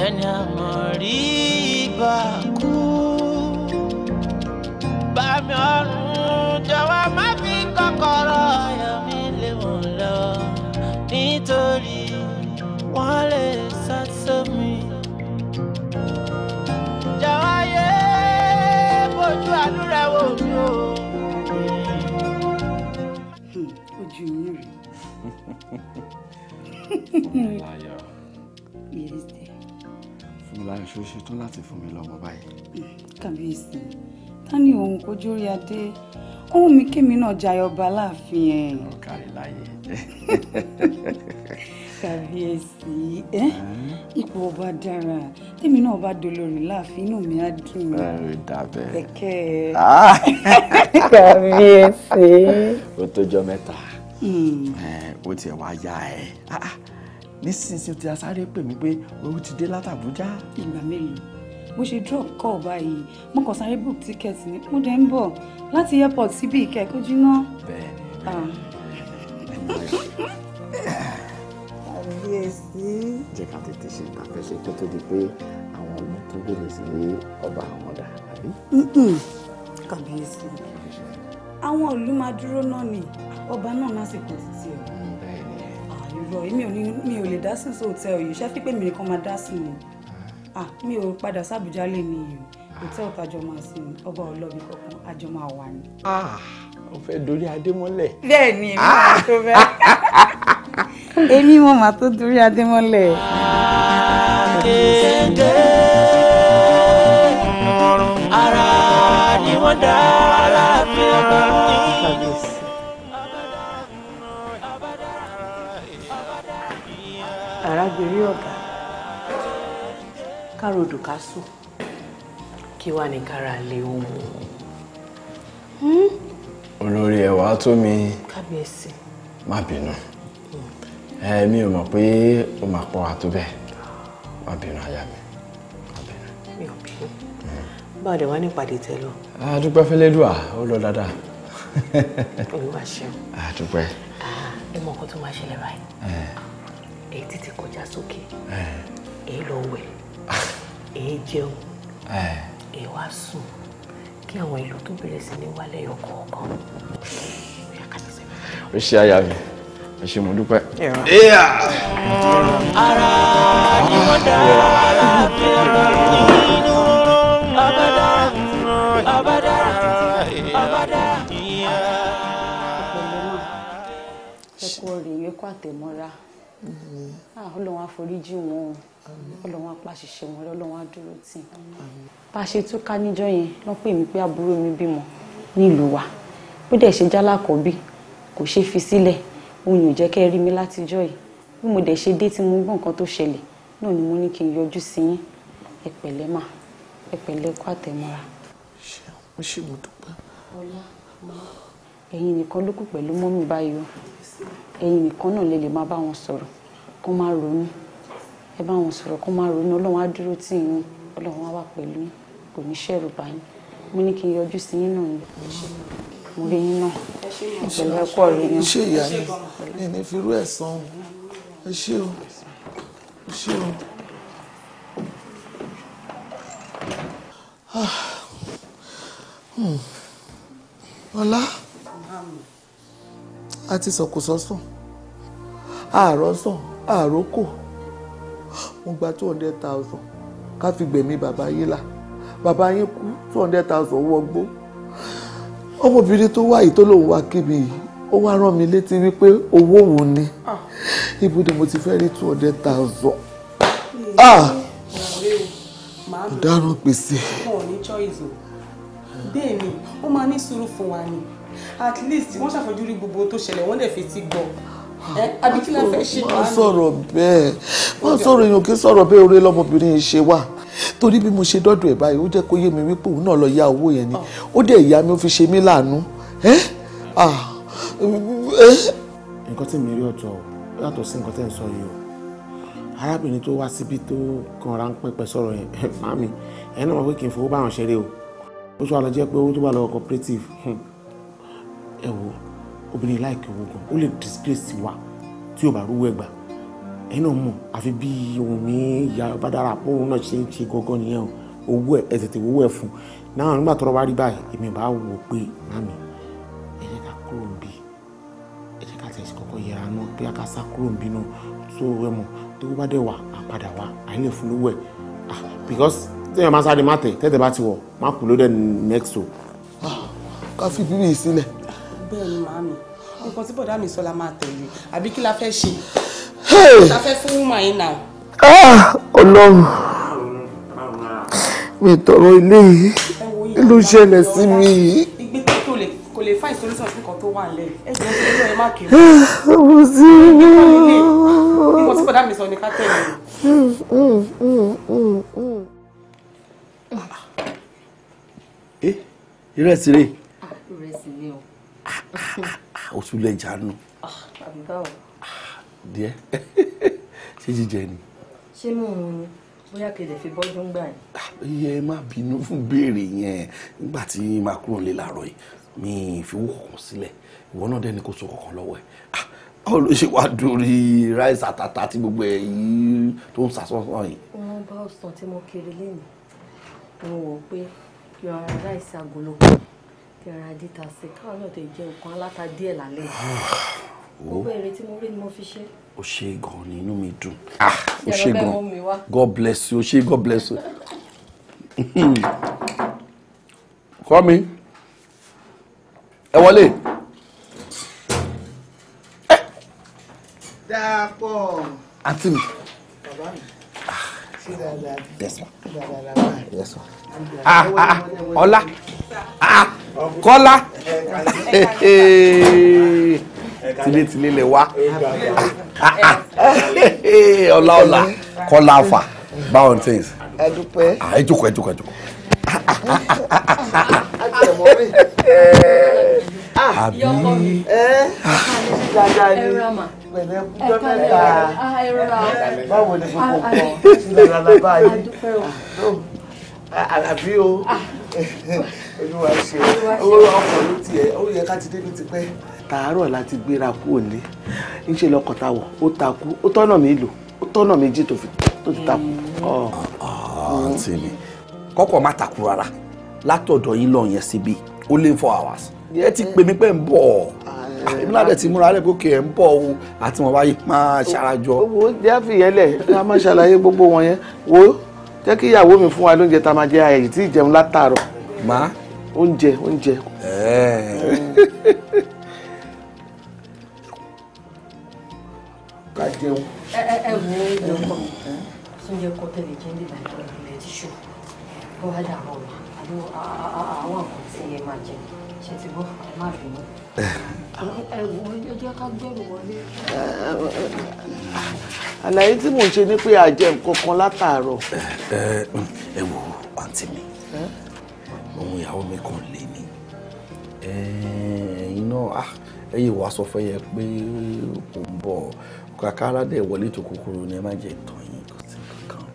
Ẹni àmọ̀ rí bá kú. Bámi ọ̀run jọ̀wọ́ má fi kọ́kọ́rọ́ ayọ̀ mi lé wọn lọ. Nítorí wọ́n lè sá sómi. Jọ̀wọ́ yé bójú àánú rẹ̀ wò mí o. Ojú yín rèé. Fúnmiláyọ̀. Yes, dear. Fúnmiláyọ̀, ṣó ṣe tán láti fún mi lọ́mọ báyìí? Kàbíyèsí, ta ni òun kojú rí adé? Ohun mi kémi náà jayọ ọba láàfin ẹ̀. Ọ̀kárí láyé. Kàbíyèsí, ẹ́ ipò ọba dára. Tèmi náà bá dolórí láàfin, inú mi á dùn. Ẹ dàbẹ̀. Kẹ̀kẹ́. Kàbíyèsí. Ó tójọ́ mẹ́ta. Ó tiẹ̀ wá yá ẹ. Nísinsìnyí tí a sáré pè mí pé owó ti dé látàbújá. Ìgbà mélòó bó ṣe drop call báyìí, mo kàn sáré book ticket ni, mo dẹ̀ ń bọ̀ láti airport síbi ìkẹ́kọ̀ọ́ jiná. Bẹ́ẹ̀ni. Kàbíyèsí. Jẹ́ ká tètè ṣe ìtàfẹ́ṣe kó tó di pé àwọn ọmọ tó bèrè sí ọba àwọn dà, àbí? Kàbíyèsí, àwọn ìlú máa dúró náà ni, ọba náà lásìkò títí ẹ̀. Irọ́, èmi ò ní, mi ò lè dá sí hòtẹ́ẹ̀lì yìí. Ṣé pípé mi nìkan máa dá sí ni? Mi ò padà sábùjá lè ní yìí. Hòtẹ́ẹ̀lì tájọ máa sí ni, ọba ọlọ́bì kankan àjọ máa wà ní. Ó fẹ́ dorí adé mọ́lẹ̀. Bẹ́ẹ̀ ni, èmi máa tó bẹ́ẹ̀. Èmi mo máa tó dorí adé mọ́lẹ̀. Ara ni wọ́n dá láàfin ọba ní. Arábìnrin ọ̀gá, károdù ká sùn kí wàá ní kára lé ohun. Olórí ẹwà tó mi. Kábíyèsí. Má bínú, mi ò mọ̀ pé ó máa pọ̀ wá tó bẹ́ẹ̀. Má bínú aya mi. Má bínú. Mi ò bínú. Báwo dẹ̀ wá ní ìpàdé tẹ lọ? A dúpẹ́ fẹ́lẹ́dùà, ó lọ dáadáa. Olúwa ṣeun. A dúpẹ́. Ẹ mọ nǹkan tó máa ṣẹlẹ̀ báyìí. Èyí títí kọjá sókè, èyí lọ wẹ̀, èyí jẹun, èyí wá sùn, kí àwọn ìlú tó bẹ̀rẹ̀ sí ní wálẹ̀ ọkọ̀ọ̀kan. Ó ṣe aya mi, ẹ ṣé, mo dúpẹ́. Ara ni wọ́n dá láàfin ọba nínú. Ọba dára, ọba dára, ọba dára. Ẹ kú ọ̀rẹ́ yẹn, kó àtẹ̀mọ́ra. Ọlọ́run á foríjì wọn, Ọlọ́run á pàṣẹṣẹ wọn, Ọlọ́run á dúró tì. Bá a ṣe túká níjọ́ yẹn lọ́ pè mí pé àbúrò mi bímọ nílùú wa, bó dẹ̀ ṣe jálákọ̀ọ́bí kò ṣe fi sílẹ̀, òun ò jẹ́ kẹ́ ẹ rí mi látijọ́ yìí. Bí mo dẹ̀ ṣe dé tí mo gbọ́ nǹkan tó ṣẹlẹ̀ náà ni mo ní kí n yọjú sí yín. Ẹ pẹ̀lẹ́ mà, ẹ pẹ̀lẹ́, kó àtẹ̀mọ́ra. Ṣé ṣe mo dúpẹ́. Ẹ̀yin nìkan ló kù pẹ̀lú mọ́mì báyìí o. Ẹ̀yin nìkan náà lè máa bá wọn sọ̀rọ̀ kó má ronú. Ẹ bá wọn sọ̀rọ̀ kó má ronú. Ọlọ́run á dúró tì yín, Ọlọ́run á wà pẹ̀lú yín, kò ní ṣẹ̀rù bá yín. Mo ní kí n yọjú sí yín náà ni. Mo rí yín náà. Ẹ pẹ̀lẹ́, ẹ kú ọ̀rẹ́ yín. Ṣé ìyá mi ní firú ẹ̀ san? Ẹ ṣé o, ẹ ṣé o. Ọlá, a ti sọ̀kò sọ́sàn, àárọ̀ sàn, àárọ̀ kò. Mo gba 200,000 ká fi gbẹ̀mí bàbá yín là. Bàbá yín kú, 200,000 wọgbó. Ọmọbìnrin tó wá yìí tó lòun wá kí mi yìí, ó wá rán mi létí wípé owó òun ni. Ibo ni mo ti fẹ́ rí 200,000? Ọ̀daràn gbèsè. Wọn ò ní choice o. Bẹ́ẹ̀ ni, ó máa ní sùúrù fún wa ni. At least wọ́n ṣàfojúrí gbogbo tó ṣẹlẹ̀, wọ́n dẹ̀ fetí gbọ́. Àbí kí la fẹ́ ṣe? Má sọ̀rọ̀ bẹ́ẹ̀, má sọ̀rọ̀. Èèyàn kì í sọ̀rọ̀ bẹ́ẹ̀. Oore lọ́mọbìnrin yìí ṣe wà, torí bí mo ṣe dọ́dọ̀ ẹ̀ báyìí, ó jẹ́ kó yé mi wípé òun náà lọ yá owó yẹn ni. Ó dẹ̀ ìyá mi, ó fi ṣe mí láàánú. Nǹkan tí mi rí ọ̀tọ̀ yàtọ̀ sí nǹkan tẹ́ ń sọ yìí o. Arábìnrin tó wá síbi tó kan ráńpẹ́ pẹ́ sọ̀rọ̀ yẹn, màmí ẹ̀ náà mọ̀ pé kì í fowó báwọn ṣeré o. Ó tún wà lọ jẹ́ pé owó tó bá lọ cooperative. Ẹ wo, obìnrin láìkí owó gan, ó lè disgrace wa tí ò bá rúwọ́ ẹgbà. Ẹ̀yin náà mọ̀ àfi bí ohun mi ìyá ọba dára pé òun náà ṣe ń ṣe gangan nìyẹn o. Owó ẹ̀ ẹ̀ tètè owó ẹ̀ fún. Náà nígbà tọ́rọ̀ bá rí báyìí, èmi bá wò pé màmí ẹ jẹ́ ká kúrò níbí. Ẹ jẹ́ ká tẹ̀sí kọ́kọ́ yẹra náà bí a ká sá kúrò níbí náà. Tó ẹ mọ̀ tó bá dẹ̀ wà á padà wá àyè lè fún lówó ẹ̀. Because téèyàn máa sáré má tẹ̀ tẹ́tẹ̀ bá ti wọ̀ má kú ló dẹ̀ next o. Ká fi bíbí yìí sílẹ̀. Bẹ́ẹ̀ ni màámi, nǹkan tí bọ̀dá mi sọ la máa tẹ̀lé, àbí kí la fẹ́ ṣe? La fẹ́ fún woman yìí náà. Ọlọ́run mi tọrọ ilé yìí ló ṣẹlẹ̀ sí mi yìí. Ìgbé tó lè kò lè find solution sí nǹkan tó wà nílẹ̀. Ẹ jọ̀ọ́ ṣe ló ẹ má kiri. Mo sí nǹkan tí bọ̀dá mi sọ ni ká tẹ̀lé. Ìrẹsì rè. Ìrẹsì ni o. O tún lè jánu. Àbí báwo? Díẹ̀. Ṣé jíjẹ ni? Ṣé mò ń ni? Bóyá kí lè fi bọ́jú ń gbà yín. Iye má bínú fún béèrè yẹn. Nígbà tí màá kúrò nílé làárọ̀ yìí, mi fi owó kankan sílẹ̀. Ìwọ náà dẹ́ni kò sọ kankan lọ́wọ́ ẹ̀. Báwo ló ṣe wá dórí ráìsì àtàtà tí gbogbo ẹ̀ yìí tó ń sàsọ́sọ́ yìí? Wọ́n bá ọ̀sán tí mo kiri lénìí. Mo wò ó pé kí ara ráìsì agolo kan kí ara díta sí káwọn náà tẹ jẹ nǹkan aláta díẹ̀ lálẹ́. Gbogbo èrè tí mo rí ni mo fi ṣe. Ó ṣe gan ni, inú mi dùn. Ó ṣe gan, God bless you. Ó ṣe, God bless you. Kọ́ mi ẹ wọlé. Dàpọ̀. Àǹtí mi. Bàbá mi. Ṣé dáadáa? Yes ma. Dáadáa bàbá. Yes ma. Ọlá. Kọ́lá. Tilétilé lè wá. Ọlá ọlá. Kọ́lá afa. Báwo ni things? Ẹ dúpẹ́. Ẹ jókòó, ẹ jókòó, ẹ jókòó. Àbí. Dáadáa ni. Pẹ̀lẹ́ kújọ́ mẹ́ta. Báwo ni gbogbo nǹkan? Ṣé dáadáa báyìí? Àbí o. Olúwa ṣe owó ọkọ̀ ló tiẹ̀, ó yẹ ká ti débi tipẹ́. Tàárọ̀ la ti gbéra kúrò ní. Ńṣe lọkọ̀ ta wọ̀, ó takú, ó tọ́nà mi lò, ó tọ́nà méjì tó ti takú. Àǹtí mi, kọ́kọ́ má takú rárá. Látọ̀dọ̀ yín lọ yẹn síbi, ó lé 4 hours. Ẹ ti pè mí pé ń bọ̀. Èmi náà dẹ̀ ti múra lẹ́gbẹ̀ẹ́ òkè ẹ̀ ń bọ̀ o àti wọn wáyé máa ṣarajọ. Owó jẹ́ àfihàn lẹ̀, ká má ṣàlàyé gbogbo wọn yẹn. Wo jẹ́ kí ìyàwó mi fún wa lóúnjẹ tá a máa jẹ àyè tí ìjẹun látàárọ̀. Má. Oúnjẹ oúnjẹ. Ká jẹun. Ẹ ẹ wo oúnjẹ ọkọ mi. Oúnjẹ kọ tẹ̀lé jẹ́ nígbà tó ilẹ̀ ti ṣù. Bó wá dàrọ̀ ọ̀la, àbí àwọn nǹkan tí ẹ máa jẹ. Ṣé ti gbọ́? Ẹ má bínú. Ẹ wo ẹ jẹ́ ká gbẹ̀rù wọlé. Àlàyé tí mò ń ṣe ni pé a jẹ nǹkan kan látàárọ̀. Ẹ wo àǹtí mi, òun ìyàwó mi kàn lé ní. Ẹ̀yin náà ẹ yìí wàá sọ fẹ́ yẹ pé kò ń bọ̀. Kàkà aládé wọlé tó kúkúrú ni ẹ má jẹ ìtàn yín kò sí kankan.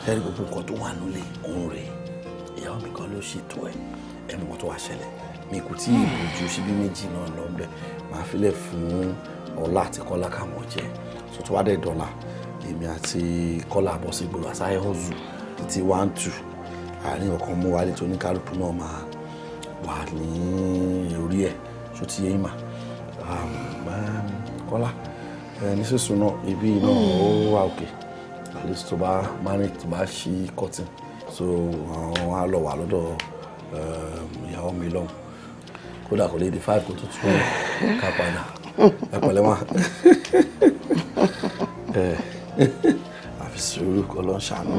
Ẹ rí gbogbo nǹkan tó wà nílé òun rèé. Ìyàwó mi kan ló ṣètò ẹ̀. Ẹ mọ̀ nǹkan tó wá ṣẹlẹ̀. Mi kò tí ì bójú síbí méjì náà lọ bẹ́ẹ̀. Màá filẹ̀ fún Ọlá àti Kọ́lá káwọn jẹ. So tó wá dẹ̀ dọ́là, èmi àti Kọ́lá bọ́ sí gbòòrò àsáyé hustle títí 1 2. Àárín ọ̀kan mú wálé tó ní kálukú náà máa wà ní orí ẹ̀. Ṣó ti yé yín mà? Kọ́lá, ní sísun náà, ibi náà ó wà òkè. At least tó bá manage tó bá ṣí cotton. So àwọn á lọ wà lọ́dọ̀ ìyàwó mi lọ́hùn. Kódà kò lè di 5 kó tó tún ká padà. Ẹ pẹ̀lẹ́ wá. Àfi sùúrù kọ́ ló ń ṣàánú.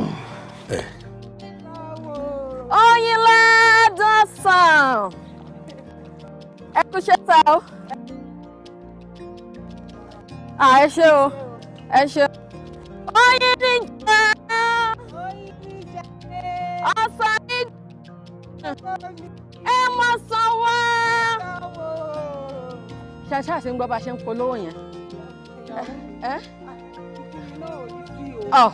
Oyin ládùn sàn. Ẹ kú ṣe ta o. Ẹ ṣé o, ẹ ṣé. Oyin ní jẹ́. Ọ̀sán ní jẹ́. Ẹ mọ̀ sanwó. Ṣáṣá ṣe ń gbọ́ bá ṣe ń polówó yẹn. Ọ̀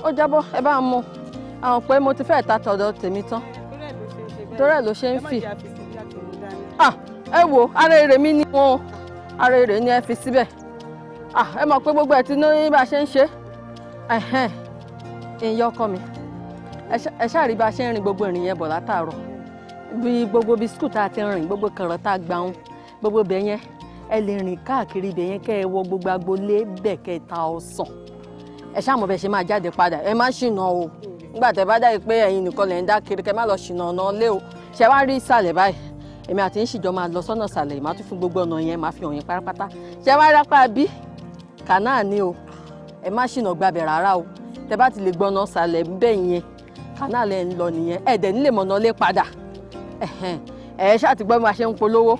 ó jábọ́, ẹ bá ń mú. Àwọn pé mo ti fẹ́ ta tọ̀dọ̀ tèmi tán. Torí ẹ̀ ló ṣe ń fì. Ẹ wo ara èrè mi ni wọn. Ara èrè ni ẹ fi síbẹ̀. Ẹ mọ̀ pé gbogbo ẹ̀ ti ní bá a ṣe ń ṣe. Ìyá ọkọ mi, ẹ ṣáà rí bá a ṣe ń rin gbogbo ìrìn yẹn bọ̀ látàárọ̀. Bí gbogbo bí skul tá a ti rìn, gbogbo kànràn tá a gbà ń, gbogbo ibẹ̀ yẹn, ẹ lè rìn káàkiri ibẹ̀ yẹn kẹ́ ẹ wọ gbogbo agboolé bẹ̀ kẹ́ ẹ ta ọsàn. Ẹ ṣáà mọ̀ bẹ́ẹ̀ ṣe máa jáde padà, ẹ má ṣìnà o. Nígbà tẹ́ bá dáyé pé ẹ̀yin nìkan lẹ̀ ń dá kiri, kẹ́ má lọ ṣìnà ọ̀nà lé o. Ṣé wá rí ìsàlẹ̀ báyìí? Èmi àti ń ṣìjọ máa lọ sọ́nà ìsàlẹ̀, màá tún fún gbogbo ọ̀nà yẹn, màá fi hàn yín pátápátá. Ṣé wá rápá bí? Kànáà ni o. Ẹ má ṣìnà gbabẹ̀ rárá o. Tẹ́ bá ti lè gbọ́nà ìsàlẹ̀ bẹ́ẹ̀ yẹn, kànáà lẹ̀ ń lọ nìyẹn. Ẹ dẹ̀ nílé mọ̀nà lé padà. Ẹ ṣáà ti gbọ́ bí màá ṣe ń polówó.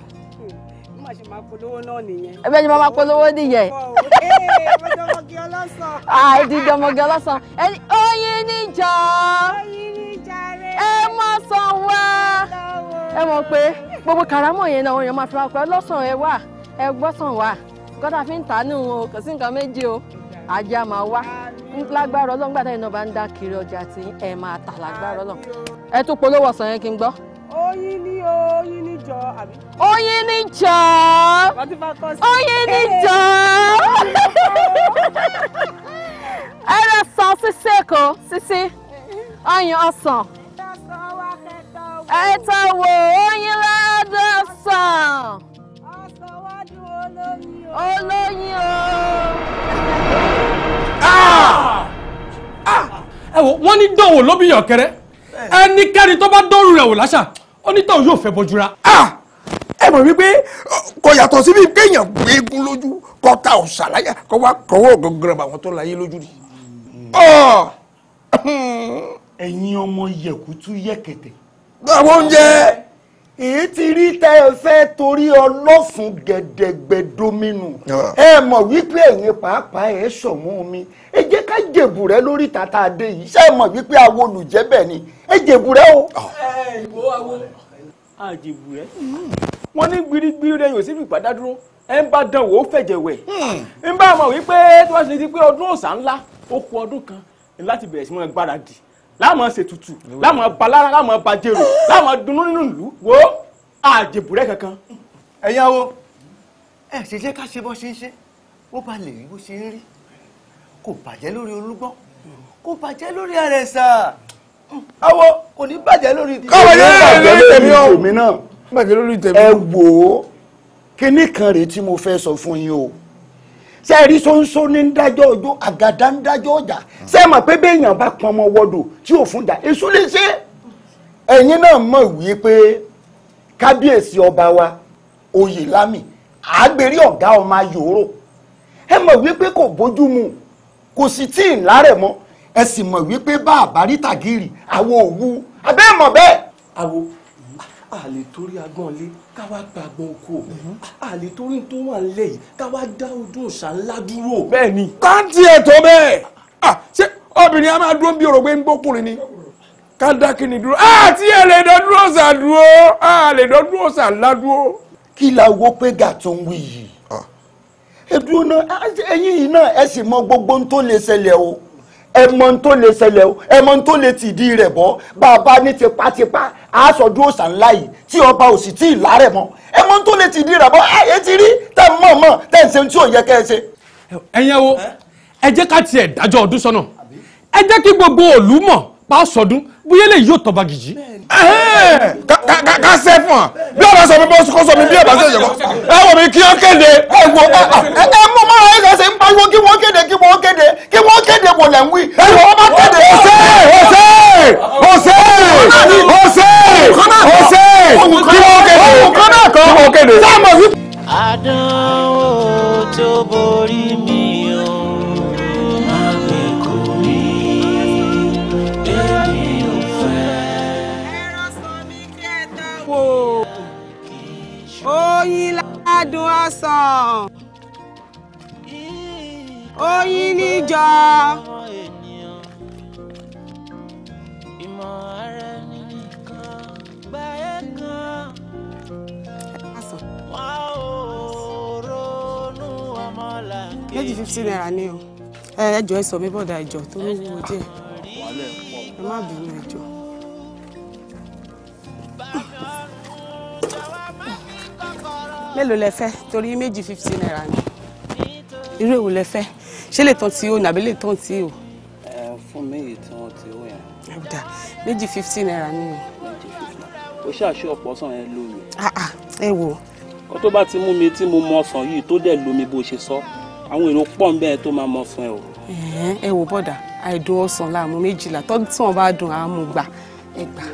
Bí màá ṣe máa polówó náà nìyẹn. Ẹ bẹ́ẹ̀ ni màá máa polówó nìyẹn. Ọmọge ọlọ́sàn. Àìdíje ọmọge ọlọ́sàn. Ẹni oyin níjọ. Oyin níjàre. Ẹ mọ̀ sàn wá. Ẹ mọ̀ pé gbogbo kàrámọ̀ yẹn náà èèyàn máa fi wá pé ọlọ́sàn ẹ wà, ẹ gbọ́sàn wà. Nǹkan tá a fi ń tà nù o, kò sí nǹkan méjì o. Ajé a máa wá. Lágbára Ọlọ́run gbàtà iná bá ń dá kiri ọjà tí ẹ máa tà lágbára Ọlọ́run. Ẹ tún polówó ọ̀sán yẹn kí n gbọ́. Oyin ní oyin níjọ àbí. Oyin níjọ. Oyin níjọ. Ẹ rẹ sàn sísè kò sísí. Ọyàn ọsàn. Ẹ tọ́ wo oyin ládùn sàn. Ọsàn wá dùn olóyin o. Olóyin o. Ẹ wo, wọ́n ní dánwò ló bí yọ̀kẹ́rẹ́. Ẹnikẹ́ni tó bá dánrù rẹ̀ wò láṣà, onítọ̀hún yóò fẹ́ bọ́júra. Ẹ mọ̀ wípé kò yàtọ̀ sí bíi kéèyàn gbégun lójú kọ́ ta ọ̀sàláyà kọ́ wá kọ́wọ́ gangan bá wọn tó láyé lójú rí. Ẹ̀yin ọmọ yẹ̀kútú yẹ̀kẹ̀tẹ̀. Àwọn oúnjẹ. Èyí ti rí tẹ́ ẹ fẹ́ torí ọlọ́fun gẹ̀dẹ̀gbẹ̀ dominu. Ẹ mọ̀ wípé ẹ̀yin pàápàá ẹ̀ sọ̀mú mi. Ẹ jẹ́ ká jèbù rẹ lórí tata adé yìí. Ṣé ẹ mọ̀ wípé awo olùjẹ́ bẹ̀ ni? Ẹ jèbù rẹ o. Ẹ ìwọ awo àjèbù rẹ. Wọ́n ní gbirigbiri rẹ yóò sì fi padà dúró. Ẹ ń bá dán wò ó fẹ̀jẹ̀ wẹ̀. Ń bá mọ̀ wípé tí wọ́n ṣe ti pé ọdún òòṣà ńlá ó kù ọdún kan láti bẹ̀rẹ̀ sí mọ́ gbáradì. Láàmú ṣètùtù, láàmú balára, láàmú bajero, láàmú dunnú nínú ìlú, wo àjèbùrẹ́ kankan. Ẹ̀yin awo, ẹ ṣe jẹ́ ká ṣe bó ṣe ń ṣe, bó ba lè rí bó ṣe ń rí, kò bàjẹ́ lórí Olúgbọ́n, kò bàjẹ́ lórí Àrẹ̀sà, awo kò ní bàjẹ́ lórí tèmi náà. Bàjẹ́ lórí tèmi. Ẹ wò ó, kinní kan rèé tí mo fẹ́ sọ fún yín o. Ṣé rí ṣóńṣó ní ń dájọ́ ọjọ́, àgàdá ń dájọ́ ọjà. Ṣé mọ̀ pé béèyàn bá pọn ọmọ wọdò tí ò fún dà, èṣù lè ṣe. Ẹ̀yin náà mọ̀ wí pé kábíyèsí ọba wa Oyèlámì àgbèrè ọ̀gá ọmọ ayòrò. Ẹ mọ̀ wípé kò bójú mu, kò sì tí ì lárẹ̀ mọ́. Ẹ sì mọ̀ wípé bá àbárí tàgìrì àwọn òwú abẹ́ mọ̀ bẹ́ẹ̀. Àwo a lè torí agbọ́n lé ká wá gba agbọ́n oko, a lè torí tó wà nílẹ̀ yìí ká wá dá ọdún òòṣà ńlá dúró. Bẹ́ẹ̀ni. Káàntì ẹ̀ tó bẹ́ẹ̀. Ṣé obìnrin a máa dúró bí òrògbé ń gbókùnrin ni? Ká dá kíni dúró. Àti ẹ̀ lè dán dúró òòṣà dúró. A lè dán dúró òòṣà ńlá dúró. Kí la wo pé gà tó ń wí yìí? Ẹ̀dùn náà, ẹ̀yin yìí náà ẹ sì mọ gbogbo ohun tó lè ṣẹlẹ̀ o. Ẹ mọ ohun tó lè ṣẹlẹ̀ o, ẹ mọ ohun tó lè tìdí rẹ̀ bọ́. Bàbá ní tipátipá aṣọ́dún òòṣà ńlá yìí tí ọba ò sì tí ì lárẹ̀ mọ́. Ẹ mọ ohun tó lè tìdí rẹ̀ bọ́, ẹ ti rí tẹ́ mọ̀ mọ̀ tẹ́ ń ṣe ohun tí ò yẹ kẹ́ ẹ ṣe. Ẹ̀yin wo, ẹ jẹ́ ká tiẹ̀ dájọ́ ọdún sọ́nà. Ẹ jẹ́ kí gbogbo òlú mọ̀ pa á sọdún bóyá lè yóò tọba gìjì. Ká sẹ́ fún wa bí ọba sọ mi bó kó sọ mi bí ọba sọ ìjọba ẹ wọ mi kí ó kéde. Ẹ wo ẹ mú mọ́ra ẹ ṣe ń pariwo kí wọ́n kéde kí wọ́n kéde kí wọ́n kéde wò lẹ̀ ń wí. Ẹ wọ́n bá kéde. Ọ̀sẹ̀ ọ̀sẹ̀ ọ̀sẹ̀ ọ̀sẹ̀ kí wọ́n kéde kí wọ́n kéde. Àdánwò tó borí mi o, má gbé kò mí, èmi ò fẹ́. Oyin ládùn ọsàn, oyin níjọ. Ìmọ̀ ara ẹni nìkan gbáyé kan. Wọ́n ò ronú ọmọlàkejì. 250 naira ni o. Ẹ jọ̀ọ́ ẹ sọ mi bọ̀dà ìjọ tó ń wúwo díẹ̀. Ẹ má bínú ẹ jọ̀ọ́. Mélòó lẹ fẹ́ torí 250 naira ni. Irú èwo lẹ fẹ́? Ṣé lè tán tí o nàbí lè tán tí o? Ẹ fún mi èyí tí wọ́n ti ó yẹn. Ọ̀dà 250 naira ni o. 250. O ṣàṣe ọ̀pọ̀ ọsàn yẹn lómi. Ẹ wò. Kó tó bá ti mú mi tí mo mọ ọsàn yìí tó dẹ̀ lómi bó ṣe sọ, àwọn èrò pọ̀ ń bẹ́ẹ̀ tó máa mọ ọsàn ẹ o. Ẹ wò bọ̀dà, àìdùn ọsàn láàmú 12, tọ́jú tí wọ́n bá dùn àmú gbà ẹ gbà.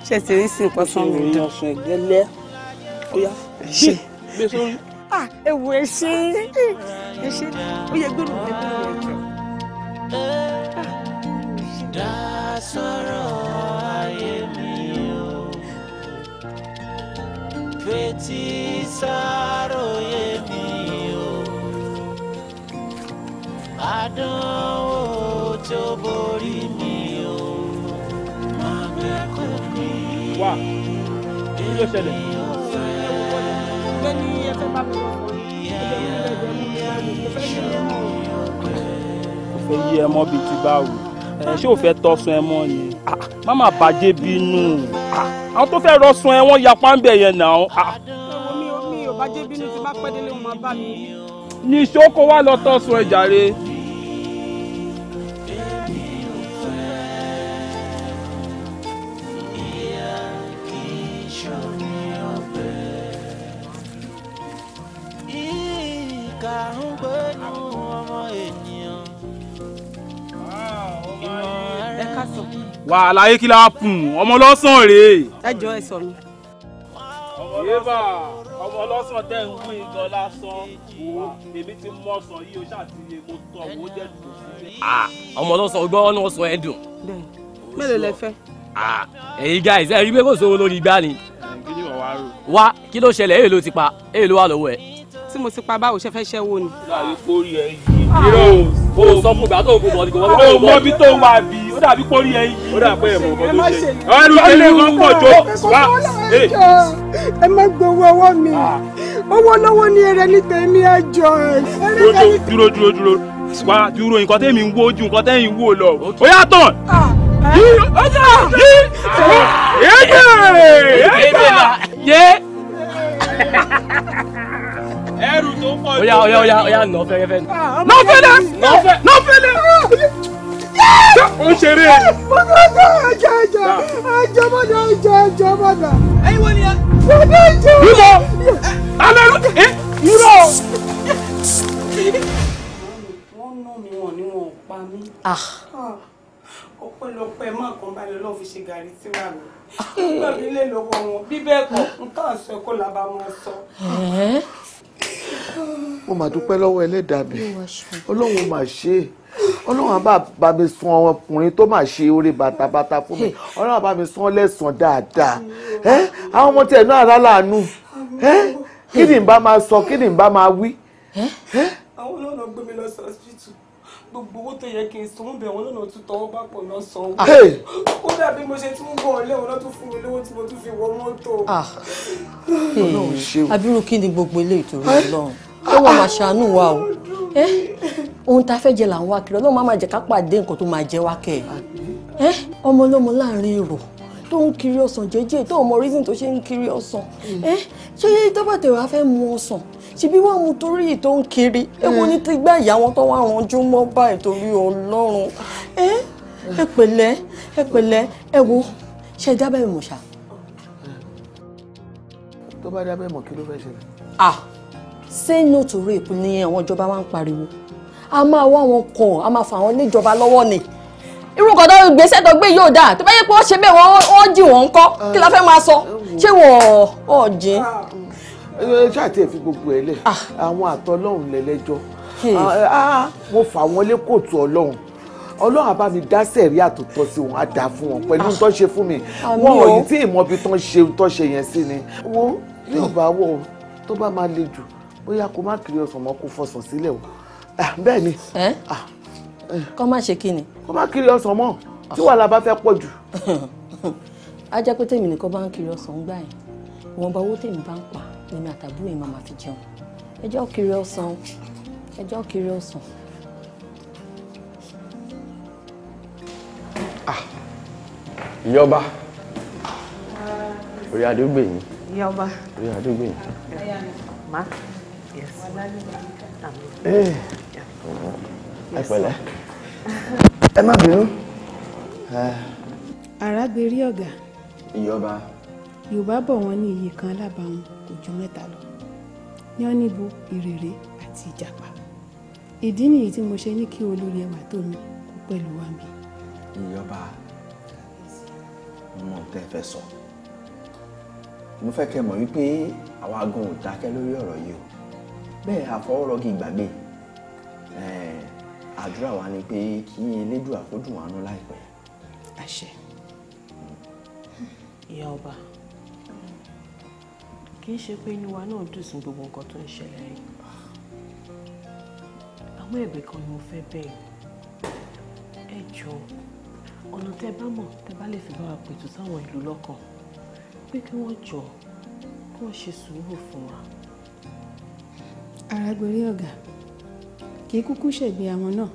Ṣé ti rí sí nǹkan sán mi dùn? Ọsàn ẹ̀gẹ́lẹ́ ó yá ṣe gbé sórí. Ẹ wò ẹ ṣe ẹ ṣe ó yẹ gbọ́dọ̀ ẹ gbọ́dọ̀ ẹ jọ. Dá sọ̀rọ̀ ayé mi o, fetí sàròyé mi o, àdánwò tó borí mi o, má gbé kò mí. Wá, kí ló ṣẹlẹ̀? Ọ̀gbẹ́ni ẹ fẹ́ bá mi wọ̀ ọ́, kò fẹ́ yí ẹ mọ́ bíi ti báwo. Ṣé o fẹ́ tọ́sùn ẹ mọ́ ni? Má má bàjẹ́ bínú. Àwọn tó fẹ́ rọ́sùn ẹ wọ́n yapa ń bẹ̀ yẹn náà. Ẹ̀wọ̀n mi ò bàjẹ́ bínú tí bá pẹ́ délé wọn máa bá mi. Ní ìṣókò wá lọ tọ́sùn ẹ jàre. Wà á láyé kí la fún ọmọ lọ́sàn rèé. Ẹ jọ ẹ sọ mi. Yéèbà ọmọ ọlọ́sàn tẹ́ ń wí gan lásán wo èmi ti mọ ọsàn yìí o ṣàtìyẹ mo tọ̀ wò ó dẹ̀ dùn síbẹ̀. Ọmọ ọlọ́sàn gbọ́ ọ́nà ọsàn ẹ̀ dùn. Mélòó lẹ fẹ́? Ẹ̀yin guys ẹ rí pé kò sówó lórí igbá ni. Kí ni wọ́n wá rò? Wá kí ló ṣẹlẹ̀ èyí ló ti pa èyí ló wà lọ́wọ́ ẹ̀. Tí mo ti pa báwo ṣe fẹ́ ṣẹ́wó ni. Láàrin pórí ẹ yìí. Irọ́ o sọ fún ìgbà tó ń bọ̀ ní kò wọ́n o mọ ibi tó wà bí ó dàbí pórí ẹ yìí. Ó dà pé ẹ̀ mọ̀ nǹkan tó ṣe. Ẹrù tẹ́lẹ̀ kan pọ̀ jọ wá. Ẹ má gbowó ọwọ́ mi, owó lọ́wọ́ ní eré ní tèmi ẹ jọ ẹ. Dúró dúró dúró wá dúró nǹkan tẹ́mi ń wo ju nǹkan tẹ́yìn ń wò lọ. Ó yá tán. Yí yí yégbè yé. Ẹrù tó pọ̀ jù. Oya oya oya oya nà fẹ́rẹ́fẹ́. Nà fẹ́lẹ́ nà fẹ́lẹ́. Ó ń ṣeré. Bọ́dà ẹjọ́ ẹjọ́ ẹjọ́ bọ́dà ẹjọ́ ẹjọ́ bọ́dà. Ẹyin wo ni ẹ? Bọ́dà ẹjọ́. Bímọ alẹ́ ẹ irọ́. Wọ́n ná mi wọ̀n ni wọ́n pa mí. Ọpẹ́lọpẹ́ má kàn balẹ̀ lọ́ọ́ fi ṣe gàrí tíra mi. Nígbà mi lè lọ́wọ́ wọn bí bẹ́ẹ̀ kọ́ nǹkan àṣọ ẹ̀kọ́ là bá máa sọ. Mo mà dúpẹ́ lọ́wọ́ ẹlẹ́dàá mi, Ọlọ́run mà ṣe é, Ọlọ́run á bá mi san ọkùnrin tó mà ṣe oore bàtàbàtà fún mi, Ọlọ́run á bá mi san lẹ́san dáadáa. Àwọn ọmọ tiẹ̀ náà rà láàánú, kí ni n bá máa sọ, kí ni n bá máa wí. Àwọn náà gbé mi lọ sí hospital, gbogbo owó tó yẹ kí n san bẹ̀ wọ́n lọ́nà tún tọwọ́ bá pọ̀ lọ san owó. Ó dàbí mo ṣe tún bọ̀ lẹ́wọ̀n lọ́tún fún mi lówó tí mo tún fi wọ mọ́tò. Abirú kí ni gbogbo ilé ìtura Ọlọ́run ó wà máa ṣàánú wa o. Ohun tá a fẹ́ jẹ là ń wá kiri, Ọlọ́run má máa jẹ́ ká pàdé nǹkan tó máa jẹ wá kẹ́ ẹ̀. Ọmọ ọlọ́mọ láàrin èrò tó ń kiri ọsàn jẹ́jẹ́ tó mọ reason tó ṣe ń kiri ọsàn. Ṣé tó bá tẹ̀wá fẹ́ mu ọsàn ṣebí wọ́n mu torí tó ń kiri, èwo ní ti gbá ìyá wọn tó wá ranjú mọ́ báyìí torí Ọlọ́run. Ẹ pẹ̀lẹ́ ẹ pẹ̀lẹ́ ẹ wo ṣe dábẹ́ mọ̀ ṣá. Tó bá dábẹ́ mọ̀ kí ló fẹ́ ṣẹlẹ̀? Say no to rape ni àwọn ìjọba máa ń pariwo. A máa wá wọn kàn, a máa fà wọn léjọba lọ́wọ́ ni. Irú nǹkan tó gbèsè tó gbé yóò dáa, tó bá yẹ pé wọ́n ṣe bẹ́ẹ̀ wọ́n jì wọ́n ń kọ́, kí la fẹ́ máa sọ? Ṣé wọ́n ò jìn? Ẹ ṣáà tí ẹ fi gbogbo ẹ lẹ, àwọn àtọlọ́hún lẹ́lẹ́jọ́, mo fà wọ́n lé kóòtù Ọlọ́run. Ọlọ́run á bá mi dá sẹ̀rí àtòtọ́ sí wọn, á dá fún wọn pẹ̀lú tó ṣe fún mi. Wọn ò yìí tí ìmọ̀ bí tán ṣe tó ṣe yẹn sí ni. Wo bí ò bá wọ̀ tó bá máa le jù bóyá kó má kiri ọsàn mọ́ kó fọsàn sílẹ̀ o. Bẹ́ẹ̀ ni. Kọ́ má ṣe kí ni. Kó má kiri ọsàn mọ́ tí wàhálà bá fẹ́ pọ̀ jù. Á jẹ́ pé tèmi nìkan bá ń kiri ọsàn ń gbà yẹn, ìwọ̀nba owó tèmi bá ń pa lèmi àtàbúrò yẹn máa fi jẹun. Ẹ jẹ́ ó kiri ọsàn, ẹ jẹ́ ó kiri ọsàn. Ìyọba. Orí adé gbè yín. Ìyá ọba. Orí adé gbè yín. Ma. Yes. Ẹ pẹ̀lẹ́. Ẹ má bínú. Àràgbérí ọ̀gá. Ìyọba. Yorùbá bọ̀ wọ́n ní iye kan alábàáhùn kò ju mẹ́ta lọ. Yánníbo, ìrèrè àti ìjàpá. Ìdí nìyí tí mo ṣe ní kí olórí ẹwà tó mi kó pẹ̀lú wa mi. Ìyọba, mo mọ ohun tẹ́ ẹ fẹ́ sọ. Mo fẹ́ kẹ́ mọ̀ wípé àwa gan ò dákẹ́ lórí ọ̀rọ̀ yìí o. Bẹ́ẹ̀ àfọwọ́rọ́gì ìgbàgbé. Àdúrà wa ni pé kí Elédùà kó dùn wá nú láìpẹ́. Àṣẹ. Ìyá ọba, kì í ṣe pé inú wa náà dùn sí gbogbo nǹkan tó ń ṣẹlẹ̀ yìí. Àwọn ẹ̀bẹ̀ kan ni mo fẹ́ bẹ̀ yín. Ẹ jọ̀ọ́, ọ̀nà tẹ́ bá mọ̀ tẹ́ bá lè fi bá wa pẹ̀tù sáwọn ìlú lọ́kàn pé kí wọ́n jọ̀ọ́ kí wọ́n ṣe sùúrù fún wa. Àràgbérí ọ̀gá, kì í kúkú ṣẹ̀bi àwọn náà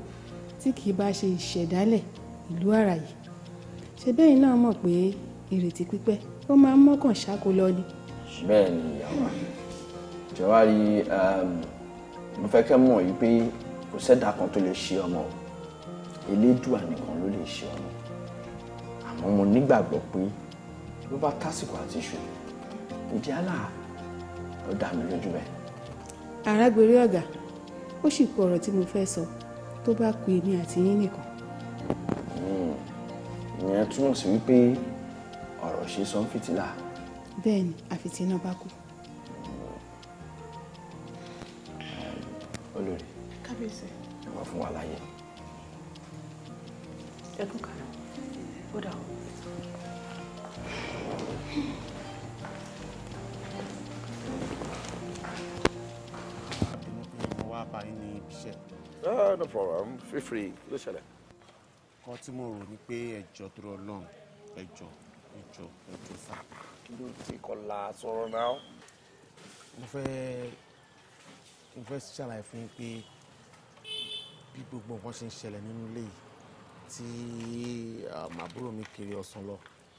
tí kì í bá ṣe ìṣẹ̀dálẹ̀ ìlú Àràyè. Ṣé bẹ́ẹ̀ náà mọ̀ pé ìrètí pípẹ́ ó máa ń mọ́kàn ṣáko lọ ni. Bẹ́ẹ̀ ni ìyàwó, jọ̀wá rí, mo fẹ́ kẹ́ mọ̀ yìí pé kò sẹ́dá kan tó lè ṣe ọmọ o. Elédùà nìkan ló lè ṣe ọmọ. Àmọ́ mo nígbàgbọ́ pé ló bá tásìkò àti iṣu ìdí àlà ló dá mi lójú bẹ́ẹ̀. Àràgbérí ọ̀gá, ó sì kú ọ̀rọ̀ tí mo fẹ́ sọ tó bá ku èmi àti yín nìkan. Ìyẹn túmọ̀ sí wípé ọ̀rọ̀ ṣe sọ ń fìtílà. Bẹ́ẹ̀ ni, àfi tí iná bá kú. Olórí. Kábíyèsí. Ẹ wá fún wa láyè. Ẹ kú kàná. Ó dà o. Mo wá bá yín ní ibi iṣẹ́. No problem, feel free, ló ṣẹlẹ̀. Nǹkan tí mo rò ni pé ẹjọ́ tó rọ lọ́run, ẹjọ́, ẹjọ́, ẹjọ́ sá. Kí ló ti Kọ́lá sọ̀rọ̀ náà? Mo fẹ́ ṣàlàyé fún yín pé bí gbogbo nǹkan ṣe ń ṣẹlẹ̀ nínú ilé yìí tí àbúrò mi kiri ọ̀sán lọ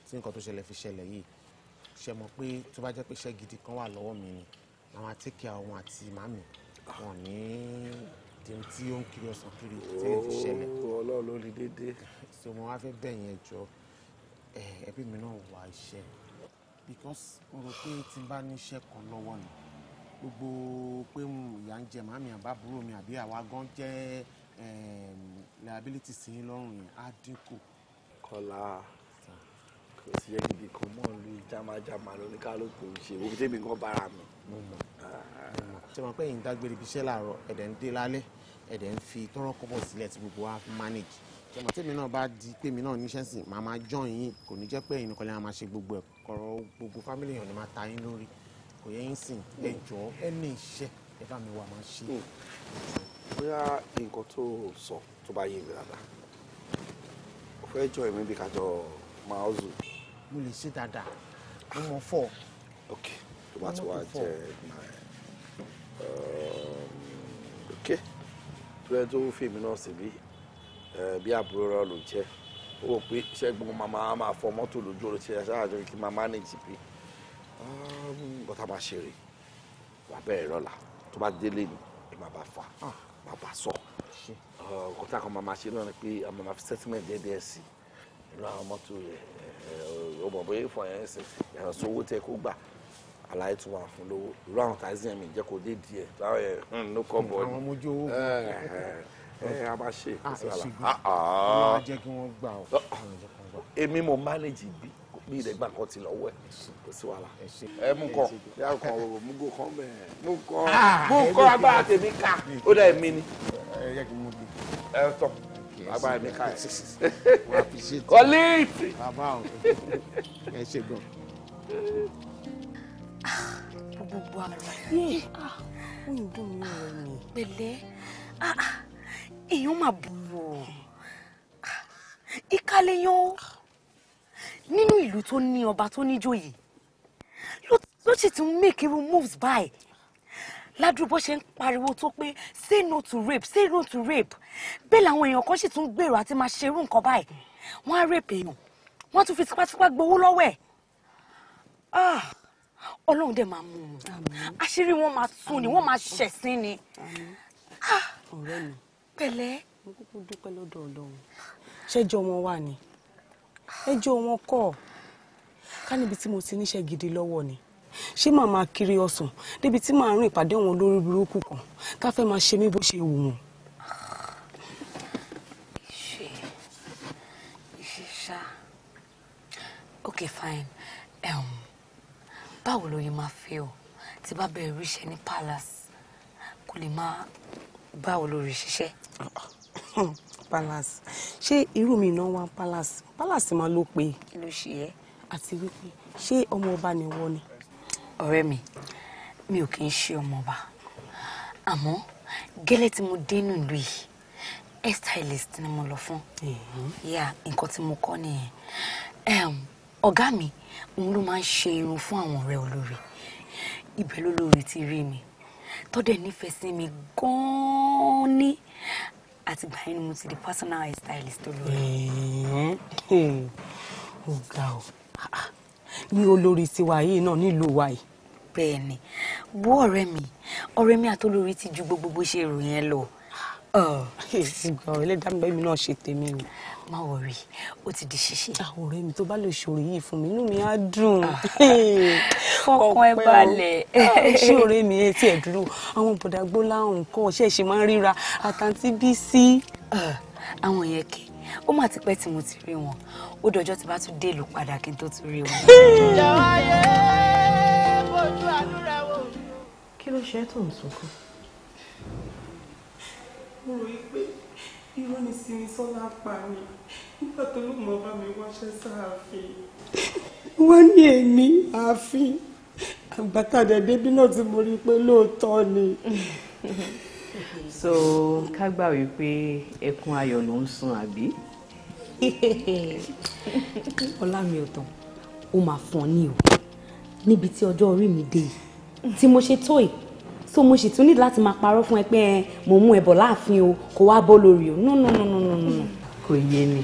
tí nǹkan tó ṣẹlẹ̀ fi ṣẹlẹ̀ yìí, ṣe mọ̀ pé tó bá jẹ́ pé iṣẹ́ gidi kan wà lọ́wọ́ mi ni àwọn àtẹ́kẹ́ àwọn àti màmí wọn ní tí ó ń kiri ọ̀sán kiri tí lè fi ṣẹlẹ̀. Ọlọ́run ló ní déédéé. So mo wá fẹ́ bẹ̀ yẹn jọ, ẹbí mi náà wá iṣẹ́ because mo rò pé tí n bá níṣẹ́ kan lọ́wọ́ ni gbogbo pé ìyà ń jẹ màmí àbábúrò mi àbí àwa gan jẹ́ liability sí yín lọ́rùn yẹn á dínkù. Kọ́lá, kò sí ẹ gidi kan mọ́ lu jámájámá lóníkálùkù ń ṣe òbí tèmi kan bára mi. Mo mọ̀, ṣe mọ̀ pé ẹ̀yin dágbére ibi iṣẹ́ láàárọ̀, ẹ̀dẹ̀ ń dé lálẹ́, ẹ̀dẹ̀ ń fi tọ́rọ́ kọ́bọ̀ sílẹ̀ tí gbogbo wa fi manage. Ṣe mọ̀ tèmi náà bá di pé mi náà níṣẹ́ sìn, màá máa join yín, kò ní jẹ́ pé ẹ̀yin nìkan lè máa ṣe gbogbo ẹ̀, kọ̀rọ̀ gbogbo family yẹn ni máa ta yín lórí. Kò yẹ yín sìn, ẹ jọ̀ọ́ ẹ ní iṣẹ́ ẹ bá mi wà máa ṣe. Bóyá nǹkan tó sọ tó bá yé mi dáadáa, o fẹ́ join mi bí kájọ máa hustle. Mo lè ṣe dáadáa, mo mọ̀ fọ́. Ok, tó bá ti wá jẹ́ ok, tó yẹ tó fèmí náà síbí bí àbúrò rẹ ló jẹ́, ó wò pé ṣẹ́gun máa máa fọ mọ́tò lójú oorun tí ẹ ṣáà jẹ́ kí n máa manage bí nǹkan tá a máa ṣe rè wà bẹ́ẹ̀ rọ́lá tó bá délé ni ẹ máa bá fà máa bá sọ. Nǹkan tá a kan máa ṣe náà ni pé a máa fi settlement díẹ̀díẹ̀ sí inú àwọn mọ́tò rẹ̀. Ó mọ̀ bóyá ìfọ̀ yẹn ń sìn yàtọ̀ sówó tẹ kó gbà aláì tún wà fún lówó irú àwọn taxi yẹn mi jẹ́ kó dé díẹ̀ táwọn yẹn ló kọ́ bọ̀ ni. Àwọn ọmọ ojú owó. Ẹ a máa ṣe kò sí wàhálà. Ọlọ́run á jẹ́ kí wọ́n gbà ọ́. Èmi mo manage bí ìdẹ́gbà kan ti lọ́wọ́ ẹ̀ kò sí wàhálà. Ẹ mú kọ yà kọ mú gò kàn bẹ́ẹ̀ mú kọ mú kọ agbára tèmi ká ó dà èmi ni. Ẹ yẹ kí n mú bí. Ẹ tọ agbára mi ká ẹ. Kọ́líìtì. Bàbá o, ẹ ṣe gan. Gbogbo ara ó ń dùn mí ọ̀rẹ́ mi. Pẹ̀lẹ́, èèyàn máa burú o, ìkà lèèyàn o. Nínú ìlú tó ní ọba tó níjòyè ló sì tún make irú moves báyìí. Ládùúgbò bó ṣe ń pariwo tó pé say no to rape, say no to rape, bẹ́ẹ̀ làwọn èèyàn kan sì tún gbèrò àti máa ṣerú nǹkan báyìí. Wọ́n á rape èèyàn, wọ́n á tún fi tipátipá gbowó lọ́wọ́ ẹ̀. Ọlọ́run dẹ̀ máa mú un, àṣírí wọn máa tú ni, wọ́n máa ṣẹ̀sín ni. Ọ̀rẹ́ mi, pẹ̀lẹ́. Mo kúkú dúpẹ́ lọ́dọ̀ Ọlọ́run. Ṣẹ́jọ́ wọn wà ní ẹjọ́ wọn kọ́, ká níbi tí mo ti níṣẹ́ gidi lọ́wọ́ ni, ṣé màá máa kiri ọsàn débi tí màá rìn ìpàdé wọn lórí burúkú kan ká fẹ́ máa ṣe mí bó ṣe wù wọ́n. Ṣe ṣá, ok fine. Báwo ló yẹ máa fẹ́ o tí bá bẹ̀rẹ̀ ríṣẹ́ ní palace, kò lè máa báwo lórí ṣiṣẹ́? Palace, ṣé irú mi náà wá palace? Palace máa ló pé. Kí ló ṣe ẹ́? Àti wípé ṣé ọmọ ọba ni wọ́n ni? Ọ̀rẹ́ mi, mi ò kì í ṣe ọmọ ọba, àmọ́ gẹ́lẹ́ tí mo dénú ìlú yìí, hairstylist ni mo lọ fún. Yeah, nǹkan tí mo kọ́ nìyẹn. Ọ̀gá mi òun ló máa ń ṣe irun fún àwọn ọ̀rẹ́ olórí. Ibẹ̀ lólórí ti rí mi, tọ́dẹ̀ nífẹ̀ẹ́ sí mi gan-an ní. Àtìgbà yẹn ni mo ti di personal hairstylist olórí. Ó ga ọ, ní olórí tiwa yìí náà nílùú wa yìí. Bẹ́ẹ̀ ni, wo ọ̀rẹ́ mi àtolórí ti ju gbogbo bó ṣe rò yẹn lọ. Ìgbà ẹlẹ́dàá mi bẹ́ẹ̀ mi náà ṣe tèmi ni. Má wọrí, ó ti di ṣíṣe. Ọ̀rẹ́ mi, tó bá lè ṣòro yìí fún mi, inú mi á dùn. Fọkàn ẹ balẹ̀. Ṣé ọ̀rẹ́ mi ẹ tiẹ̀ dúró, àwọn bọ̀dà Gbọ́láhùn kọ́ ṣe é ṣe máa ń ríra àtàntí Bísí. Àwọn yẹn kẹ, ó mà ti pẹ́ tí mo ti rí wọn, ó dọjọ́ tí bá tún dé ìlú padà kí n tó tún rí wọn. Kí ló ṣe é tó ń sunkún? Mo rò yí pé irọ́ ni Simisola pa ni nígbà tó ló mọ bá mi wáṣẹ́ sáàfin. Wọ́n ní èmi ààfin àgbàtàdé débí náà tí mo rí i pé lóòótọ́ ni. So ká gbà wípé ẹkún ayọ̀ ló ń sun àbí? Ọlá mi ò tán, ó máa fún ọ ní o níbi tí ọjọ́ orí mi dé yìí tí mo ṣe tó yìí, so mo sì tún ní láti máa parọ́ fún ẹ pé mo mú ẹ bọ̀ láàfin o, kò wá bọ́ lórí o. No no no no no no. Kò yé mi.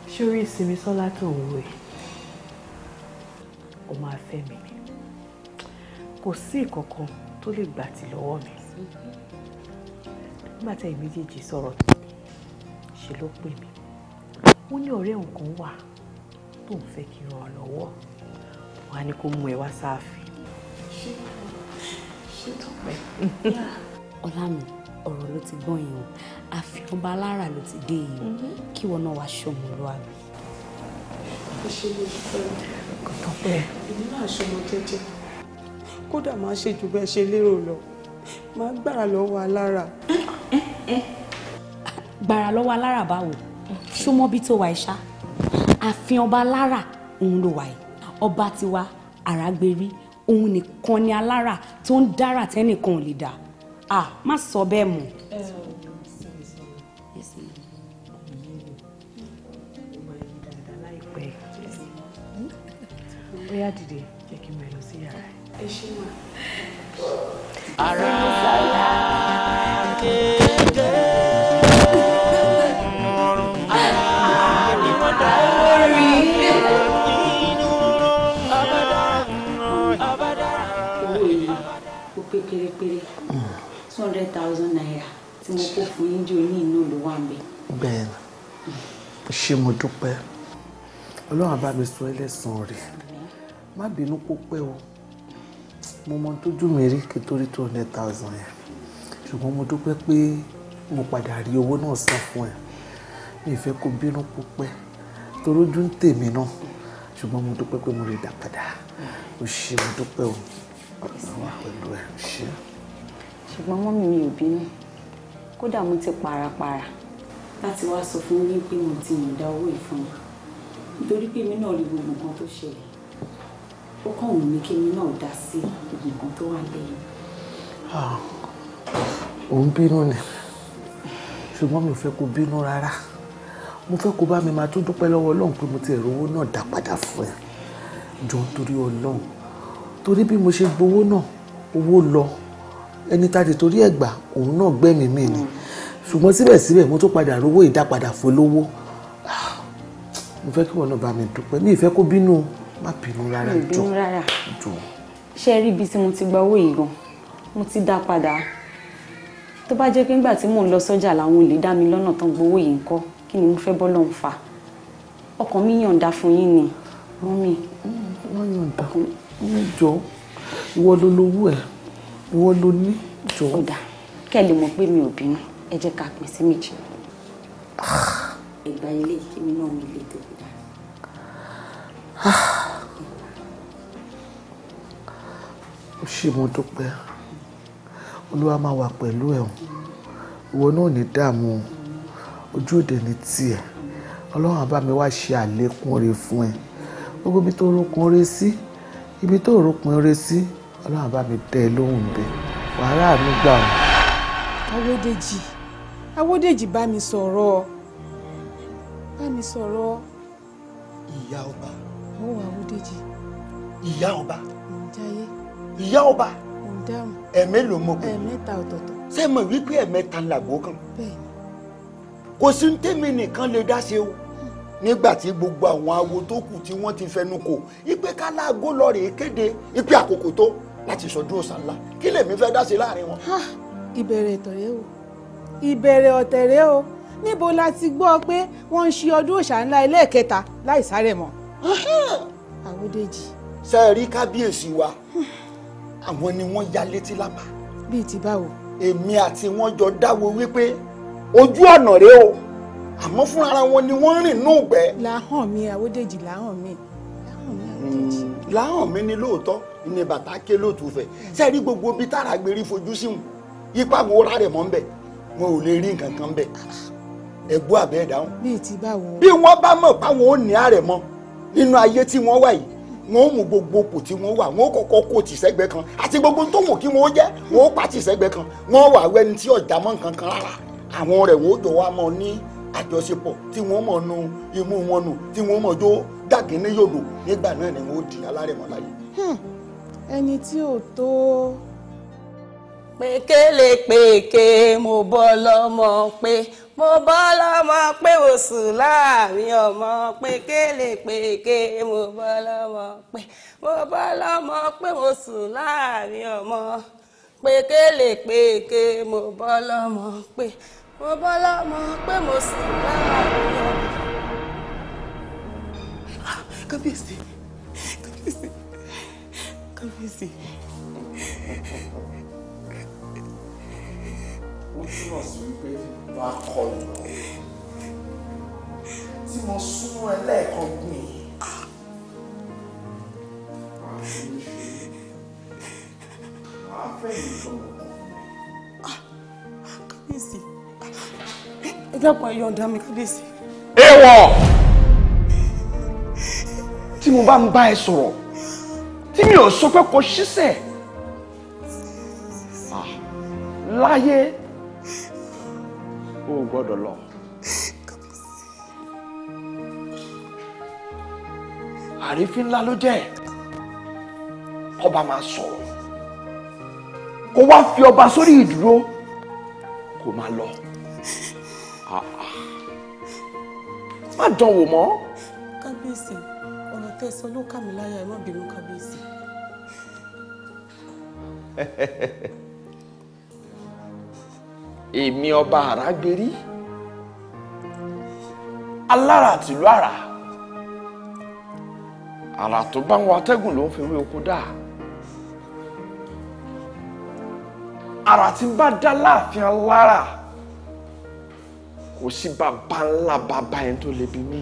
Ṣórí Simisola tó ń wò ẹ́, ó máa fẹ́ mi ni, kò sí ìkankan tó lè gbà tí lọ́wọ́ mi. Nígbà tí ẹ̀yin méjèèjì sọ̀rọ̀ tó ṣe ló pè mí, ó ní ọ̀rẹ́ òun kan wà tó ń fẹ́ kí n ràn lọ́wọ́, wọ́n á ní kó mú ẹ wá sáàfin. Ṣé Tọ́pẹ́? Ọlá mi, ọ̀rọ̀ ló ti gbọ́n yìí o, àfihàn ọba alára ló ti dé yìí o, kí wọn náà wá ṣọmọlúwàbí. Ẹ ṣe ló fẹ́. Kò tọ́pẹ́. Èmi náà ṣọmọ jẹ́jẹ́, kódà máa ṣe jù bẹ́ẹ̀ ṣe lérò lọ, máa gbára lọ́wọ́ alára. Gbàrà lọ́wọ́ alára báwo? Ṣó mọ bí tó wà ìṣá? Àfihàn ọba alára òun ló wà yìí, ọba tiwa àràgbérí òun nìkan ni alára tó ń dára tẹ́nìkan ò lè dà. Ah, má sọ bẹ́ẹ̀ mọ́. Bóyá dìde, jẹ́ kí n mọ̀ ẹ́ lọ sí yàrá ẹ̀. Ẹ ṣé mà. Ara kéde ara ni wọ́n dá rí nínú Owó yìí ó pé pérépéré 200,000 naira tí mo kó fún yín jò ní inú ló wà ń bẹ. Bẹ́ẹ̀ ni, ṣé mo dúpẹ́. Ọlọ́run á bá mi sọ ẹlẹ́sàn rẹ̀. Má bínú kó pẹ́ o, mo mọ tójú mi rí kí n tó rí 200,000 yẹn, ṣùgbọ́n mo dúpẹ́ pé mo padà rí owó náà san fún ẹ. Mi ì fẹ́ kó bínú kó pẹ́ torójú ń tèmi náà, ṣùgbọ́n mo dúpẹ́ pé mo rí dá padà. O ṣé, mo dúpẹ́ o, Ọlọ́run wà pẹ̀lú ẹ. O ṣé. Ṣùgbọ́n mọ́mì mi ò bínú, kódà mo ti parapara láti wá sọ fún yín pé mo ti yànda owó ìfún yín, nítorí pé èmi náà rí gbogbo nǹkan tó ṣẹlẹ̀. Ó kàn wù mí kí èmi náà dá sí gbogbo nǹkan tó wà lẹ́yìn. Ò ń bínú ni, ṣùgbọ́n mi ò fẹ́ kó bínú rárá. Mo fẹ́ kó bá mi máa tún dúpẹ́ lọ́wọ́ Ọlọ́run pé mo ti ẹ̀rọ owó náà dá padà fún ẹ. Jọ nítorí Ọlọ́run, torí bí mo ṣe gbowó náà, owó lọ, ẹni tá a ti torí ẹ̀ gbà òun náà gbẹ́mìí mi ni, ṣùgbọ́n síbẹ̀síbẹ̀ mo tún padà rówó ìdápadà fún lówó. Mo fẹ́ kí wọn náà bá mi dúpẹ́, mi ì fẹ́ kó bínú, Má bínú rárá. Mi ò bínú rárá. Jọ. Ṣé ẹ rí ibi tí mo ti gba owó yìí gan? Mo ti dá padà. Tó bá jẹ́ pé nígbà tí mò ń lọ sọ́jà làwọn olè dá mi lọ́nà tán gbowó yìí ńkọ́, kí ni mo fẹ́ bọ́ lọ́hùn fà? Ọkàn mi yọ̀ǹda fún yín ni, mọ́mì. Wọ́n yọ̀ǹda. Jọ, ìwọ ló lówó ẹ̀, ìwọ ló ní, jọ. Ó dáa, kẹ́ ẹ lè mọ̀ pé mi ò bínú, ẹ jẹ́ ká pín sí méjì. Ìgbà ilé kí mi náà mi lè tó dá. Ó ṣé, mo dúpẹ́. Olúwa máa wà pẹ̀lú ẹ̀ o. Ìwọ náà ò ní dààmú o. Ojú òde ní tiẹ̀. Ọlọ́run á bá mi wá ṣe àlékún oore fún ẹ. Gbogbo ibi tó rókun oore sí, ibi tó rókun oore sí, Ọlọ́run á bá mi dẹ́ ẹ lóhùn bẹ́ẹ̀. Wàhálà mi gbà o. Awódèjì, Awódèjì bá mi sọ̀rọ̀. Bá mi sọ̀rọ̀. Ìyá ọba. Ó wà Awódèjì. Ìyá ọba. Mò ń jáyé. Ìyá ọba. Mò ń dáhùn. Ẹ̀mélòó mo pè? Ẹ̀ẹ̀mẹ́ta ọ̀tọ̀ọ̀tọ̀. Ṣé mo wí pé ẹ̀mẹ́ta ń làgbó kan? Bẹ́ẹ̀ni. Kò sí ní tèmi nìkan lè dá ṣe o. Nígbà tí gbogbo àwọn awo tó kù tí wọ́n ti fẹnu kò, ipe káláagó lọ rèé kéde ipe àkókò tó láti sọdún òòṣà ńlá. Kí lèmi fẹ́ dá ṣe láàrin wọn? Ìbẹ̀rẹ̀ ọ̀tẹ̀ o. Ìbẹ̀rẹ̀ ọ̀tẹ̀ rèé o. Níbo la ti gbọ́ pé wọ́n ń ṣe ọdún òòṣà ńlá ẹlẹ́ẹ̀kẹta láì sáré mọ́? Àwòdèjì. Ṣé ẹ rí kábíyèsí wa? Àwọn ni wọ́n ya létí lápá. Bíi ti báwo? Èmi àti wọn jọ dáwọ́ wípé ojú ọ̀nà rèé o, àmọ́ fúnra wọn ni wọ́n rìn nù gbẹ́. Láhàn mi Àwòdèjì, láhàn mi. Láhàn mi ni lóòótọ́ ni bàtà ké lóòtú fẹ́. Ṣé ẹ rí gbogbo ibi tára gbérí fojú síhùn? Ipa wo rárẹ̀ mọ́ ń bẹ̀? Wọn ò lè rí nǹkan kan bẹ̀. Ẹ̀gbọ́n àbẹ́ ẹ̀dáhùn. Bíi ti báwo? Bí wọ́n bá mọ̀ páwọn ò ní àrẹ̀ mọ́ nínú ayé tí wọ́n wà yìí, wọ́n ó mú gbogbo kò tí wọ́n wà, wọ́n ó kọ́kọ́ kó tì sẹ́gbẹ́ kan àti gbogbo tó wù kí wọ́n jẹ́, wọ́n ó pa tì sẹ́gbẹ́ kan, wọ́n wà wẹ́ni tí ọ̀já mọ́ nǹkan kan rárá. Àwọn rẹ̀ wọ́n ó jọ wá mọ́ ní àjọṣepọ̀ tí wọ́n mọ̀ nu imú wọn nù, tí wọ́n mọ̀ jó dàgínní yòdò. Nígbà náà ni wọ́n ó di alárẹ̀mọ́ láyé. Ẹni tí ò tó. Pékélé péké mo bọ́ lọ́mọ pé mo bọ́ lọ́mọ pé mo sùn láàrin ọmọ. Pékélé péké mo bọ́ lọ́mọ pé mo bọ́ lọ́mọ pé mo sùn láàrin ọmọ. Pékélé péké mo bọ́ lọ́mọ pé mo bọ́ lọ́mọ pé mo sùn láàrin ọmọ. Kábíyèsí, kábíyèsí, kábíyèsí. Ó túmọ̀ sí wípé wọ́n á kọlù ọ́ tí mo súnmọ́ ẹ lẹ́ẹ̀kan gbìn. Wàá fi mí ṣe, wàá fẹ̀yìn ìjọba. Kábíyèsí, ẹ dákun, ẹ yọ̀ǹda mi kábíyèsí. Èèwọ̀! Tí mo bá ń bá ẹ sọ̀rọ̀, tí mi ò sọ pé kò ṣiṣẹ́ láyé, o ò gbọ́dọ̀ lọ. Àrífín ńlá ló jẹ́ kọba máa sọ̀rọ̀ kó wá fi ọba sórí ìdúró kó máa lọ. Má dán wò mọ́. Kábíyèsí, ọ̀rọ̀ tẹ́ sọ ló kà mí láyà, ẹ má bínú kábíyèsí. Èmi ọba Àràgbérí, alára àtìlú àrà, àrà tó bá ń wọ atẹ́gùn ló ń fi wé oko dá. Àrà tí ń bá dá láàfin alára, kò sí bàbá ńlá bàbá ẹni tó lè bí mí.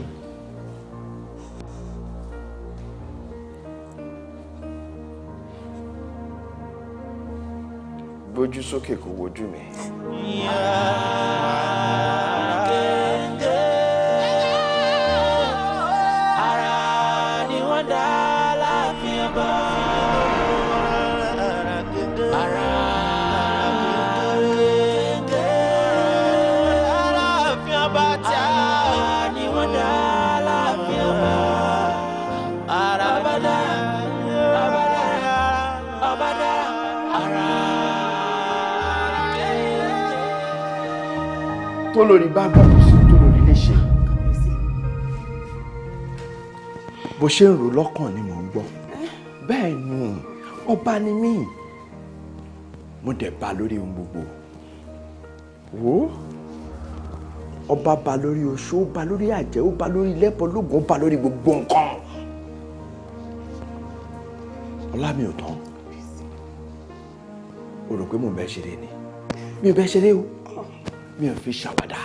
Gbójú sókè kò wojú mi. Ara ni wọ́n dá láàfin ọba. Ara láàfin ọba tí a ni wọ́n dá láàfin ọba. Ara ọba dára, ọba dára, ọba dára, ara. Tó lórí bá gbọ́, kò sí tó lórí lè ṣe. Bó ṣe ń rò lọ́kàn ni mò ń gbọ́. Bẹ́ẹ̀ ni, ọba ni mí. Mo dẹ̀ ba lórí ohun gbogbo. Wò ó, ọba ba lórí oṣó, ó ba lórí àjẹ́, ó ba lórí lẹ́bọ̀lógún, ó ba lórí gbogbo nǹkan. Ọlá mi ò tán. O rò pé mò ń bẹ ṣeré ni. Mi ò bẹ ṣeré o. Mi ò fi ṣàwàdà.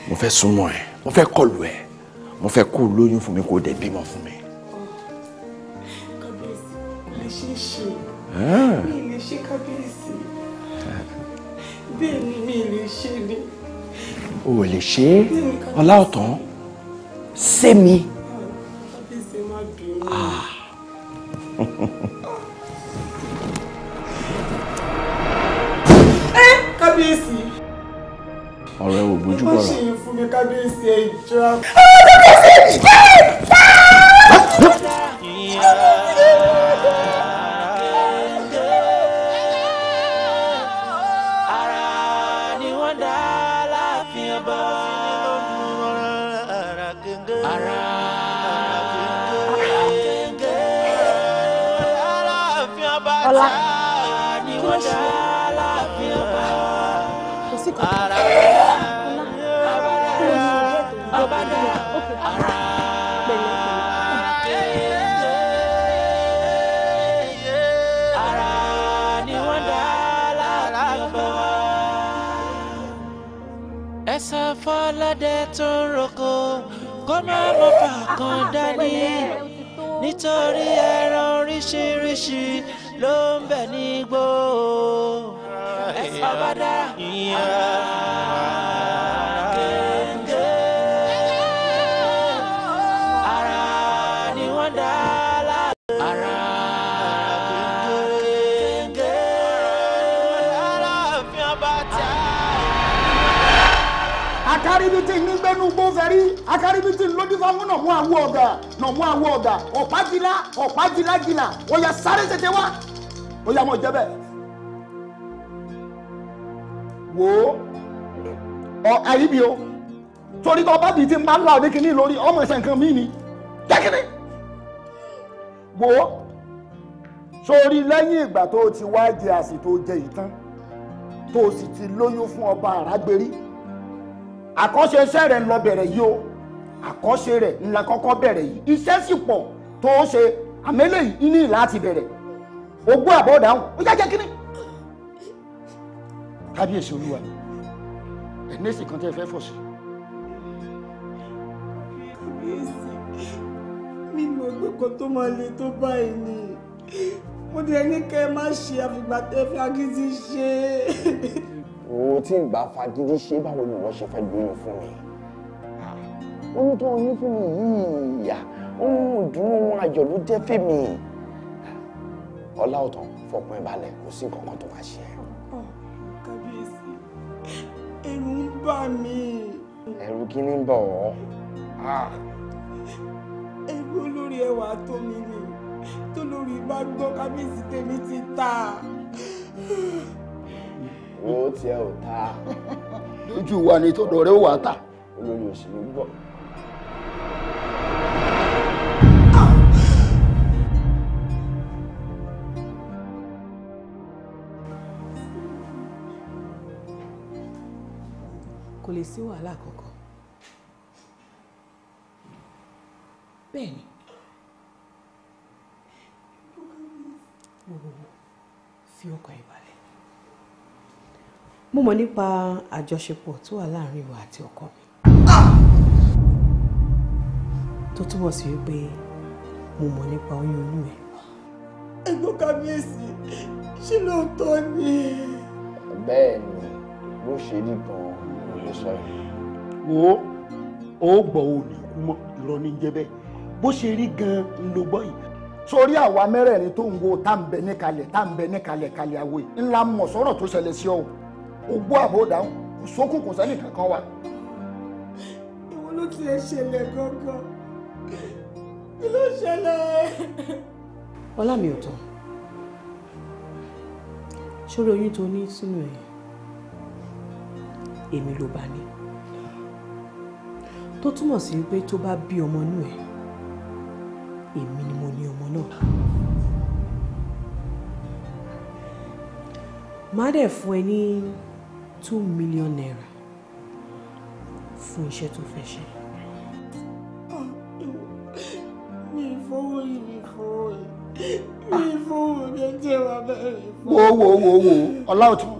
Mo fẹ́ súnmọ́ ẹ, mo fẹ́ kọlù ẹ, mo fẹ́ kó lóyún fún mi, kó dẹ̀ bímọ fún mi. Kábíyèsí, kò lè ṣeé ṣe. Mi ì lè ṣe kábíyèsí. Bẹ́ẹ̀ ni mi ì lè ṣe ni. O ò lè ṣe é, Ọlá ọ̀tán, ṣé mi? Kábíyèsí, má bínú. Kábíyèsí. Ọ̀rẹ́ ò gbójú bọ̀rọ̀. Ẹ má ṣe yẹn fún mi kábíyèsí, ẹ jọ̀ọ́. Ara ni wọ́n dá láàfin ọba. Ara láàfin ọba tá ni wọ́n dá láàfin ọba. Ara ọba dá ara ara ni wọ́n dá láàfin ọba. Ẹ sọ fọlọ́dẹ tó ń roko kó má mọ fàkàn dání, nítorí ẹran oríṣiríṣi ló ń bẹ nígbó. Ẹ sọ bá dára gẹ́gẹ́ ara ni wọ́n dá láàfin. Ara gẹ́gẹ́ aláàfin ọba tá. Akaribiti nígbẹ́nu gbófẹ́rí, akaribiti lódìfáwọn náà mú àwọ̀ ọ̀gà náà mú àwọ̀ ọ̀gà ọ̀pájìlá ọ̀pájìlájìlá ó yá sáré tètè wá, ó yá mọ̀ jẹ́ bẹ́ẹ̀. Wò ó ọ àyíbi o, torí tó bá bìí tí ń bá ń la òde kìíní lórí ọmọ ẹ̀sẹ̀ nǹkan mí ni jẹ́kìnní. Wò ó sórí lẹ́yìn ìgbà tó o ti wá jẹ àsì tó jẹ ìtàn tó o sì ti lóyún fún ọba àràgbérí, àkọ́ṣe iṣẹ́ rẹ̀ ń lọ bẹ̀rẹ̀ yìí o, àkọ́ṣe rẹ̀ ń la kọ́kọ́ bẹ̀rẹ̀ yìí, iṣẹ́ sì pọ̀ tó o ṣe àmẹ́lẹ̀ yìí ní láti bẹ̀rẹ̀. Ogún àbọ̀ dáhùn ó yá jẹ́ kínní. Kábíyèsí olúwa, ẹ̀nẹ́sì kan tẹ́ ẹ fẹ́ fọ̀ sí. Kábíyèsí, mi mọ̀ pé kò tó máa le tó báyìí ni. Mo dẹ̀ ní kẹ́ ẹ má ṣe àfìgbà tẹ́ fi agídí ṣe. Owó tí ń bá fagídí ṣe, báwo ni wọ́n ṣe fẹ́ lóyún fún mi? Oyún tó ní fún mi yìí, ìyá, ohun ìdùnnú, ohun ayọ̀ ló jẹ́ fèmí. Ọlá ọ̀tàn, fọkàn ẹ balẹ̀, kò sí nǹkan kan tó máa ṣe ẹ́. Kábíyèsí, ẹ̀rù ń bà mí. Ẹ̀rù kí ni ń bà ọ́? Ẹ̀rù olórí ẹwà tó mi ni, tó lórí bá gbọ́ kábíyèsí tèmi ti ta. Owó tiẹ̀ ò ta. Lójú wa ni tọ̀dọ̀ rẹ̀ ó wà ta. Olórí òṣèlú gbọ́. Kò lè sí wàhálà kankan. Bẹ́ẹ̀ ni. Wo fi ọkàn ẹ balẹ̀. Mo mọ̀ nípa àjọṣepọ̀ tó wà láàrin ìwà àti ọkọ mi. Tó túbọ̀ sí wípé mo mọ̀ nípa oyún inú ẹ̀. Ẹ̀gbọ́n kábíyèsí, ṣé lóòótọ́ ni? Bẹ́ẹ̀ ni, bó ṣe rí gan-an ló lè sọ yìí. Wo ó gbọ́ ò ní kú mọ́, irọ́ ní jẹ́ bẹ́ẹ̀. Bó ṣe rí gan-an ló gbọ́ yìí. Sórí àwa mẹ́rẹ̀ẹ̀rin tó ń wo tá ń bẹ níkalẹ̀ tá ń bẹ níkalẹ̀ kalẹ̀ àwọ̀ yìí ńlá mọ̀ sọ́rọ̀ tó ṣẹlẹ̀ sí ọ o. Ogbó àbò dáhùn, kò sókùn kò sẹ́nì kankan wa. Ìwọ ló tiẹ̀ ṣẹlẹ̀ gangan. Kí ló ṣẹlẹ̀? Ọlá mi ò tán. Sórí oyún tó ní sínú ẹ̀, èmi ló bá ní. Tó túmọ̀ sí wípé tó bá bí ọmọ inú ẹ̀, Èmi ni mo ní ọmọ náà. Màá dẹ̀ fún ẹ ní ₦2 million fún iṣẹ́ tó fẹ́ ṣe. Mi fowó yìí, mi fowó yìí, mi fowó mi jẹ́ wà bẹ́ẹ̀ mi fowó. Wo wo wo wo, Ọláọ̀tún,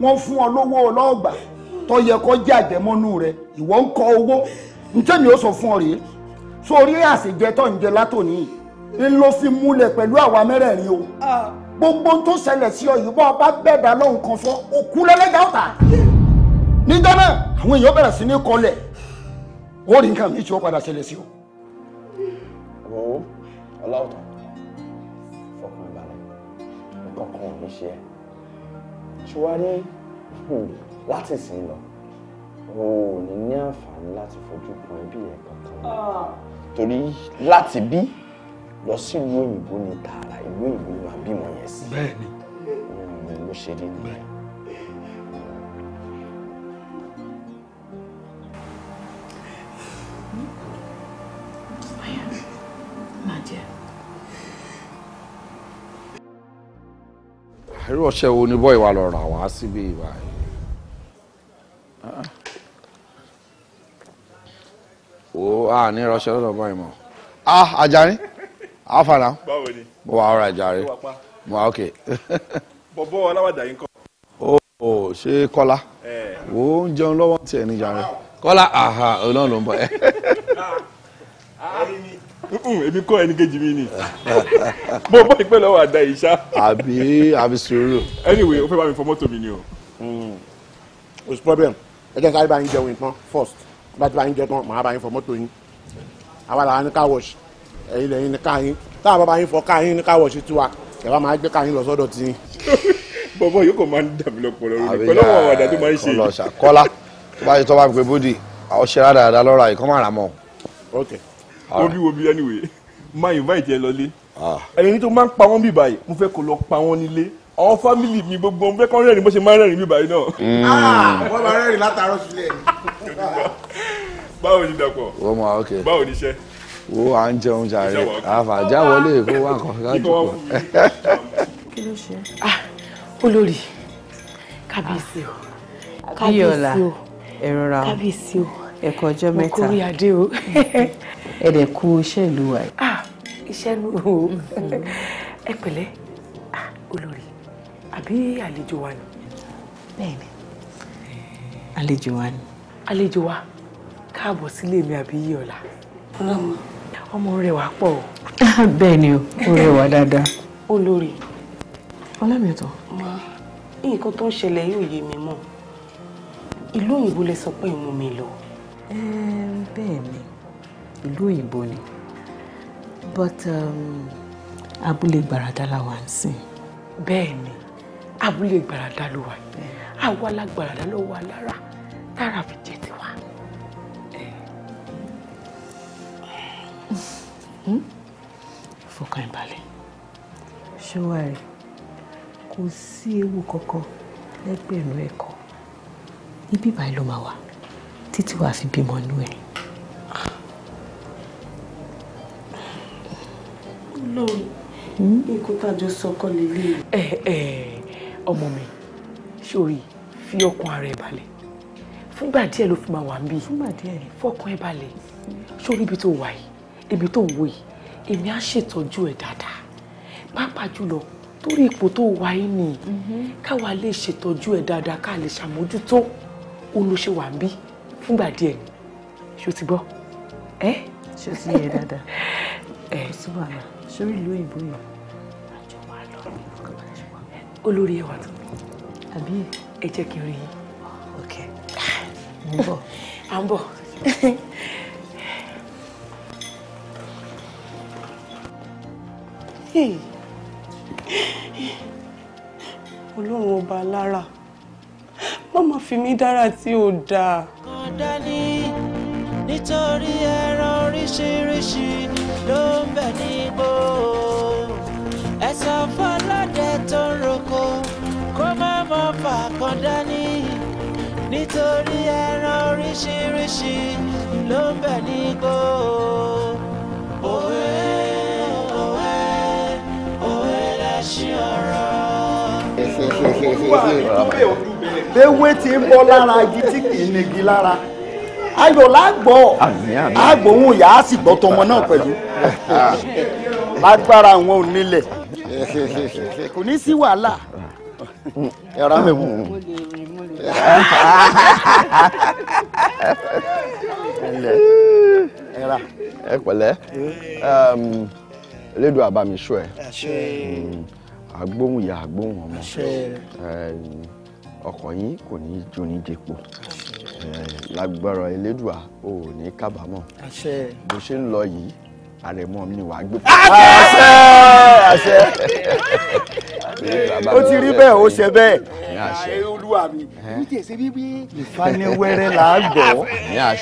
wọ́n fún ọ lówó ọlọ́ọ̀gbà tó yẹ kó jẹ́ àjẹmọ́nú rẹ, ìwọ ń kọ owó. Ntẹ́mi ó sọ fún ọ rèé, sórí àṣejẹ tó ń jẹ látòní ń ló fi múlẹ̀ pẹ̀lú àwa mẹ́rẹ̀ẹ̀rin o. Gbogbo tó ṣẹlẹ̀ sí ọ yìí, bọ́ ọba bẹ́ẹ̀dá lọ́hùn kan sọ òkú lẹ́lẹ́dàá ọ̀tá níjọ́ náà, àwọn èèyàn bẹ̀rẹ̀ sí ní kọlẹ̀, ó rí nǹkan mi tí ó padà ṣẹlẹ̀ sí ọ. Wo, Ọláọ̀tàn, fọkàn balẹ̀, nǹkan kan ò ní ṣe ẹ́. Ṣé wàá rí, láti ìsìn lọ, o ò ní ní àǹfààní láti fojú kan ẹbí ẹ kankan, torí láti bí lọ sílùú òyìnbó ní tààrà, ìlú òyìnbó ni màá bímọ yẹn sí. Bẹ́ẹ̀ni. Ló ṣe rí nìyẹn. Máa jẹ. Irú ọṣẹ wo ni bọ́ọ̀ ìwà lọ rà wá síbí ìwà yìí? O a ní ìrọṣẹ lọ́dọ̀ bọ́ọ̀ ìmọ̀. Ah, Ajani, alfa now. Báwo ni? Mo wà ọ̀rọ̀ ìjàre. Ó wà pa. Mo wà okay. Bọ̀bọ̀ aláwàdà yín kọ́. O ṣé Kọ́lá? Eh. Wo ń jẹun lọ́wọ́ tiẹ̀ ní jàre. Kọ́lá, aha, òun náà ló ń bọ̀ ẹ́. Èmi kọ́, ẹni kejì mi ni. Mo bọ́ ìpẹ́ lọ́wọ́ àdá yìí ṣá. Àbí sùúrù. Anyway, ó fẹ́ bá mi fọ mọ́tò mi ni o. Kò sí problem, ẹ jẹ́ sáré bá yín jẹun ìtàn first. Bá ti bá yín jẹ tán, màá bá yín fọ mọ́tò yín. Àwa làwa ní car wash, ẹ̀yin lẹ́yìn ní car yín. Táwa bá bá yín fọ car yín ní car wash tiwa, ẹ wá máa gbé car yín lọ sọ́dọ̀ tí yín. Bọ̀bọ̀ yóò kàn máa ń dà mí lọ́pọ̀lọ́ rẹ̀ pẹ̀lú àwọn àwàdà tó máa ń ṣe. Kọ́lá, Kọ́lá, tó bá yẹ tó bá ń pe bódì, àwọn ṣe rádaràda lọ́ra yìí kọ́ máa rà mọ́. Ok. Wo bí, wo bí, anyway, máa invite ẹ lọlé. Ẹni tó máa ń pa wọ́n bí báyìí, mo fẹ́ kó lọ pa wọ́n nílé. Àwọn family mi gbogbo, mo fẹ́ kọ́ rẹ́rìn bó ṣe máa ń rẹ́rìn bí báyìí náà. Wọ́n máa rẹ́rìn látàárọ̀ sílẹ̀. Báwo ni Dàpọ̀? Wọ́n mọ̀, ok. Báwo ni iṣẹ́? Wo, à ń jẹun jàre. Àfàjà wọlé kó wá nǹkan ká jùlọ. Kí ló ṣe? Ah, olórí, kábíyèsí o. Bíọ́lá, Kábíyèsí o. ẹ rọra o. Kábíyèsí o. Ẹ kú ọjọ́ Mo mẹ́ta. kórè adé o. Ẹ dẹ̀ kú iṣẹ́ ìlú wa yìí. Ah, iṣẹ́ nu o. Ẹ pẹ̀lẹ́. Ah, olórí, àbí àlejò wa ni? Bẹ́ẹ̀ni, àlejò wa ni. Àlejò wa, káàbọ̀ sílé mi, àbí Yíọ̀lá. Ọmọ rẹ̀ wá pọ̀ o. Bẹ́ẹ̀ni o, ó rẹwà dáadáa. Olórí. Ọlámìọ̀tọ̀. Ma, nǹkan tó ń ṣẹlẹ̀ yóò yé mi mọ́. Ìlú òyìnbó lẹ sọ pé ìmú mi lọ. Bẹ́ẹ̀ni, ìlú òyìnbó ni. But abúlé Gbàràdá la wà ń sìn. Bẹ́ẹ̀ni, abúlé Gbàràdá ló wà. Àwa la Gbàràdá ló wà lára tára fi jẹ tiwa. Fọkàn ìbàlẹ̀. Ṣé wàá rí? Kò sí ewu kankan lẹ́gbẹ̀rún ẹ̀kọ́. Ibi báyìí ló máa wà títí wàá fi bímọ inú ẹ̀. Olórí, nǹkan tá a jọ sọ kọ́ lélẹ̀. Ẹ ẹ ọmọ mi, sórí, fi ọkàn ara ẹ balẹ̀. Fúngbà díẹ̀ ló fi máa wà ń bí. Fúngbà díẹ̀ ni. Fọkàn ẹ balẹ̀. Sórí ibi tó wà yìí, ibi tó ń wò yìí, èmi á ṣètọ́jú ẹ dáadáa. Pàápàá jùlọ torí ipò tó wà yìí ni káwa lè ṣètọ́jú ẹ dáadáa, ká lè ṣàmójútó òun ló ṣe wà ń bí fúngbà díẹ̀ ni. Ṣó ti gbọ́? Ẹ? Ṣé o ti yẹ dáadáa? Kò sí wàhálà. Sórí ìlú òyìnbó yìí, àjọ wa lọ. Olórí, ẹwà tó. Àbí? Ẹ jẹ́ kí n rí yín. Ok. Mo ń bọ̀. À ń bọ̀. Hey. Ọlọ́run ọba alára, má má fi mí dára tí ò dáa. Kan dání, nítorí ẹran oríṣiríṣi ló ń bẹ nígbó. Ẹ sọ fọlọ́dẹ tó ń roko kó má mọ̀ fà kan dání, nítorí ẹran oríṣiríṣi ló ń bẹ nígbó. Òwe. Léwé tí ń bọ́ lára igi tí kì í nigi lára. Ayọ̀ lágbọ́. Àgbòhun ìyá á sì gbọ́ tọmọ náà pẹ̀lú. Lágbára àwọn onílẹ̀. Kò ní sí wàhálà. Ẹ̀rọ mi wù. Ẹ pẹ̀lẹ́, Elédùà bá mi ṣọ́ ẹ. Agbóhùn ìyá agbóhùn ọmọ. Ọkọ̀ yín kò ní jóní depo. Lágbára Elédùà ò ní kábàámọ̀. Bó ṣe ń lọ yìí, àrẹ̀mọ mi wàá gbé. Àṣẹ! Àṣẹ! Ó ti rí bẹ́ẹ̀, ó ṣe bẹ́ẹ̀. Olúwa mi, ní tiẹ̀ ṣe bíbí. Ìfaniwẹ́rẹ́ là á gbọ́.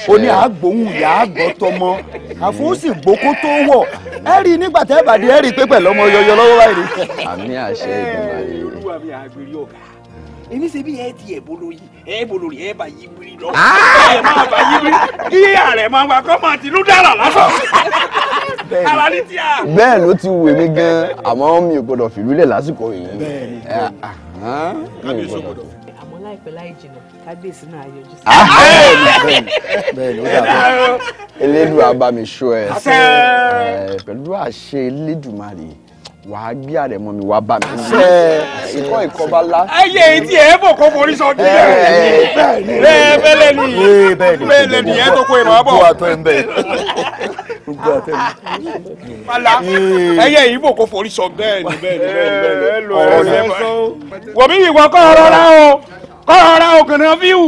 Ó ní àgbóhùn ìyá àgbọ̀ tọmọ. Àfún sì gbókó tó wọ̀. Ẹ rí i nígbà tẹ́ bàdé, ẹ rí i pé pẹ̀lú ọmọ yọyọ lọ́wọ́ báyìí. Àmì àṣẹ Èdùmàrè. Olúwa mi, àgbèrè ọ̀gá. Èmi ṣe bí ẹ ti ẹ̀ bolórí, ẹ bolórí, ẹ bá yí wíri lọ. Ẹ máa bá yí wíri. Kí ààrẹ máa wà kọ́ máa tìlú dára lásán. Ara ní tí a. Bẹ́ẹ̀ ló ti wù mí gan-an, àmọ́ mi ò gbọ́dọ̀ fìlú lẹ̀ lásìkò yìí. Kábíyèsí ò gbọ́dọ̀. Àmọ́ láìpẹ́ láì jìnnà, kábíyèsí náà yọjú sí. Bẹ́ẹ̀ni, ó dàbọ̀. Elédùà bá mi ṣọ́ ẹ. Pẹ̀lú àṣẹ Elédùmarè, wàá gbé àrẹ̀mọ mi wá bá mi. Ikọ́ ìkọ́ bá lá. Ayé etí ẹ̀ bò kó forí sọ díẹ̀. Bẹ́ẹ̀ bẹ́lẹ̀ ni bẹ́ẹ̀lẹ̀ ni ẹ̀ tó kó ìmọ̀ bọ̀. Gbogbo àtọ́ ẹ̀ ń bẹ̀. Gbogbo àtọ́ ẹ̀ ń bẹ̀. Pala ẹyẹ yìí bò kó forí sọ bẹ́ẹ̀ ni bẹ́ẹ̀ ni bẹ́ẹ̀ ni. Ọ̀rọ̀ ni wọ̀ mí ìwọ kọ́ ọ̀rọ̀ rà o kọ́ ọ̀rọ̀ rà o kànáà fíwù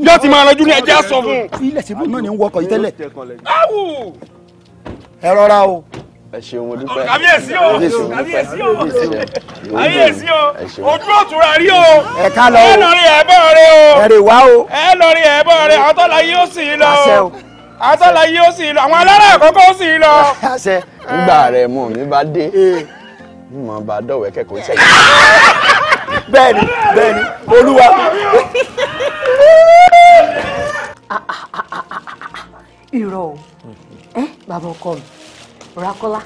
yóò ti máa rọjú ní ẹjẹ́ sọ fún un. Ilẹ̀ síbò náà ni ń wọkọ̀ yìí tẹ́lẹ̀. Áwù. Ẹ rọra o. Ẹ ṣeun, mo dúpẹ́. Kábíyèsí o, kábíyèsí o, kábíyèsí o, ojú òtúra rí o. Ẹ ká lọ o. Ẹ lọ rí ẹ bọ́ rẹ o. Ẹ rè wá o. Ẹ lọ rí ẹ bọ́ rẹ, àtọ́lá yìí ó sì lọ. Àtọ́lá yìí ó sì lọ, àwọn alára àkọ́kọ́ ó sì lọ. Nígbà rẹ̀ mọ̀ mi bá dé, mo bá dọ̀wẹ́ kẹ́kọ̀ọ́ sẹ́yìn. Bẹ́ẹ̀ni, bẹ́ẹ̀ni, Olúwa. Irọ́ o, ẹ bàbá ọkọ mi. Rakola.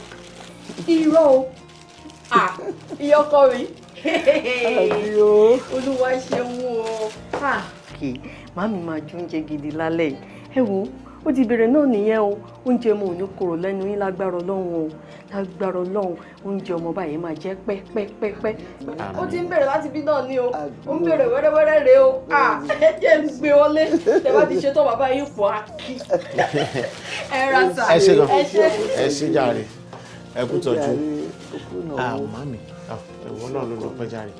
Irọ́ o. Ìyá ọkọ mi. Olúwa ṣeun o. Màmí máa jẹ oúnjẹ gidi lálẹ́ yìí. Ẹ wo, ó ti bẹ̀rẹ̀ náà nìyẹn o. Oúnjẹ mo ò ní korò lẹ́nu yín lágbára Ọlọ́run o. Lágbára Ọlọ́run, oúnjẹ ọmọ báyìí máa jẹ́ pẹ́pẹ́pẹ́pẹ́. Ó ti ń bẹ̀rẹ̀ láti bí náà ni o. Ó ń bẹ̀rẹ̀ wẹ́rẹ́wẹ́rẹ́ rèé o. Ẹ jẹ́ ń gbé wọlé. Tẹ bá ti ṣe tán bàbá yín pọ̀ á kí. Ẹ ra sà. Ẹ ṣe gan. Ẹ ṣe jàre. Ẹ kú tọ́jú. Màmí, ìwọ náà ló lọ pẹ́ jàre.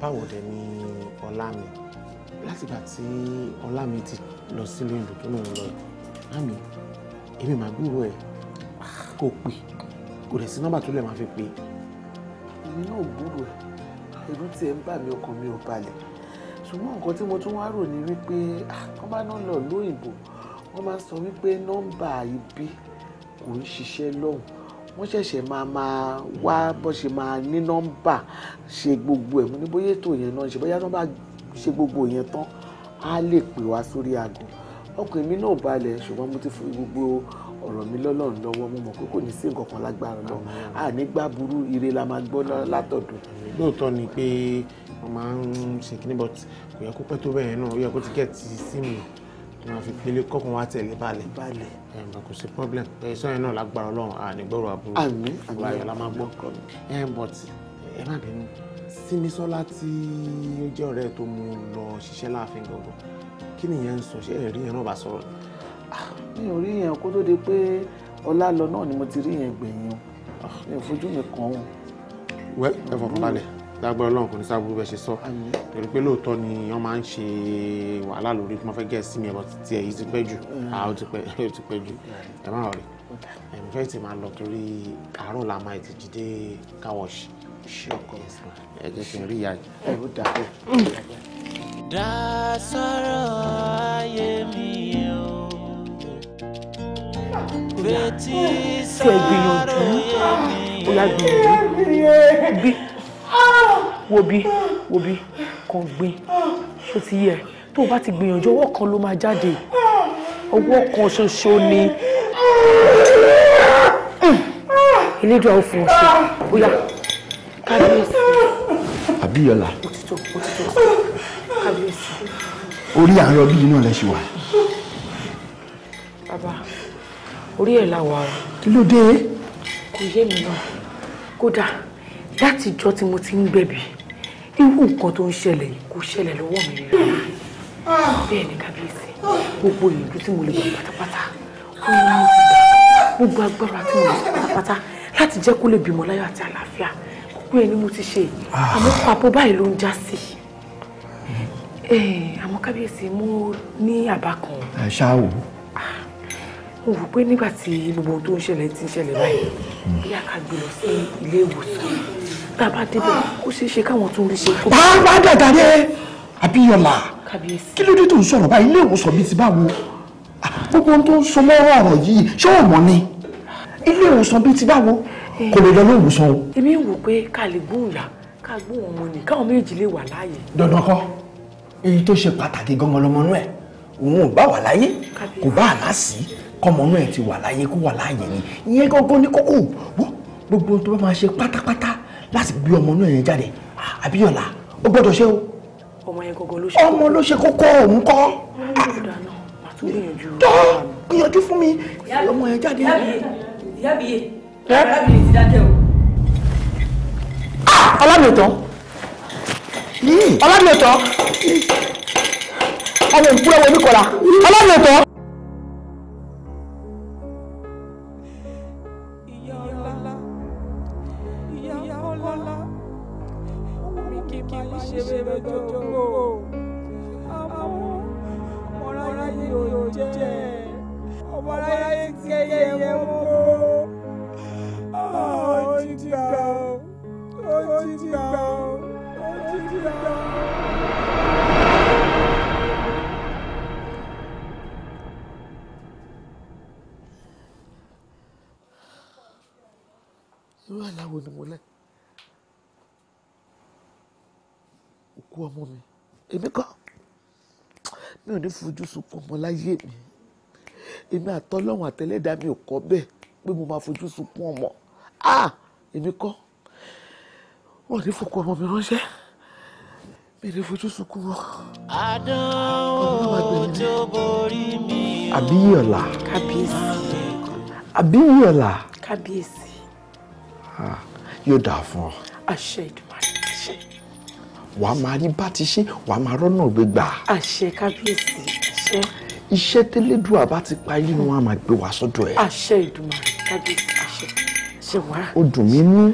Báwo dẹ̀ ni ọlá mi? Látìgbà tí ọlá mi ti lọ sílé ìlú tó lóun lọ, màmí, èmi màá gbúrò ẹ̀ kó pè, kò dẹ̀ sí nọ́mbà tó lè máa fi pè. Èmi náà gbúrò ẹ̀, ẹ̀rù tí ẹ̀ ń bà mí, ọkàn mi ò balẹ̀. Ṣùgbọ́n nǹkan tí mo tún wá rò ní wípé wọ́n bá náà lọ lóyìnbó, wọ́n máa ń sọ wípé nọ́mbà ibi kò ń ṣiṣẹ́ lọ́hùn. Wọ́n ṣẹ̀ṣẹ̀ máa wá bó ṣe máa ní nọ́mbà ṣe gbogbo ẹ̀. Mo ní bóyá ètò yẹn náà ṣe bóyá nọ́mbà ṣe gbogbo yẹn tán á lè pè wá sórí aago. Ọkàn mi náà balẹ̀, ṣùgbọ́n mo ti fi gbogbo ọ̀rọ̀ mi lọ́lọ́run lọ́wọ́. Mo mọ̀ pé kò ní sí nǹkan kan lágbára lọ, àní gbá burú, ire la máa gbọ́ látọ̀dọ̀. Lóòótọ́ ni pé wọ́n máa ń ṣe kíní, but kò yẹ kó pẹ́ tó bẹ́ẹ̀ náà. Ó yẹ kó ti gẹ̀ ti síìmù tó máa fi pélé kọ́kàn wá tẹ̀lé balẹ̀. Kò sí problem. Ẹ sọ yẹn náà lágbára Ọlọ́run, àní gbọ́rọ̀ àbúrò. Àmín, àmín. Ayọ̀ la máa gbọ́. But ẹ má bínú, Símisọ́lá tí ó jẹ́ ọ̀rẹ́ tó mú lọ ṣiṣẹ́ láàfin gangan, kí nìyẹn ń sọ? Ṣé ẹ̀rí yẹn náà bá sọ̀rọ̀? Mi ò rí yẹn kó tó di pé ọlá lọ náà ni mo ti rí yẹn gbẹ̀yìn o. Mi ò fojú mi kàn wọ́n. Wẹ́ ẹ fọkàn balẹ̀, lágbára Ọlọ́run kò ní sábúrú bẹ́ẹ̀ ṣe sọ. Torí pé lóòótọ́ ni wọ́n máa ń ṣe wàhálà lórí tí wọ́n fẹ́ gẹ̀ sí mi ẹ̀bọ̀ tí ẹ̀ yìí ti pẹ́ jù. Ó ti pẹ́, ó ti pẹ́ jù. Ẹ má rí, ẹ̀mí fẹ́ ti máa lọ torí àárọ̀ la máa ti jí dé car wash. Ṣé ọkọ ẹ jẹ́ kí n rí ìyá yìí. Ẹ ó dà bẹ́ẹ̀. Dá sọ̀rọ̀ ayé mi o. Fetí sọ̀rọ̀ mi. Ó yá gbìyànjú. Bí wo bí wo bí kàn gbìn, ṣó ti yẹ? Tó o bá ti gbìyànjú, ọwọ́ kan ló máa jáde, ọwọ́ kan ṣoṣo ni. Elédùà ó fún ọ ṣe. Ó yá, kábíyèsí. Àbíyọ̀lá. Òtítọ́ òtítọ́ kábíyèsí. Orí à ń rọbí yìí náà lẹ ṣì wà. Bàbá, orí ẹ̀ la wà o. Kí ló dé? Kò yé mi náà. Kódà láti ìjọ́ tí mo ti ń gbẹ̀bí, irú nǹkan tó ń ṣẹlẹ̀ yìí kò ṣẹlẹ̀ lọ́wọ́ mi rí rárá. Bẹ́ẹ̀ ni kábíyèsí, gbogbo ìlú tí mo lè gbà pátápátá, ó ní mo ti gbà. Gbogbo agbára tí mo lè sọ pátápátá láti jẹ́ kó lè bímọ láyọ̀ àti àlàáfíà. Gbogbo ẹ̀ ni mo ti ṣe. Àmọ́ pàbó báyìí ló ń já sí. Àmọ́ kábíyèsí, mo ní àbá kan. Ẹ ṣáà wò. Mo rò pé nígbà tí gbogbo ohun tó ń ṣẹlẹ̀ ti ń ṣẹlẹ̀ báyìí, bóyá ká gbé lọ sí ilé ìwòsàn. Tá a bá débẹ̀, ó ṣeé ṣe káwọn tún rí ṣe kó. Bá dàda dé, Àbíyọ̀lá. Kábíyèsí. Kí ló dé tó ń sọ̀rọ̀ báyìí? Ilé ìwòsàn bíi ti báwo? Gbogbo ohun tó ń sọ mọ́rọ̀ ọ̀rọ̀ yìí, ṣé ò mọ̀ ni? Ilé ìwòsàn bíi ti báwo? Kò lè lọ ilé ìwòsàn o. Èmi ń wò pé ká lè gbóhùn yá, ká gbóhùn ọmọ nì, káwọn méjì lè wà láàyè. Dandan kọ́, èyí tó ṣe pàtàkì gangan lọmọ inú ẹ̀, òun ò bá wà láyé, kò bá àlá sí, kọ́mọ inú ẹ̀ ti wà láyé kó wà láàyè ni. Ìyẹn gangan ní kókó. Gbogbo ohun tó bá máa ṣe pátápátá láti gbé ọmọ inú ẹ̀ yẹn jáde, Àbíyọ̀lá, ó gbọ́dọ̀ ṣe o. Ọmọ yẹn gangan ló ṣe kókó. Ọmọ ló ṣe kókó òun kọ́. Tọ́ gbìyànjú fún mi, ọmọ yẹn jáde. Ìyá mi yé, arábìnrin ti dákẹ́ o. Ọlámìtàn. Ọlámìtàn. Ọmọ ìkúrẹ́ wo ní kọ́ra. Ọlámìtàn. Ìyá Ọlá, ìyá Ọlá, mi kì í máa ṣe bẹ́ẹ̀ lọ́jọ́ gbò. Àmọ́ ọmọ aráyé ò jẹ́, ọmọ aráyé ti kẹ́yẹ mọ́. Ó ti gbà ó, ó ti gbà ó, ó ti gbà ó. Irú àlá wo ni mo lẹ́? Òkú ọmọ mi, èmi kọ́, mi ò ní fojú sunkún ọmọ láyé mi. Èmi àtọlọ́run àtẹlẹ́dàá mi ò kọ́ bẹ́ẹ̀ pé mo máa fojú sunkún ọmọ. Ah! Èmi kọ́, wọ́n ò ní fòkú ọmọ mi ránṣẹ́, mi ò ní fojú sunkún wọn. Àdánwò tó borí mi. Àbíyọ̀lá. Kábíyèsí. Àbíyọ̀lá. Kábíyèsí. Yóò dáa fún ọ. Àṣẹ Ìdùmarè, àṣẹ. Wàá máa rí bá ti ṣe, wàá máa rọ́nà gbégbà. Àṣẹ kábíyèsí, àṣẹ. Iṣẹ́ tẹ́lẹ́dùà bá ti parí ni wọ́n á máa gbé wá sọ́dọ̀ ẹ̀. Àṣẹ Ìdùmarè, kábíyèsí, àṣẹ. Àṣẹ wàá. Ó dùn mí nú,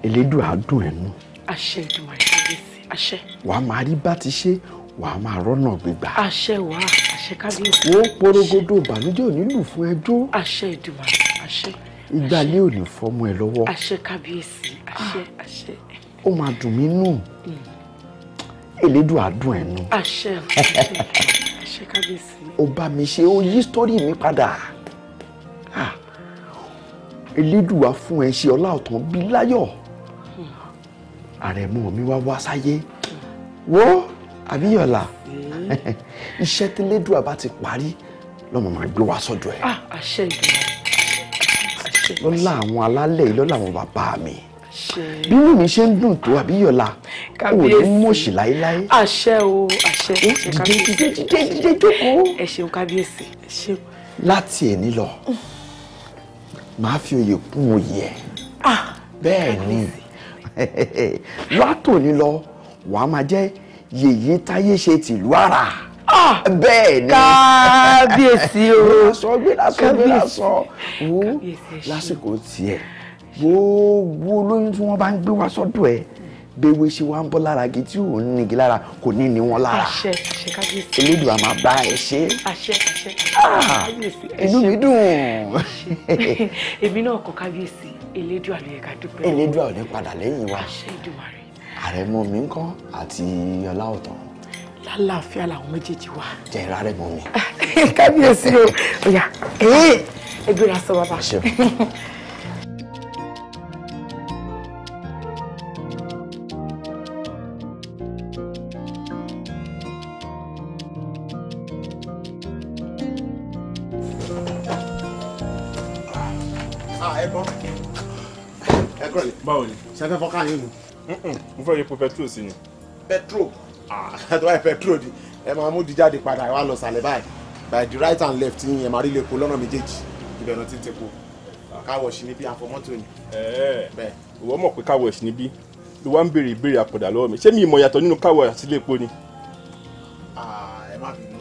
Elédùà á dùn ẹ́ nú. Àṣẹ Ìdùmarè, kábíyèsí, àṣẹ. Wàá máa rí bá ti ṣe, wàá máa rọ́nà gbégbà. Àṣẹ wàá, àṣẹ kábíyèsí. Wo porogodo ìbànújẹ́ ò ní lù fún ẹjọ́. Àṣẹ Ìdùmarè, àṣẹ. Ìgbàlẹ̀ ò ní fọmọ ẹ lọ́wọ́. Àṣẹ kábíyèsí, àṣẹ, àṣẹ. Ó máa dùn mí nù, Elédùà á dùn ẹ́ nú. Àṣẹ, àṣẹ, àṣẹ kábíyèsí. Ó bá mi ṣe, ó yí sítórì mi padà. Elédùà fún ẹ ṣe ọlá ọ̀tàn bí láyọ̀. Àrẹ̀mọ mi wá wá sáyé. Wo Àbíyọ̀lá, iṣẹ́ tí Elédùà bá ti parí lọ́mọ máa gbé wá sọ́dọ̀ ẹ̀. Àṣẹ Ìdùmarè. Lọ́lá àwọn alálẹ̀ yìí, lọ́lá àwọn bàbá mi. Bínú mi ṣe ń dùn tó Àbíyọ̀lá, ò ní mọ̀ṣì láéláé. Àṣẹ o, àṣẹ, àṣẹ kábíyèsí. Dìde dìde dìde jókòó. Ẹ ṣeun kábíyèsí, ẹ ṣeun. Láti èní lọ, màá fi oyè kún oyè ẹ. Bẹ́ẹ̀ ni, látòní lọ, wàá máa jẹ́ yèyé táyé ṣe tìlú àrà. Bẹ́ẹ̀ ni. Kábíyèsí o. Gbéra gbéra gbéra sọ. Wo lásìkò tiẹ̀, gbogbo olóyún tí wọ́n bá ń gbé wá sọ́dọ̀ ẹ̀, béwé ṣe wá ń bọ́ lára igi tí ò ń nigi lára kò ní ní wọn lára. Àṣẹ, àṣẹ kábíyèsí. Elédùà máa bá ẹ ṣe. Àṣẹ, àṣẹ, kábíyèsí. Inú mi dùn. Èmi náà kọ kábíyèsí, Elédùà ló yẹ ká dúpẹ́. Elédùà ò ní padà lẹ́yìn wa. Àṣẹ Ìdùmarè. Àrẹ̀mọ mi ńkọ́ àti Ọlá ọ̀tàn. Lálàáfíà làwọn méjèèjì wà. Jẹ́ ìrárẹ̀mọ mi. Kábíyèsí o, ọ̀yà ẹ gbéra sọ bàbá. Ẹ̀gbọ́n, ẹ kúrò lè. Báwo ni? Ṣé fẹ́ fọ́ká yín ni? Mo fẹ́ rí epo petrol sí ni. Petrol? Ah, tó bá yẹ petrol di, ẹ máa mú di jáde padà, ẹ wá lọ sàlẹ̀ báyìí. By the right and left yín, ẹ máa rí ilé epo lọ́nà méjèèjì. Ibẹ̀ náà ti ń tepo. Car wash níbí, àfọmọ́tò ni. Bẹ́ẹ̀. Ìwọ mọ̀ pé car wash níbí ló wá ń béèrè ìbéèrè àpọ̀dà lọ́wọ́ mi. Ṣé mi ìmọ̀ yàtọ̀ nínú car wash àti ilé epo ni? Ẹ má bínú.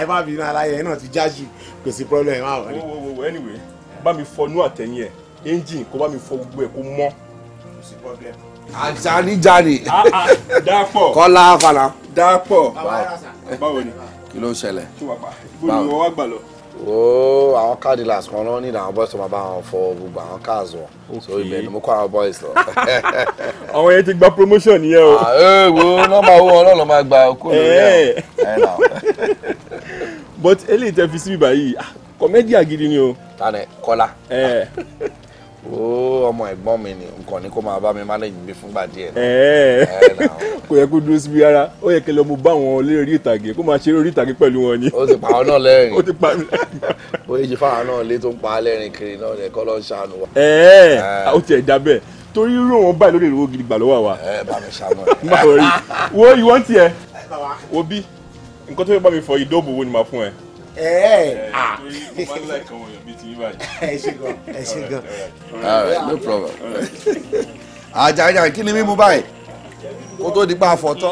Ẹ má bínú, aláyẹ náà ti jájú. Kò sí problem, ẹ má wọlé. Wo anyway, bá mi fọnú àtẹ̀yìn ẹ̀, engine kó bá mi fọ gbogbo ẹ̀ kó mọ́. Kò sí problem. Àjàníjàní. Dápọ̀. Kọ́lá Fana. Dápọ̀. Báwo ni? Kí ló ń ṣẹlẹ̀? Ṣé wàá pa? Ibo ni wọ́n wá gbà lọ? Ooo, àwọn car dealers kan náà ní àwọn boys tó máa bá wọn fọ gbogbo àwọn cars wọn. So ibẹ̀ ni mo kó àwọn boys lọ. Àwọn yẹn ti gba promotion nìyẹn o. Ẹ wo nọ́mbà owó wọn náà ló máa gba kó lórí ẹ̀. But eléyìí tẹ fi síbí báyìí, kọ́mẹ́díà gidi ni o. Tani Kọ́lá. Ooo, ọmọ ẹ̀gbọ́n mi ni, nǹkan ni kó máa bá mi manage mi fúngbà díẹ̀. Kò yẹ kó dúró síbi rárá, ó yẹ kí lọ mo bá àwọn olórí orí ìtàgé kó máa ṣeré orí ìtàgé pẹ̀lú wọn ni. Ó ti pa àwọn náà lẹ́rìn. Ó ti pa mí lẹ́rìn. Ó yẹ kí fáwọn náà lé tó ń pa á lẹ́rìn kiri náà ni kọ́ ló ń ṣàánú wa. Ó tiẹ̀ dá bẹ́ẹ̀ torí irú wọn báyìí lórí ìrówó gidi gbà lọ́wọ́ wa. Ẹ bá mi ṣàánú ẹ. Má wọrí wo ìwọ ń tiẹ̀ wo bí nǹkan tó yẹ bá mi fọ ìdóòbò wo ni màá fún ẹ. Ẹ ṣé gan, ẹ ṣé gan. All right, no problem. Àjàjà, kí ni mímú báyìí? Kó tó di pa àfọ̀tán.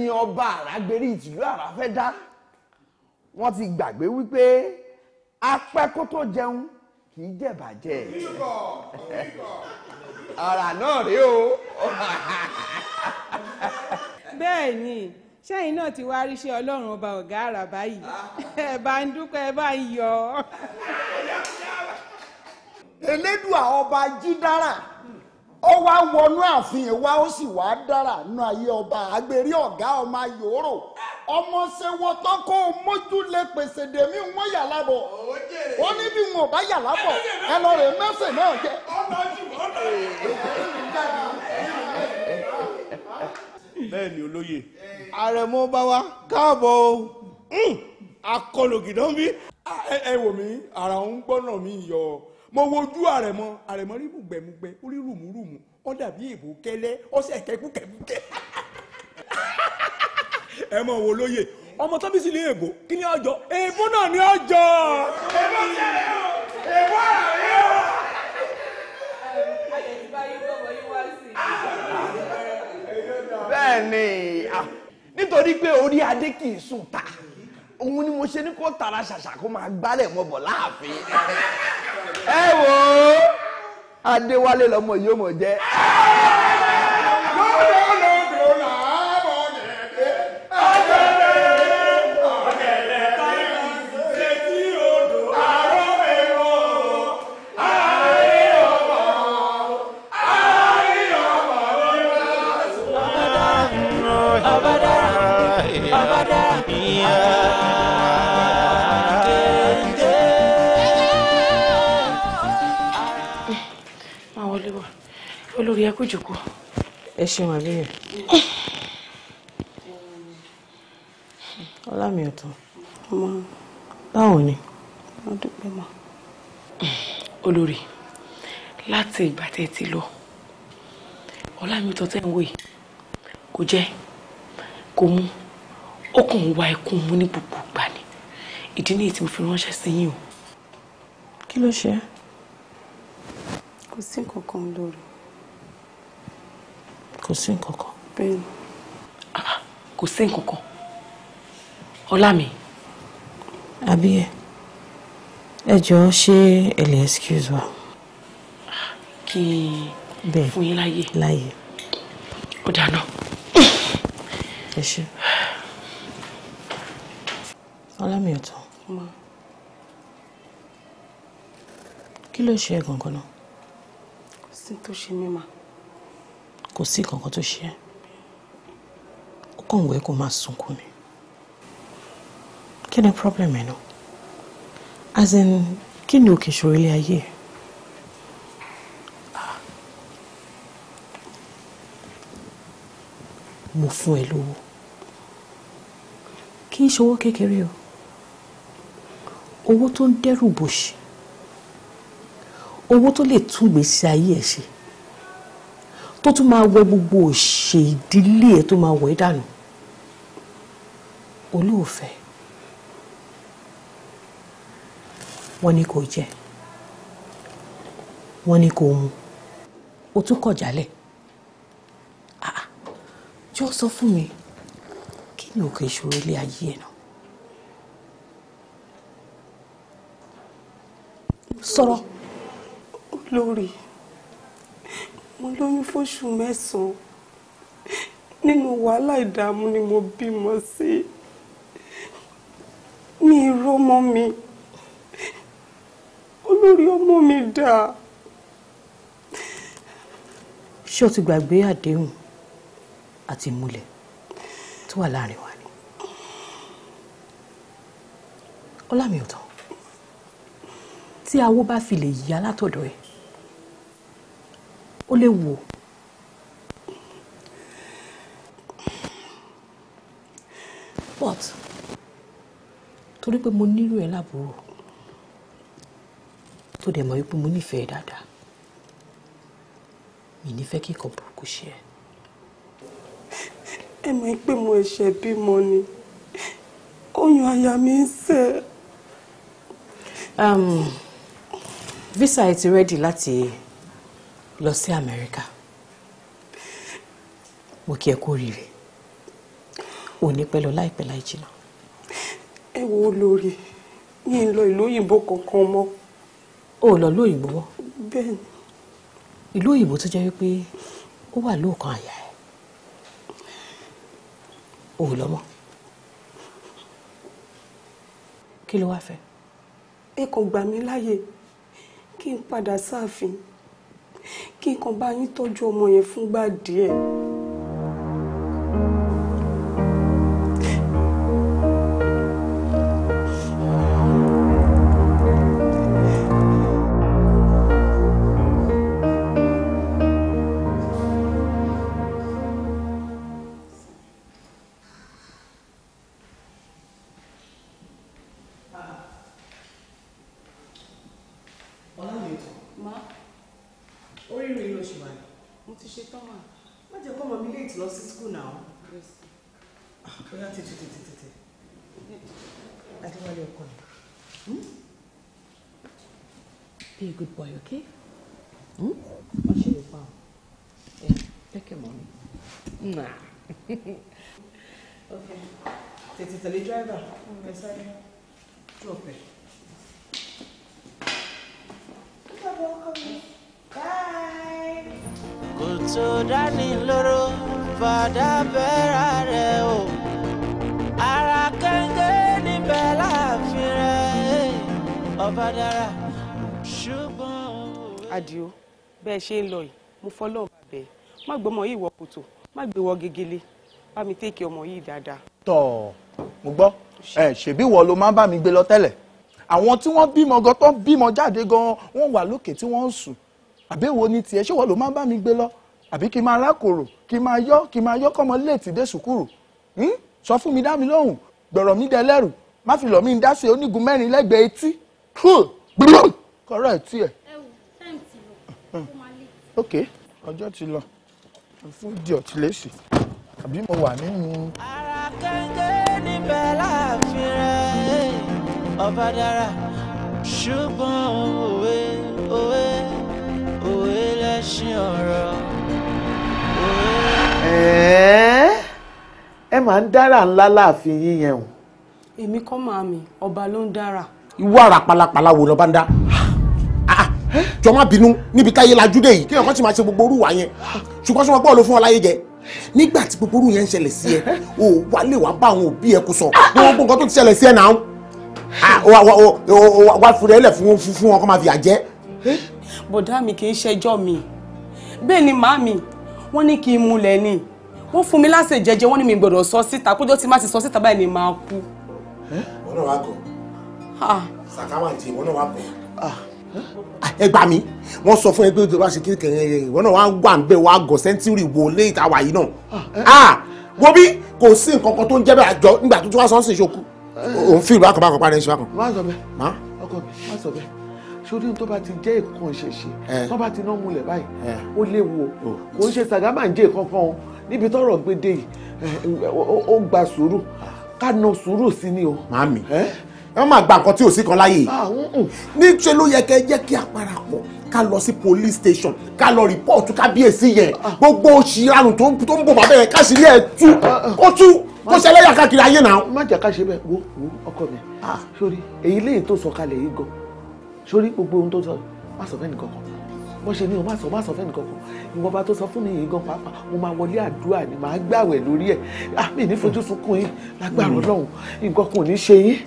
Ọba àràgbérí ìtìlú àrà fẹ́ dá, wọ́n ti gbàgbé wípé apẹ́ kó tó jẹun kì í jẹ̀bàjẹ́. Àrà náà rèé o. Bẹ́ẹ̀ ni, sẹ́yìn náà ti wá ríṣẹ́ Ọlọ́run ọba ọ̀gá àrà báyìí, ẹ bá ń dúpẹ́, ẹ bá ń yọ̀. Elédùà ọba jídára ó wá wọnú ààfin wa, ó sì wá dára nínú ayé ọba àgbèrè ọ̀gá ọmọ yòóró ọmọ ṣe wọn tán kó o mójú lè pèsè dèmí wọn yà lábọ̀, ó ní bí wọn ò bá yà lábọ̀ ẹ lọ rè mẹ́sẹ̀ náà jẹ. Bẹ́ẹ̀ ni olóye àrẹ̀mọ bá wa káàbọ̀ o, akọlògìdán bí. Ẹ wò mí, ara òun gbọ́nà mi yọ. Mo wojú àrẹ̀mọ, àrẹ̀mọ rí mùgbẹ̀mùgbẹ̀, ó rí rùmùrùmù, ó dàbí èbó kẹ́lẹ́, ó sì kẹ́kúkẹ́kúkẹ́. Ẹ mọ̀ wo lóye, ọmọ tó bí sí ilé èbó, kí ni ọjọ́? Èbó náà ni ọjọ́. Èbó ṣẹlẹ̀ o, èbó àrẹ o. Bẹ́ẹ̀ ni, nítorí pé orí adé kì í sùn ta, òun ni mo ṣe ní kó tara ṣàṣà kó máa gbálẹ̀ mọ́ bọ̀ láàfin. Ẹ wo Adéwálé lọmọ yóò mọ̀ jẹ́. Olórí ẹ kú jókòó. Ẹ ṣeun àbíyẹ. Ọlámi ọ̀tún. Báwo ni? Mo dúpẹ́ mọ́. Olórí, láti ìgbà tẹ́ ti lọ, Ọlámi ọ̀tún tẹ́ ń wò yìí, kò Kò jẹ, kò mu, ó kàn ń wá ẹkún mu ní gbogbo ìgbà ni. Ìdí nìyí tí mo fi ránṣẹ́ sí yín o. Kí ló ṣe? Kò sí nǹkan kan lórí. Kò sí nǹkan kan. Bẹ́ẹ̀ni. Kò sí nǹkan kan. Ọlá mi. Àbí ẹ jọ̀ọ́, ṣé ẹ lè excuse wa? Kí n fún yín láyè. Láyè. Ó dáná. Ẹ ṣé. Ọlámiọ̀tàn. Ma. Kí ló ṣe ẹ́ gangan náà? Kò sí tó ṣe mí mà. Kò sí kankan tó ṣe ẹ́. Ó kàn wẹ́ kó máa sunkún ni. Kí ni problem ẹ̀ náà? As in, kí ni òkè ìṣòro ilé ayé ẹ̀? Mo fún ẹ lówó. Kì í ṣe owó kékeré o. Owó tó ń dẹ́rù bòṣì. Owó tó lè tún ìgbésí ayé ẹ ṣe. Tó tún máa wẹ gbogbo òṣè ìdílé ẹ tó máa wẹ̀ dànù. Olóòfẹ́. Wọ́n ní kò jẹ. Wọ́n ní kò mu. O tún kọ̀ jálẹ̀. Jọ sọ fún mi, kí ni òkè ìṣòro ilé ayé ẹ náà? Sọ̀rọ̀. Olórí, mo lóyún fóṣù 9. Nínú wàhálà ìdààmú ni mo bímọ sí. Mi rọ́mọ mi. Olórí, ọmọ mi dà. Ṣé o ti gbàgbé àdéhùn àti ìmùlẹ̀ tó wà láàrin wa ni? Ọlámiọ̀tàn, tí awó bá fi lè yá látọ̀dọ̀ ẹ̀, ó lè wò. But torí pé mo nílò ẹ lábúrò, tó dẹ̀ mọ̀ wípé mo nífẹ̀ẹ́ dáadáa, mi ní fẹ́ kí nǹkan burúkú ṣe ẹ́. Ẹ mọ̀ pé mo ẹ̀ṣẹ̀ bímọ ni, oyún àyà mi ń sẹ̀. Visa ẹ ti ready láti lọ sí Amẹ́ríkà. Mo kí ẹ kú oríire. Ò ní pẹ́ lọ láìpẹ́ láì jìnnà. Ẹ wo olórí, mi ń lọ ìlú òyìnbó kankan mọ́. O ò lọ ìlú òyìnbó mọ́? Bẹ́ẹ̀ni. Ìlú òyìnbó tó jẹ́ wípé ó wà lóòkan àyà ẹ̀. O ò lọ mọ́. Kí ló wá fẹ́? Ẹ kàn gbà mí láàyè kí n padà sáàfin, kí n kàn bá yín tọ́jú ọmọ yẹn fúngbà díẹ̀. Ma. Oríire ló ṣì wà ní. Mo ti ṣe tán mà. Má jẹ́ kó ọmọ mi late lọ sí school now. Bóyá tètè tètè tètè. Adéwálé ọkọ mi. Be a good boy, okay? Má ṣe lè pa ọ́. Yeah, take care, mommy. Nah. Okay. Tètè tẹ̀lé driver. Ẹ sáré. Drop ẹ̀. Kò tó dání lóró fàdà bẹ́ẹ̀rẹ̀ rẹ̀ o, ara kẹ́ńgẹ́ níbẹ̀ láàfin rẹ̀ ọba dára ṣùgbọ́n. Àdìó, bẹ́ẹ̀ ṣe ń lọ yìí, mo fọlọ́ọ̀ bàbẹ̀, má gbọ́mọ yìí wọ kòtò, má gbé wọ gegele, bá mi tẹ́kì ọmọ yìí dáadáa. Tọ́ mo gbọ́ ẹ, ṣèbí wọ ló máa ń bá mi gbé lọ tẹ́lẹ̀. Àwọn tí wọ́n bímọ gan tó ń bímọ jáde gan, wọ́n wà lókè tí wọ́n ń sùn. Àbẹ̀wò ni tiẹ̀, ṣé wọ́n ló máa ń bá mi gbé lọ? Àbí kí n máa rákòrò, kí n máa yọ́, kí n máa yọ́ kọ́mọ léètì dé sùkúrù? Sọ fún mi, dá mi lóhùn, gbọ̀rọ̀ mi dẹlẹ́rù, má fi lọ̀ mí ń dá sí onígun mẹ́rin lẹ́gbẹ̀ẹ́ etí. Kọ́rọ̀ ẹ̀ tiẹ̀. Ok, ọjọ́ ti lọ. Fún di ọ̀tí lẹ́sì. Àbí mo wà nínú. Ara kẹ́kẹ́ níbẹ̀ láàfin rẹ̀ ọba dára, ṣùgbọ́n òwe òwe òwe lẹ́ṣin ọ̀rọ̀. Ẹ máa ń dára ńlá láàfin yín yẹn o. Èmi kọ́ màámi, ọba ló ń dára. Ìwọ àrà palapàla wo lọba ń dá? Jọ má bínú níbi táyé lajú dé yìí kí ọkọ tí máa ṣe gbogbo orúwà yẹn, ṣùgbọ́n sọ pé ló fún ọ láyé jẹ nígbà tí gbogbo orú yẹn ń ṣẹlẹ̀ sí ẹ, o wà lè wá bá àwọn òbí ẹ kó sọ gbogbo nǹkan tó ti ṣẹlẹ̀ sí ẹ náà, wá fúnra ẹ lẹ̀ fún wọn kó máa fìyà jẹ. Bọ̀dá mi kì í ṣẹjọ́ mi, bẹ́ẹ̀ ni màámi wọ́n ní kí n múlẹ̀ ni, wọ́n fún mi láṣẹ jẹjẹ, wọ́n ní mi gbọ́dọ̀ sọ síta, kójọ́ tí má ti sọ síta báyìí ni màá kú. Wọ́n náà wá gọ̀ sàkámà jẹ, wọ́n náà wá gọ̀. Ẹ gbà mí, wọ́n sọ fún ẹ pé wàá ṣe kékeré, ìwọ náà wàá wà ń bẹ, wàá gọ̀ sẹ́ńtúrì wò lé ìta wà yìí náà. Wo bí kò sí nǹkan kan tó ń jẹ́ bẹ́ẹ̀ àjọ nígbà tó tún wá sọ́ọ́sì ṣokú òun fi ìlú àkànbá kan ṣe wákan. Má sọ bẹ́ẹ̀ ọkọ mi, má sọ bẹ́ẹ̀. Sórí tó bá ti jẹ́ ìkan ṣẹ̀ṣẹ̀ tó bá ti ná múlẹ̀ báyìí ó léwu o. Kò ń ṣe sàgámà ń jẹ́ kankan o, níbi tọ́rọ̀ gbé dé yìí ó gba sùúrù, ká na sùúrù sí ni o. Màámi, ẹ má gba nǹkan tí ò sí kan láyè. Níṣẹ́ ló yẹ kẹ́ jẹ́ kí a parapọ̀ ká lọ sí police station ká lọ rìpọ́ọ̀tù kábíyèsí yẹn, gbogbo òṣìrànù tó ń bò bàbá yẹn ká sì rí ẹ̀ tú kó tú kó ṣẹlẹ́yà káàkiri ayé náà. Má jẹ́ ká ṣe bẹ́ẹ̀. Wo wo ọkọ mi, sórí èyí léyìí tó sọ kalẹ̀ yìí gan, sórí gbogbo ohun tó sọ, má sọ fẹ́ni kankan. Wọ́n ṣe ní o má sọ fẹ́ni kankan. Ìwọ̀nba tó sọ fún mi yìí gan pàápàá, mo máa wọlé àdúrà ni, màá gbàwẹ̀ lórí ẹ̀. Mi ní fojú sunkún yín lágbára Ọlọ́run, nǹkan kan ò ní ṣe yín.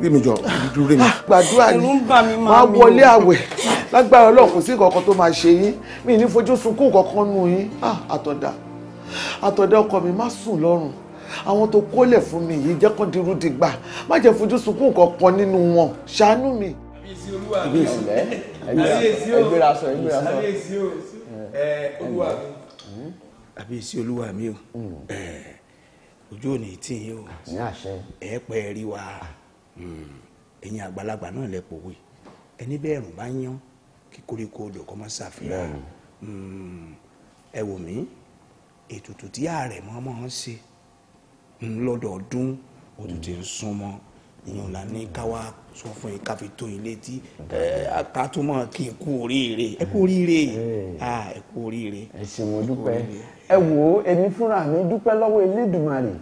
Rí mi jọ, rí mi. Gbàdúrà ni, máa wọlé àwẹ̀ lágbára Ọlọ́run, kò sí nǹkan kan tó máa ṣe yín. Mi ní fojú sunkún kankan nù yín. Àtọ̀dá ọkọ mi, má sùn lọ́rùn. Àwọn tó kólẹ̀ fún mi yìí jẹ́ kán dirú dìgbà, má jẹ́ fojú sunkún kankan nínú wọn, ṣàánú mi. Àbíyèsí olúwa mi o, ojú ò ní tì yín o, ẹ pẹ́ rí wa. Ẹ̀yin àgbàlagbà náà lẹ pòwe, ẹni bẹ́ẹ̀ rùn bá yán kí koríko odò kọ́ mọ́ ṣàfihàn. Ẹ wò mí, ètùtù tí ààrẹ mọ́ ń ṣe lọ́dọọdún òtún ti ń súnmọ́, ìyẹn là ní ká wá sọ fún yín ká fi tó yín létí, ká tó mọ̀ kí n kú oríire. Ẹ kú oríire, ẹ kú oríire. Ẹ ṣé mo dúpẹ́. Ẹ wò ó, èmi fúnra mi dúpẹ́ lọ́wọ́ Elédùmarè,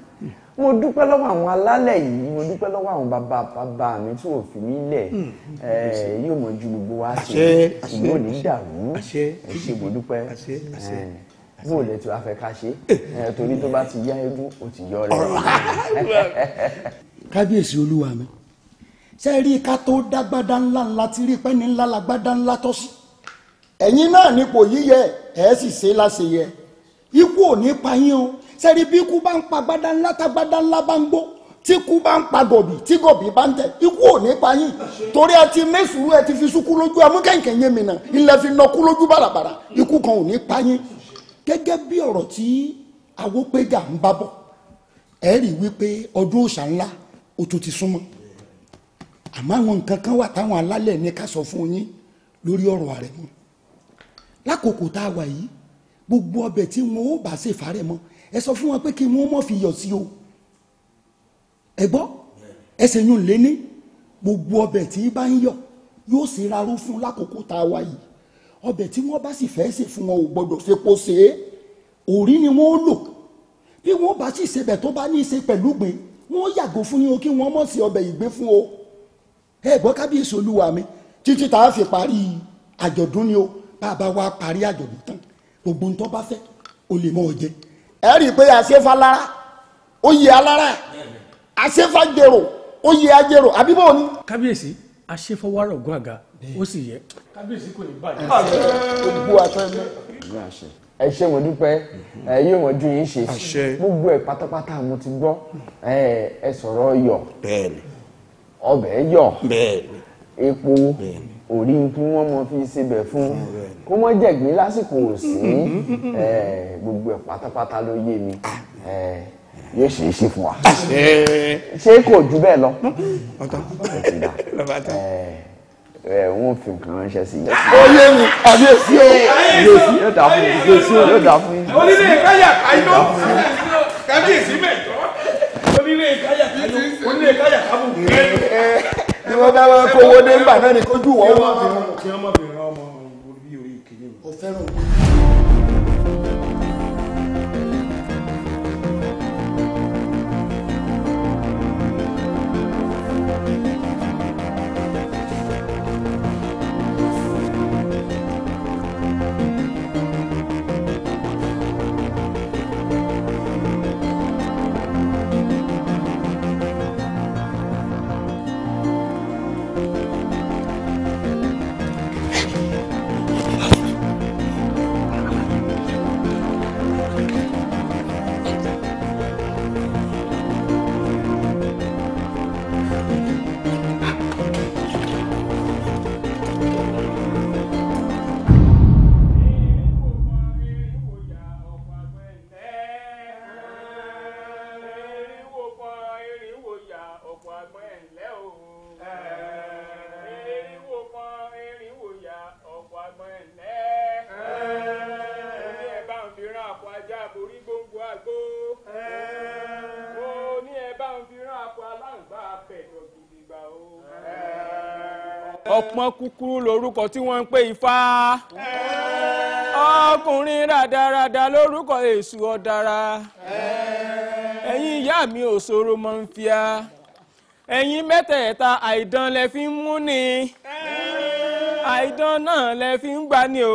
mo dúpẹ́ lọ́wọ́ àwọn alálẹ̀ yìí, mo dúpẹ́ lọ́wọ́ àwọn bàbá bàbá mi tí ò fi mí lẹ̀. Yóò mọ̀ ju gbogbo wa ṣe, ìlú ò ní dàrú. Ẹ ṣé mo dúpẹ́. Bó lẹ tí wàá fẹ́ ká ṣe, torí tó bá ti yá eégún ó ti yọ rẹ. Kábíyèsí olúwa mi, ṣe rí ká tó dágbádá ńlá ńlá tí rí pẹ́ni ńlá lágbádá ńlá tọ́ sí. Ẹ̀yin náà nípò yíyẹ ẹ̀ sì ṣe láṣẹ yẹ, ikú ò ní pa yín o. Ṣe rí bí ikú bá ń pa gbádá ńlá tágbádá ńlá bá ń gbó, tí ikú bá ń pa gọ̀bì tí gọ̀bì bá ń tẹ̀, ikú ò ní pa yín. Torí ẹ ti mẹ́sùrú, ẹ ti fi súkú lójú amúkẹ́ǹkẹ́ yé mi náà, ilẹ̀ fi nọkú lójú bàràbàrà, ikú kan ò ní pa yín. Gẹ́gẹ́ bí ọ̀rọ̀ tí Awópéjà ń bá bọ̀, ẹ rí wípé ọdún òòṣà ńlá ó tún ti súnmọ́. Àmọ́ àwọn nǹkan kan wà táwọn alálẹ̀ ní ká sọ fún yín lórí ọ̀rọ̀ Àrẹ̀mọ. Lákòókò tá a wà yìí, gbogbo ọbẹ̀ tí wọn ó bá ṣe fàrẹ̀mọ, ẹ sọ fún wọn pé kí wọn má fi yọ̀ sí o. Ẹ gbọ́, ẹ ṣe yún lé ní gbogbo ọbẹ̀ tí bá ń yọ̀ yóò ṣe rárú fún lákòókò tá a wà yìí. Ọbẹ̀ tí wọ́n bá sì fẹ́ ṣe fún wọn ò gbọ́dọ̀ fepo ṣe é, òrí ni wọ́n ó lò. Bí wọ́n bá sì ṣebẹ̀ tó bá ní í ṣe pẹ̀lú gbìn, wọ́n yàgò fún yín o, kí wọ́n mọ̀ sí ọbẹ̀ ìgbín fún o. Ẹ gbọ́ kábíyèsí olúwa mi, títí tá a fi parí àjọ̀dún ni o. Bá a bá wá parí àjọ̀dún tán, gbogbo ń tó bá fẹ́ o lè mọ̀ ọ́ jẹ. Ẹ rí i pé àṣefà lára ó yẹ alára, àṣefà jèrò ó yẹ ajérò, àbí bò ni. Kábíyèsí, àṣefọwárọ̀ gún àga ó sì yẹ. Kábíyèsí kò ní bàjẹ́. Gbogbo àtẹnu. Ẹ ṣé mo dúpẹ́, ẹ yóò mọ ju yín ṣe. Gbogbo ẹ pátápátá mo ti gbọ́. Ẹ sọ̀rọ̀ yọ̀, ọbẹ̀ yọ̀, epo orí kí wọ́n mọ fi sebẹ̀ fún, kó mọ́ jẹ̀gbín lásìkò òsì. Gbogbo ẹ pátápátá ló yé mi, yóò ṣe é ṣe fún wa. Ṣé kò ju bẹ́ẹ̀ lọ? Ẹ wọ́n fi nǹkan ránṣẹ́ sí i. Ó yé mi, kábíyèsí o. Yóò dà fún yín. Yóò dà fún yín. Onílé káyà káyọ. Kábíyèsí mẹ́jọ. Onílé káyà káyọ. Onílé káyà kábù. Bí wọ́n bá wọn kówó dé ńgbà náà ni kójú wọ́n wọ́n. Kí wọ́n má fi ràn ọmọ orí orí kìíní. O fẹ́ràn Ọpọ́n kúkúrú lórúkọ tí wọ́n ń pè Ifá. Ọkùnrin rádaràda lórúkọ Èṣù ọ̀dàrà. Ẹ̀yin ìyá mi òṣòro mọ̀ ń fíà. Ẹ̀yin mẹ́tẹ̀ẹ̀ta àìdán lẹ fi ń mú ni. Àìdán náà lẹ fi ń gbà ní o.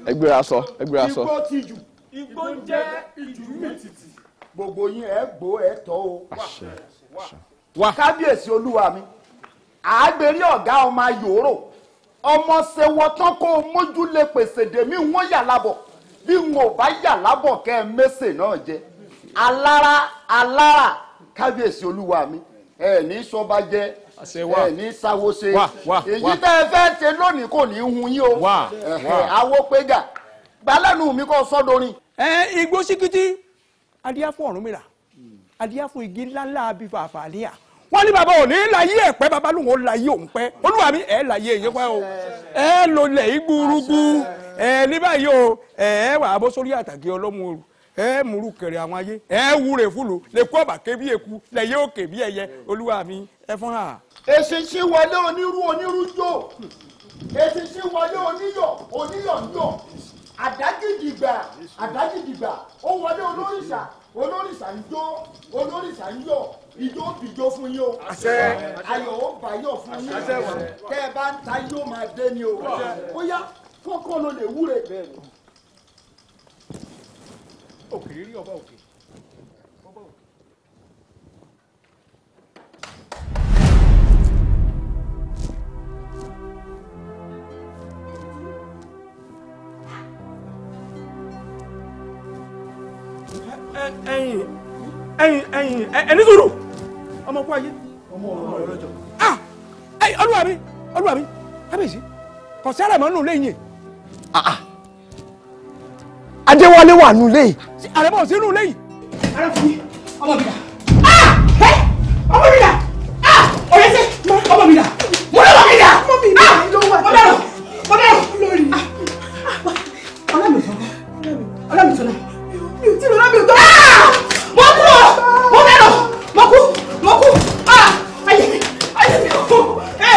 Ẹ gbéra sọ, ẹ gbéra sọ. Igbó ti jù. Igbó ń jẹ́ ìjù mìtìtì. Gbogbo yín ẹ gbó ẹ tọ́ o. Kábíyèsí olúwa mi, àágbérí ọ̀gá ọmọ ayòrò, ọmọ ṣèwọ́ tán kó o mójú lè pèsè dèmí wọ́n yà lábọ̀, bí n ò bá yà lábọ̀ kẹ́ ẹ mẹ́sẹ̀ náà jẹ. Alára alára kábíyèsí olúwa mi, ẹ ní sọba jẹ, ẹ ní sáwó ṣe, èyí tẹ́ ẹ fẹ́ ṣe lónìí kò ní hun yín o. Àwo péga, gbalẹ́nu mi kò sọ́dorin. Ẹ igbó síkítí adíá fún Ọ̀rúnmìlà, adíá fún igi ńláńlá abifàfàlíà. Wọ́n ní bàbá ò ní láyé ẹ̀ pẹ́, bàbá lóun ò láyé òun pẹ́. Olúwa mi ẹ̀ láyé èyí pẹ́ o, ẹ̀ lò lẹ̀ gbúrúgbú ẹ̀ ní báyìí o, ẹ̀ wà á bọ́ sórí àtàgé ọlọ́mú oru, ẹ̀ múrú kẹrẹ àwọn ayé, ẹ̀ wúre fúlù lè kó ọ̀bà ké bí eku, lẹ̀ yóò ké bí ẹyẹ. Olúwa mi ẹ fún ha. Eṣinṣin wọlé onírú onírú jó, eṣinṣin wọlé oníyọ̀ oníyọ̀ ń yọ̀, àdágìdìgbà àdágìdìgbà ó wọlé olórìṣà olórìṣà ń jó olórìṣà ń yọ̀, ijó bìjó fún yín o, ayọ̀ ó báyọ̀ fún yín, tẹ́ ẹ bá ń ta yóò máa dé ni o, ó yá kọ́kọ́ ló lè wúre. Òkè rí ọba òkè. Ẹ̀yin ẹ̀yin ẹ̀yin ẹni sùúrù ọmọ kú ayé ọmọ ọ̀rọ̀ lọ́jọ́. Ah, ẹ̀yin olúwa mi, olúwa mi, kábíyèsí kò sí àrẹ̀mọ nù lẹ́yìn. Adéwálé wà nù lẹ́yìn. Àrẹ̀mọ ò sí nù lẹ́yìn. Arákùnrin, ọmọ mi dà. Ah! Ẹ! Ọmọ mi dà! Ah! Ọ̀rẹ́ sẹ́! Ọmọ mi dà! Mo lọ́wọ́ mi dà! Ọmọ mi dà! Mo dẹ̀rọ̀! Mo dẹ̀rọ̀! Lórí. Ọlámìtọ́lá. Ọlámìtọ́lá. Mi ò tí ì lọ Ọlámìtọ́lá. Mo kú o! Mo dẹ̀rọ̀! Mo kú! Mo kú! Ah! Ayé mi! Ayé mi! Ẹ!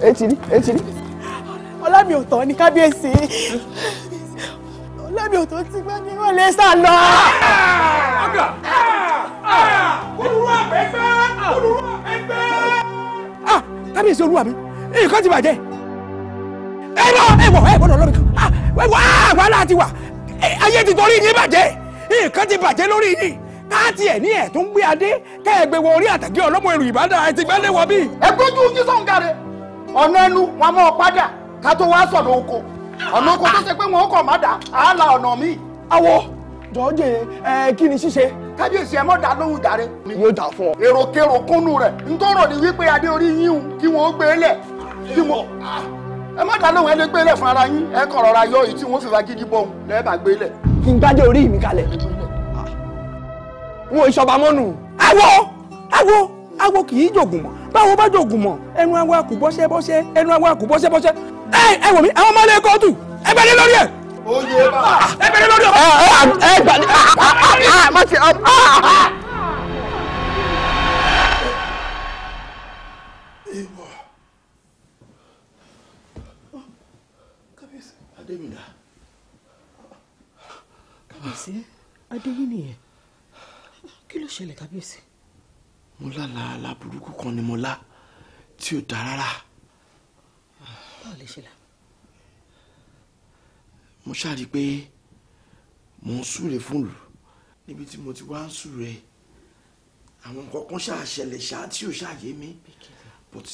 Etiri, etiri. Ọlámìtọ́ ní kábíyèsí. Ọlámìtọ́ ti gbé ní wọ́n lè sá lọ. Ah, kábíyèsí olúwa mi, nǹkan ti bàjẹ́. Ẹ lọ, ẹ wọ̀, ẹ gbọ́dọ̀ lọ́bì kan. Ah, wàhálà ti wà. Ayé ti torí yín bàjẹ́. Nǹkan ti bàjẹ́ lórí yín. Káàtì ẹ̀ ní ẹ̀ tó ń gbé adé kẹ́ ẹ gbé wọ orí àtàgé ọlọ́mọ èrò Ìbàdàn ẹ ti gbẹ́lé wọ bí. Ẹ gbójú yín sọ̀ǹgàrè, ọ̀nà ẹnu wọn mọ̀ ọ́ padà ká tó wá sọ̀nà oko, ọ̀nà oko tó ṣe pé wọn kọ̀ má dà á la ọ̀nà mi. Àwọ̀ Jọ́jẹ́ ẹ kí ni ṣíṣe. Kábíyèsí ẹ mọ̀ dá lóhùn jàre. Yóò dà fún ọ. Èròkèrò kúnnú rẹ̀ ntọ́rọ̀ ni wípé adé orí yín o kí wọ́n gbé lẹ̀ kí wọ́n ẹ má dá lóhùn ẹ lè gbé lẹ̀ fún ara yín ẹ kàn rọra yọ èyí tí wọ́n fi fa gidi bọ̀ lẹ́ẹ̀bà gbé lẹ̀. Kí n gbádé orí mi kalẹ̀. Wọn ìṣọba mọ́nu. Awo awo awo kì í jògùn mọ́. Báwo bá jògùn mọ́ ẹnu awo akù bọ́ṣẹ́ bọ́ṣẹ́ ẹnu awo akù bọ́ṣẹ́ bọ́ṣẹ́. Ẹ wò mí àwọn ọmọ ilé kóòtù ẹ bẹ̀rẹ̀ lórí ẹ̀. Ẹ bẹ̀rẹ̀ lórí ẹ̀. Ẹ gbà ní má ti. Adémídà. Kábíyèsí, adé yín nìyẹn. Kí ló ṣẹlẹ̀ kábíyèsí? Mo lálàá àlá burúkú kan ni mo lá tí ò dáa rárá. Báwo lè ṣe là? Mo ṣáà rí i pé mò ń súre fún ìlú níbi tí mo ti wá ń súre àwọn nǹkan kan ṣáà ṣẹlẹ̀ ṣáà tí ò ṣáà yé mi, but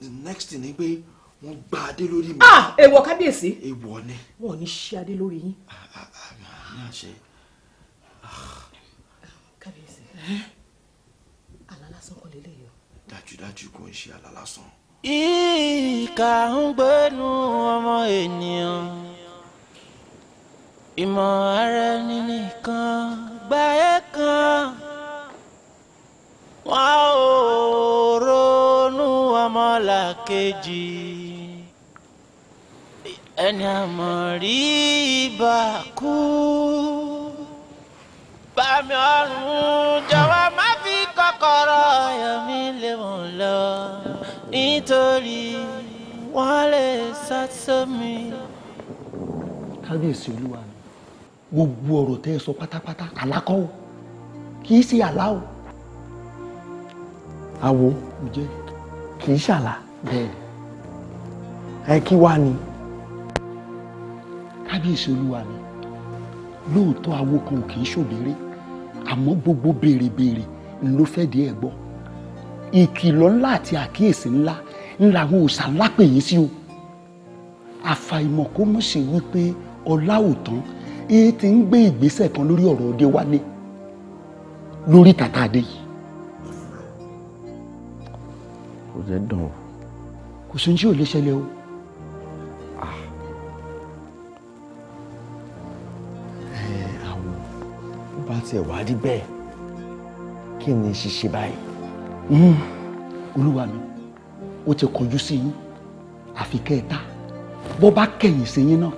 the next thing ni pé wọ́n gba adé lórí mi. Ah, èèwọ̀ kábíyèsí. Èèwọ̀ ni. Wọn ò ní ṣe adé lórí yín. Ní àṣẹ. Kábíyèsí, àlá lásán kọ́ lélẹ́yìí o. Dájúdájú kò ń ṣe àlá lásán. Ìkà ń gbénu ọmọ ènìyàn, ìmọ̀ ara ẹni nìkan gbáyé kan, wọn ò ronú ọmọlàkejì, ẹni àmọ̀ rí ibà kú. Bàmí ọ̀run jọ̀wọ́ má fi kọ́kọ́rọ́ ayọ̀ mi lé wọn lọ, nítorí wọ́n lè sá sómi. Kábíyèsí olúwa mi, gbogbo ọ̀rọ̀ tẹ́ ẹ sọ pátápátá àlá kọ́ o, kì í ṣe àlá o. Awo jẹ́ kì í ṣàlá. Bẹ́ẹ̀ni. Ẹ kí wá ni. Kábíyèsí olúwa mi, lóòótọ́ awo kan ò kì í ṣòbéèrè, àmọ́ gbogbo béèrè-béèrè ń ló fẹ́ di ẹ̀ gbọ́. Ìkìlọ̀ ńlá àti àkíyèsí ńlá ńlá àwọn òòṣà ńlá pè yín sí o. Àfàìmọ̀ kó mọ̀ ṣe wípé ọlá ò tán èyí tí ń gbé ìgbésẹ̀ kan lórí ọ̀rọ̀ Ọdẹ́wálé lórí tàtà adé yìí. Kò jẹ́ dùn o. Kò sí ní tí ò lè ṣẹlẹ̀ o. Àwọ̀ bá tiẹ̀ wá rí bẹ́ẹ̀ kí ni ṣíṣe báyìí? Olúwa mi, ó ti kọjú sí yín àfi kẹta, bó bá kẹ̀yìn sí yín náà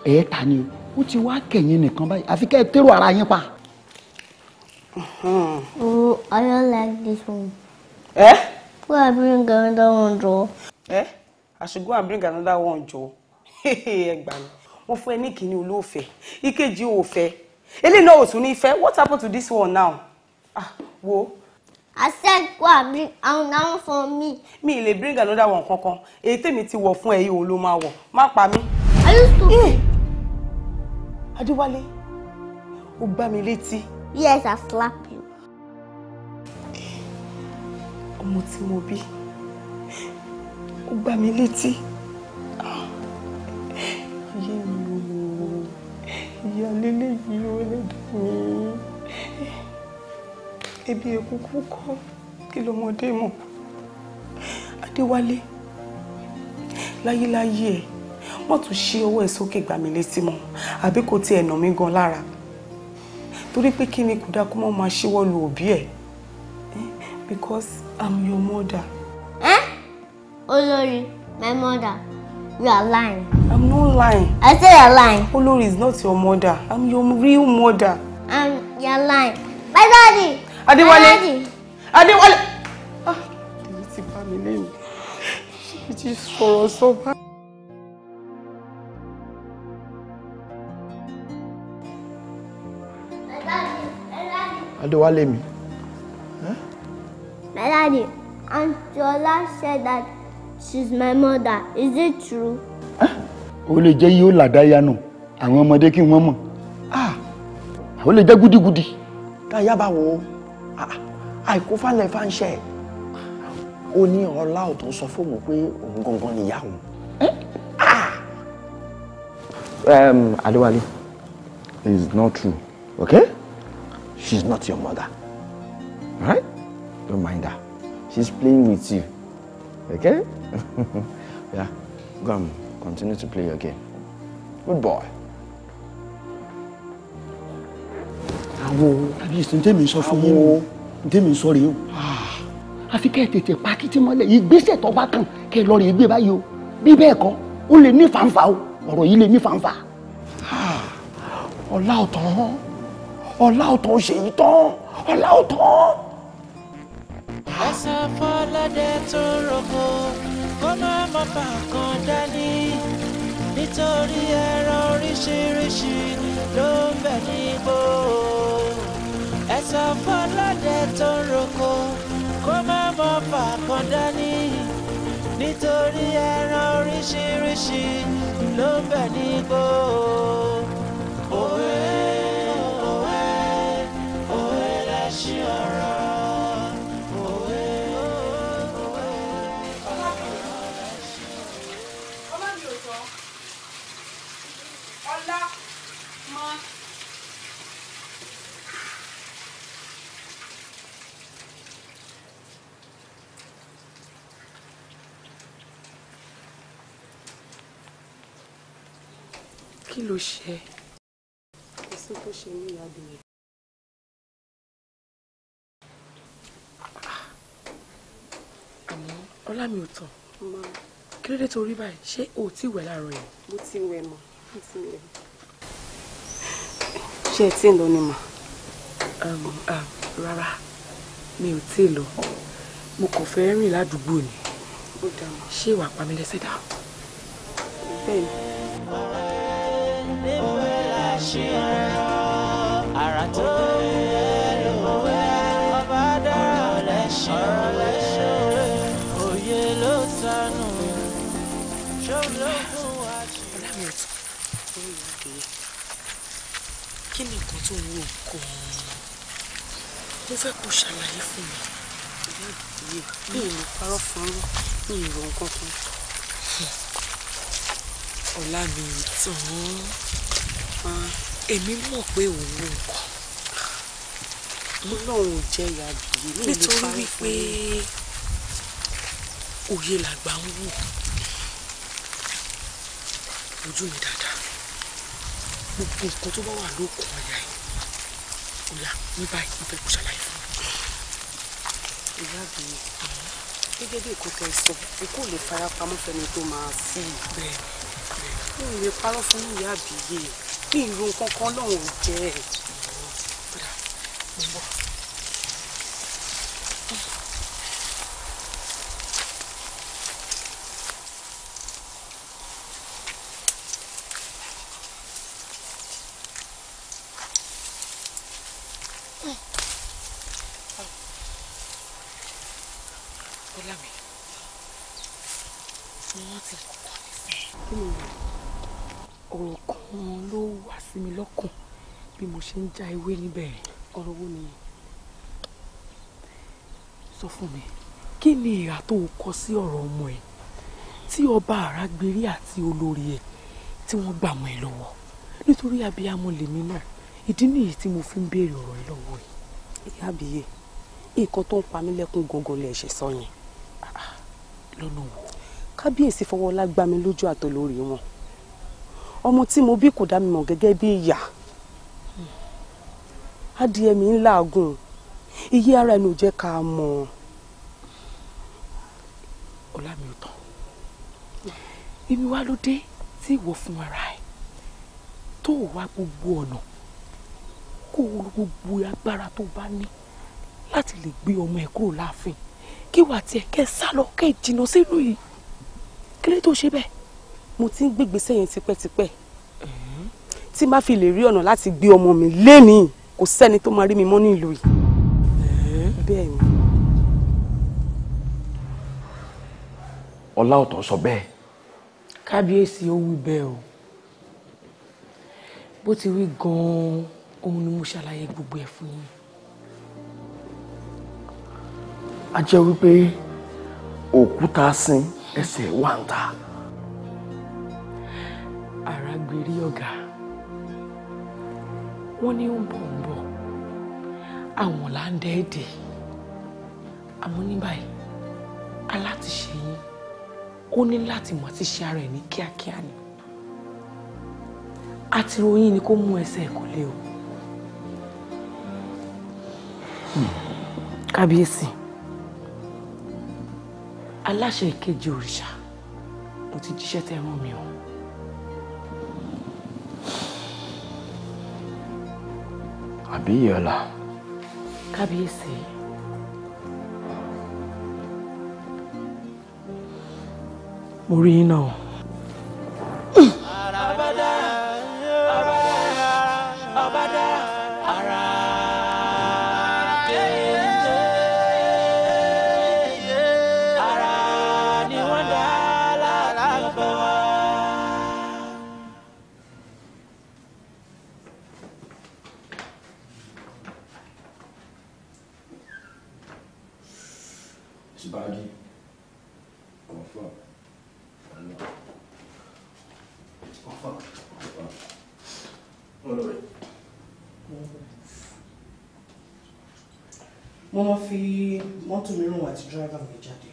ẹ̀ẹ́ta ni o, ó ti wá kẹ̀yìn nìkan báyìí àfi kẹ́ ẹ tẹ́rù ara yín pa. Oh, I don't like this one. Eh? Go and bring another one, Joe. Eh? I should go and bring another one, Joe. Ẹ gbà mí. Wọ́n fún ẹ ní ìkíní olóòfẹ́, ìkejì òfẹ́. Eléyìí náà ò tún ní fẹ́. What happened to this one now? Ah, wo. I said go and bring another one for me. Mi ì lè bring another one kankan. Èyí tèmi ti wọ̀ fún ẹ yìí òun ló máa wọ̀. Má pa mí. Are you stupid? Adéwálé, ó gbá mi létí. Yes, I slap you. Ọmọ tí mo bí, ó gbá mi létí. Ayé mi o, ìyá lélẹ́yìí ó ẹlẹ́dàá mi. Ebi èkúkú kọ́ kí lọmọdé mọ̀. Adéwálé, láyéláyé ẹ̀, wọ́n tún ṣí ọwọ́ ẹ̀ sókè gbá mi létí mọ́, àbí kò tiẹ̀ nà mí gan lára. Torí pé kí ni kò dáa kó mọ́ máa ṣíwọ́ lu òbí ẹ̀. Because I'm your mother. Eh? Olori, my mother, you are lying. I'm not lying. I say you're lying. Olori is not your mother. I'm your real mother. And you're lying. My daddy! Adéwálé! My daddy! Adéwálé! Ah, èyí ti bá mi lẹ́yìn. Ṣé ti sọ̀rọ̀ sọ bá? Adéwálé mi. My daddy, Aunt Jola said that she's my mother. Is it true? Ó lè jẹ́ yóò làdáyà nù àwọn ọmọdé kí wọ́n mọ̀. Ó lè jẹ́ gúdígúdí. Táyà bá wo àìkú falẹ̀ fáńṣẹ́ ó ní ọlá ọ̀tún sọ fóun pé òun gangan nìyá òun. Adéwálé, it's not true. Okay? She's not your mother. Alright? Don't mind her. She's playing with you. Okay? Yeah. Go and continue to play your game. Good boy. Àwo kábíyèsí ní tèmi sọ fún yín o, ní tèmi sọ rèé o. Àfi kẹ́ ẹ tètè pa kítí mọ́lẹ̀, ìgbésẹ̀ tó bá kàn kẹ́ ẹ lọ rèé gbé báyìí o. Bí bẹ́ẹ̀ kọ́, ó lè ní fàǹfà o, ọ̀rọ̀ yìí lè ní fàǹfà. Ọlá ọ̀tàn, ọlá ọ̀tàn ṣe yìí tán, ọlá ọ̀tàn. Ẹsẹ̀ fọlọ́dẹ tó roko kó má má fà kan dání nítorí ẹran oríṣiríṣi ló ń bẹ nígbó. Ẹsẹ̀ fọlọ́dẹ tó roko kó má má fà kan dání nítorí ẹran oríṣiríṣi ló ń bẹ nígbó. Òwe òwe òwe lẹṣin ọ̀rọ̀. Kí ló ṣe? Kò sí tó ṣe mí, ìyá mi. Àmọ́ ọlá mi ò tàn. Kí ló dé tó rí báyìí? Ṣé o ò tí wẹ̀ láàárọ̀ yìí? Mo ti wẹ̀ mọ́, mo ti wẹ̀. Ṣé ẹ tí ń lọ ni mà? Rárá, mi ò tí ì lọ. Mo kàn fẹ́ rìn ládùúgbò ni. Ó dáa mà. Ṣé ìwà pa mí lẹ́sẹ̀ dá? Bẹ́ẹ̀ ni. Ara tó lòwe ọba dára lẹ́ṣin òye ló sọnù ṣòlógún wa ṣe. Ọlá mi ò tán. Kí ni nǹkan tó ń wò gan-an? Mo fẹ́ kó ṣàlàyé fún mi. Mi ò lè parọ́ fún yín, mi ò rò nǹkan kan. Ọlá mi ò tán. Èmi mọ̀ pé òun ló ń kọ́. Ọlọ́run ò jẹ́ ìyá àbíyé mi lè nítorí parọ́ wípé fún yín. Òye làgbà ń wò. Ojú mi dáadáa. Gbogbo nǹkan tó bá wà lókun àyà ẹ̀. Ọ̀yà ní báyìí mo fẹ́ kó ṣàlàyé fún mi. Ìyá àbíyé, gẹ́gẹ́ bí èkó tẹ sọ, ikú ò lè farapamọ́ fẹ́ni tó máa sí i. Bẹ́ẹ̀ni. Mi ò lè parọ́ fún ìyá àbíyé. Mi ò ro nǹkan kan, Ọlọ́run ò jẹ́ ẹ̀. Ọlá mi, mo rántí nǹkan nísìnyí. Kí ni Ọ̀rọ̀ kan ló wá sí mi lọ́kàn bí mo ṣe ń já ewé níbẹ̀. Ọ̀rọ̀ wo nìyẹn? Sọ fún mi, kí ni ìhà tó o kọ sí ọ̀rọ̀ ọmọ ẹ̀ tí ọba Àràgbérí àti olórí ẹ̀ tí wọ́n gbà mọ́ ẹ lọ́wọ́? Nítorí abiyamọ lèmi náà, ìdí nìyí tí mo fi ń béèrè ọ̀rọ̀ ẹ lọ́wọ́ ẹ̀. Ìyá àbíyé, nǹkan tó ń pa mí lẹ́kún gangan lè ṣe sọ yẹn. Lọ́nà wo? Kábíyèsí fọwọ́lá gbá mi lójú àtolórí wọn. Ọmọ tí mo bí kò dá mi mọ̀ gẹ́gẹ́ bí ìyá. Adìẹ mi ń làágùn, iye ara ẹni ò jẹ́ ká mọ̀. Ọlá mi ò tán. Èmi wá ló dé tí ìwọ fún ara ẹ tó o wá gbogbo ọ̀nà kó o lo gbogbo agbára tó o bá ní láti lè gbé ọmọ ẹ kúrò láàfin, kí wàá tiẹ̀ kẹ́ sá lọ kẹ́ jìnnà sílùú yìí. Kí ló tó ṣe bẹ́ẹ̀? Mo ti ń gbégbèsè yẹn tipẹ́tipẹ́. Tí má fi lè rí ọ̀nà láti gbé ọmọ mi lénìí, kò sẹ́ni tó máa rí mi mọ́ ní ìlú yìí. Bẹ́ẹ̀ ni. Ọlá ọ̀tàn sọ bẹ́ẹ̀. Kábíyèsí ó wí bẹ́ẹ̀ o. Bó ti wí gan-an, òun ni mo ṣàlàyé gbogbo ẹ̀ fún yín. A jẹ́ wípé òkúta sin ẹsẹ̀ wà ń ta. Àràgbérí ọ̀gá, Wọ́n ní ó ń bọ̀ ń bọ̀, àwọn là ń dẹ́ẹ̀dẹ̀. Àmọ́ ní báyìí, alátiṣe yín ó ní láti mọ̀ àti ṣe ara ẹ̀ ní kíákíá ni. Àtìròyìn ni kó mú ẹsẹ̀ ẹ̀ kò lé o. Kábíyèsí, aláṣẹ ìkejì òrìṣà, mo ti jíṣẹ́ tẹ́ rán mi o. Àbíyọ̀lá. Kábíyèsí. Mo rí yín náà. Mo máa fi mọ́tò mìíràn àti dírẹ́fà mi jáde.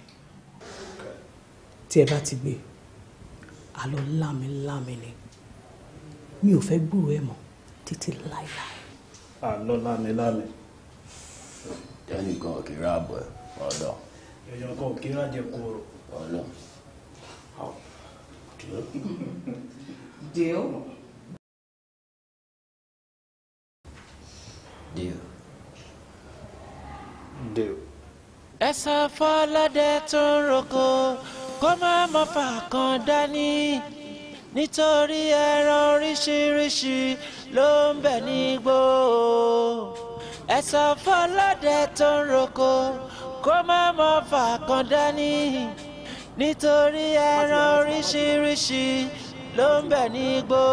Tí ẹ bá ti gbé, àlọ́ lámilámi ni. Mi ò fẹ́ gbúròó ẹ̀ mọ́ títí láéláé. Àlọ́ lámilámi. Tẹ́nìkan ò kì í ráàbọ̀ ẹ̀ ọ̀dọ̀. Èèyàn kan ò kì í rájẹ kóró. Ọ̀dọ̀. Deal. Deal. Deal. Ẹ sọ fọlọ́dẹ tó ń roko kó má mọ̀ fà kan dání, nítorí ẹran oríṣiríṣi ló ń bẹ nígbó. Ẹ sọ fọlọ́dẹ tó ń roko kó má mọ̀ fà kan dání, nítorí ẹran oríṣiríṣi ló ń bẹ nígbó.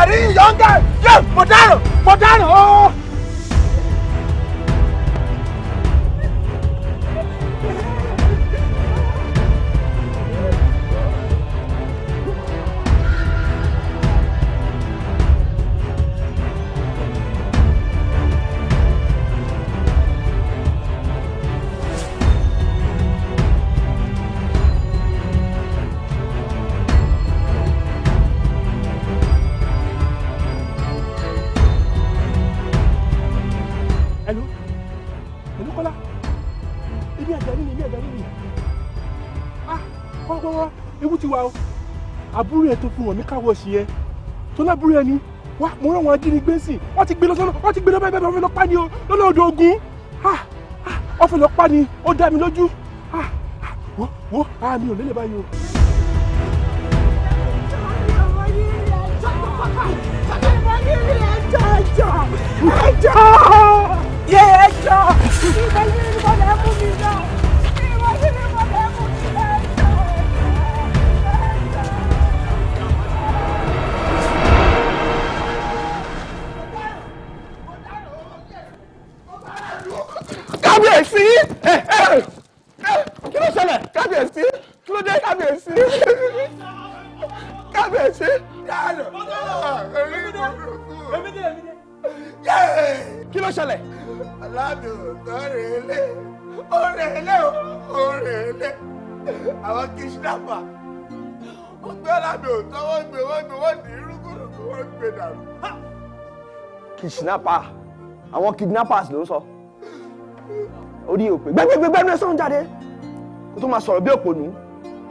Ìyá mo dáràn, mo dáràn ooo. Àbúrò ẹ tó fún wọn mi káwọ sí ẹ tó lábúrò ẹ ni wá mo rán wọn ajínigbé sí, wọ́n ti gbé lọ sọ́nà, wọ́n ti gbé lọ bẹ́ẹ̀ bẹ́ẹ̀, wọ́n fẹ́ lọ pa ni o lọ́nà odò Ògùn, wọ́n fẹ́ lọ pa ni, ó dá mi lójú. Wo wo mi ò lélẹ̀ báyìí o. Kábíyèsí, kí ló ṣẹlẹ̀? Kábíyèsí, kí ló dé? Kábíyèsí, kábíyèsí, kí ló ṣẹlẹ̀? Aládùn tó rèlé, ó rèlé, ó rèlé, àwọn kìsìnàpà, ó gbé aládùn tó wọ́n gbé wọ́n gbé wọ́n dì í rúgúrúgú wọ́n gbé dànù. Kìsìnàpà, àwọn kidnappers ló ń sọ. Orí òpè gbẹgbẹgbẹ ní ẹsán jáde kó tó máa sọ̀rọ̀ bí òpònú.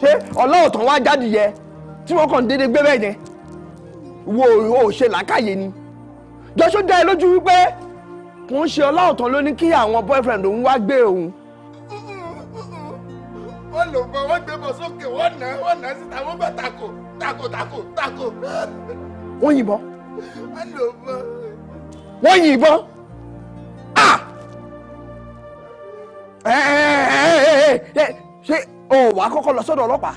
Ṣé ọlọ́ọ̀tàn wá jáde yẹ tí wọ́n kàn déédéé gbé bẹ́ẹ̀ yẹn? Wo ò ṣe làákàyè ni. Jọ́sọ́ dá ẹ lójú wípé kò ń ṣe ọlọ́ọ̀tàn ló ní kí àwọn boyfriend òun wá gbé òun. Wọ́n lò bọ́, wọ́n gbé bọ̀ sókè, wọ́n nà síta, wọ́n bá tako tako tako tako. Wọ́n yìnbọn. Wọ́n lò bọ́. Wọ́n yìnbọn. Ṣé o wà á kọ́kọ́ lọ sọ́dọ̀ ọlọ́pàá?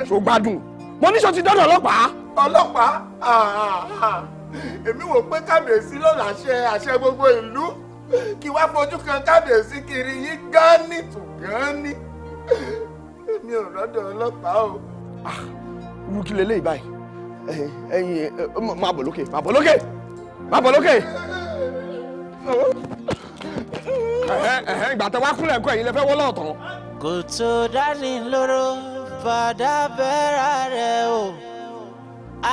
Ṣó gbádùn? Mo ní ṣó ti dọ́dọ̀ ọlọ́pàá. Ọlọ́pàá? Èmi wò pé kábíyèsí ló láṣẹ àṣẹ gbogbo ìlú, kí wá fojú kan kábíyèsí kiri yín gánì tù gánì. Èmi ò rọ́dọ̀ ọlọ́pàá o. Irú kí leléyìí báyìí? Ẹ̀yin máa bọ̀ lókè, máa bọ̀ lókè, máa bọ̀ lókè. Ìgbà tẹ wá kúnlẹ̀ ńkọ́, ẹ̀yin lẹ fẹ́ wọ́ lọ́ọ̀tàn. Kò tó dání lóró fàdá bẹ́ẹ̀rẹ̀ rẹ̀ o,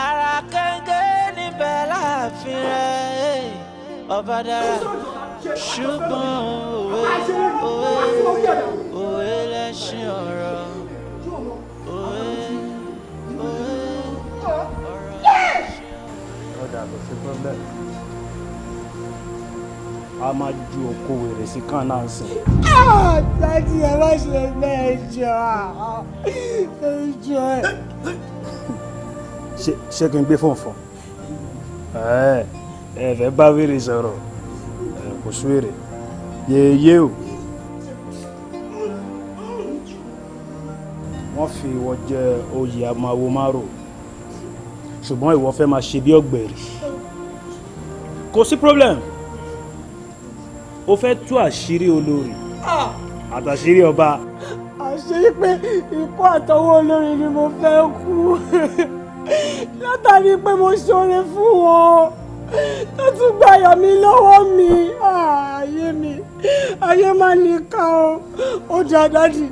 ara kẹ́ńgẹ́ níbẹ̀ láàfin rẹ̀ ọba dára, ṣùgbọ́n òwe òwe òwe lẹ́ṣin ọ̀rọ̀, òwe òwe ọ̀rọ̀ lẹ́ṣin ọ̀rọ̀. Ọ̀dà kò sí problem, a máa ju òkú wèrè sí kan náà sìn. Dádì, ẹ má ṣe bẹ́ẹ̀, jọ jọ ẹ. Ṣé kí n gbé fóònù fún ẹ? Ẹ fẹ́ bá wèrè sọ̀rọ̀, kò sí wèrè yéyé o. Wọ́n fi ìwọ jẹ oyè amáwo márò, ṣùgbọ́n ìwọ fẹ́ máa ṣe bí ọ̀gbẹ̀rì. Kò sí problem, o fẹ́ tú àṣírí olórí àtàṣírí ọba. Àṣé pé ikú àtọwọ́ olórí ni mo fẹ́ kú, látàrí pé mo ṣoore fún wọn tó tún gba ayọ̀ mi lọ́wọ́ mi. Ayé mi, ayé máa ní ká o. Ó jẹ́ dádì,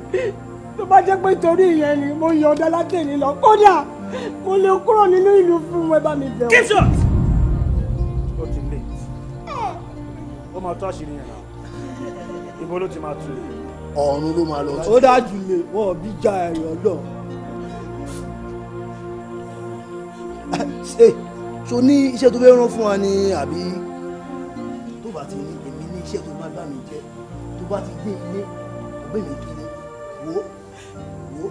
tó bá jẹ́ pé torí ìyẹn ni mo yọ̀ ọ̀dà látẹ̀lé lọ, kódà mo lè kúrò nínú ìlú fún ẹ bá mi bẹ̀ wọ́n. Keep short. Ó ti late, ó máa tó àṣírí yẹn náà, ibo ló ti máa tú? Ọ̀run ló máa lọ. Ó dájú lé wọn bí já ẹ̀yọ́ lọ. Ṣé ṣo ní iṣẹ́ tó fẹ́ rán fún wa ni, àbí tó bá ti ní èmi ní iṣẹ́ tó bá bá mi jẹ́, tó bá ti dé ilé ọgbẹ́ mi kiri wo wo.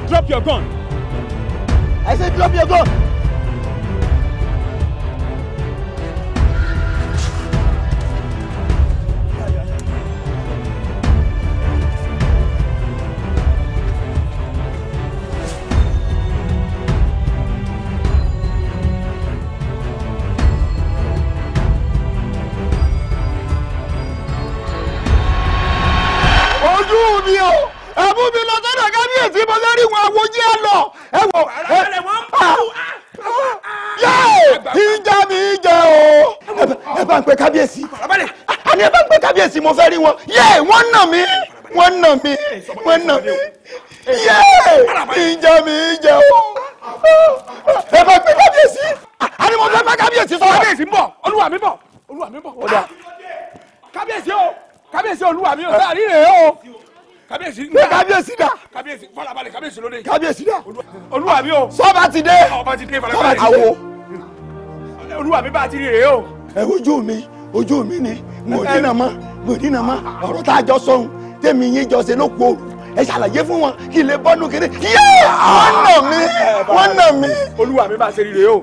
Drop your gun. I said drop your gun. Ojú mi o, ẹ mú mi lọ sọ́dọ̀ kábíyèsí, mo lórí wọn àwòjí ẹ lọ. Ẹ wò ẹ ìjà mi jẹ o. Ẹ bá ń pe kábíyèsí. Àní ẹ bá ń pe kábíyèsí, mo fẹ́ rí wọn. Yé, wọ́n nà mí, Wọ́n nà mí, wọ́n nà mí. Yéé, ìjà mi ìjà o. Ẹ bá gbé kábíyèsí. Àní mo fẹ́ bá kábíyèsí sọ̀rọ̀. Kábíyèsí ń bọ̀, olúwa mi bọ̀, olúwa mi bọ̀. Kábíyèsí o, kábíyèsí olúwa mi o, sáà rí rèé o. Kábíyèsí ní kábíyèsí dà. Kábíyèsí fọlábalẹ̀ kábíyèsí lóde. Kábíyèsí dà. Olúwa mi o. Sọ́ba ti dé. Ọba ti dé fọlábalẹ̀. Àwo. Olúwa mi bá ti rí rèé o. Ẹ ojú mi ni mo dínà mọ́, mo dínà mọ́ ọ̀rọ̀ tá a jọ sọ̀hún tèmi yín jọ ṣe ló kú òru. Ẹ ṣàlàyé fún wọn kí n lè bọ́nú kiri. Yéé, wọ́n nà mí, wọ́n nà mí. Olúwa mi bá ṣe rí rèé o.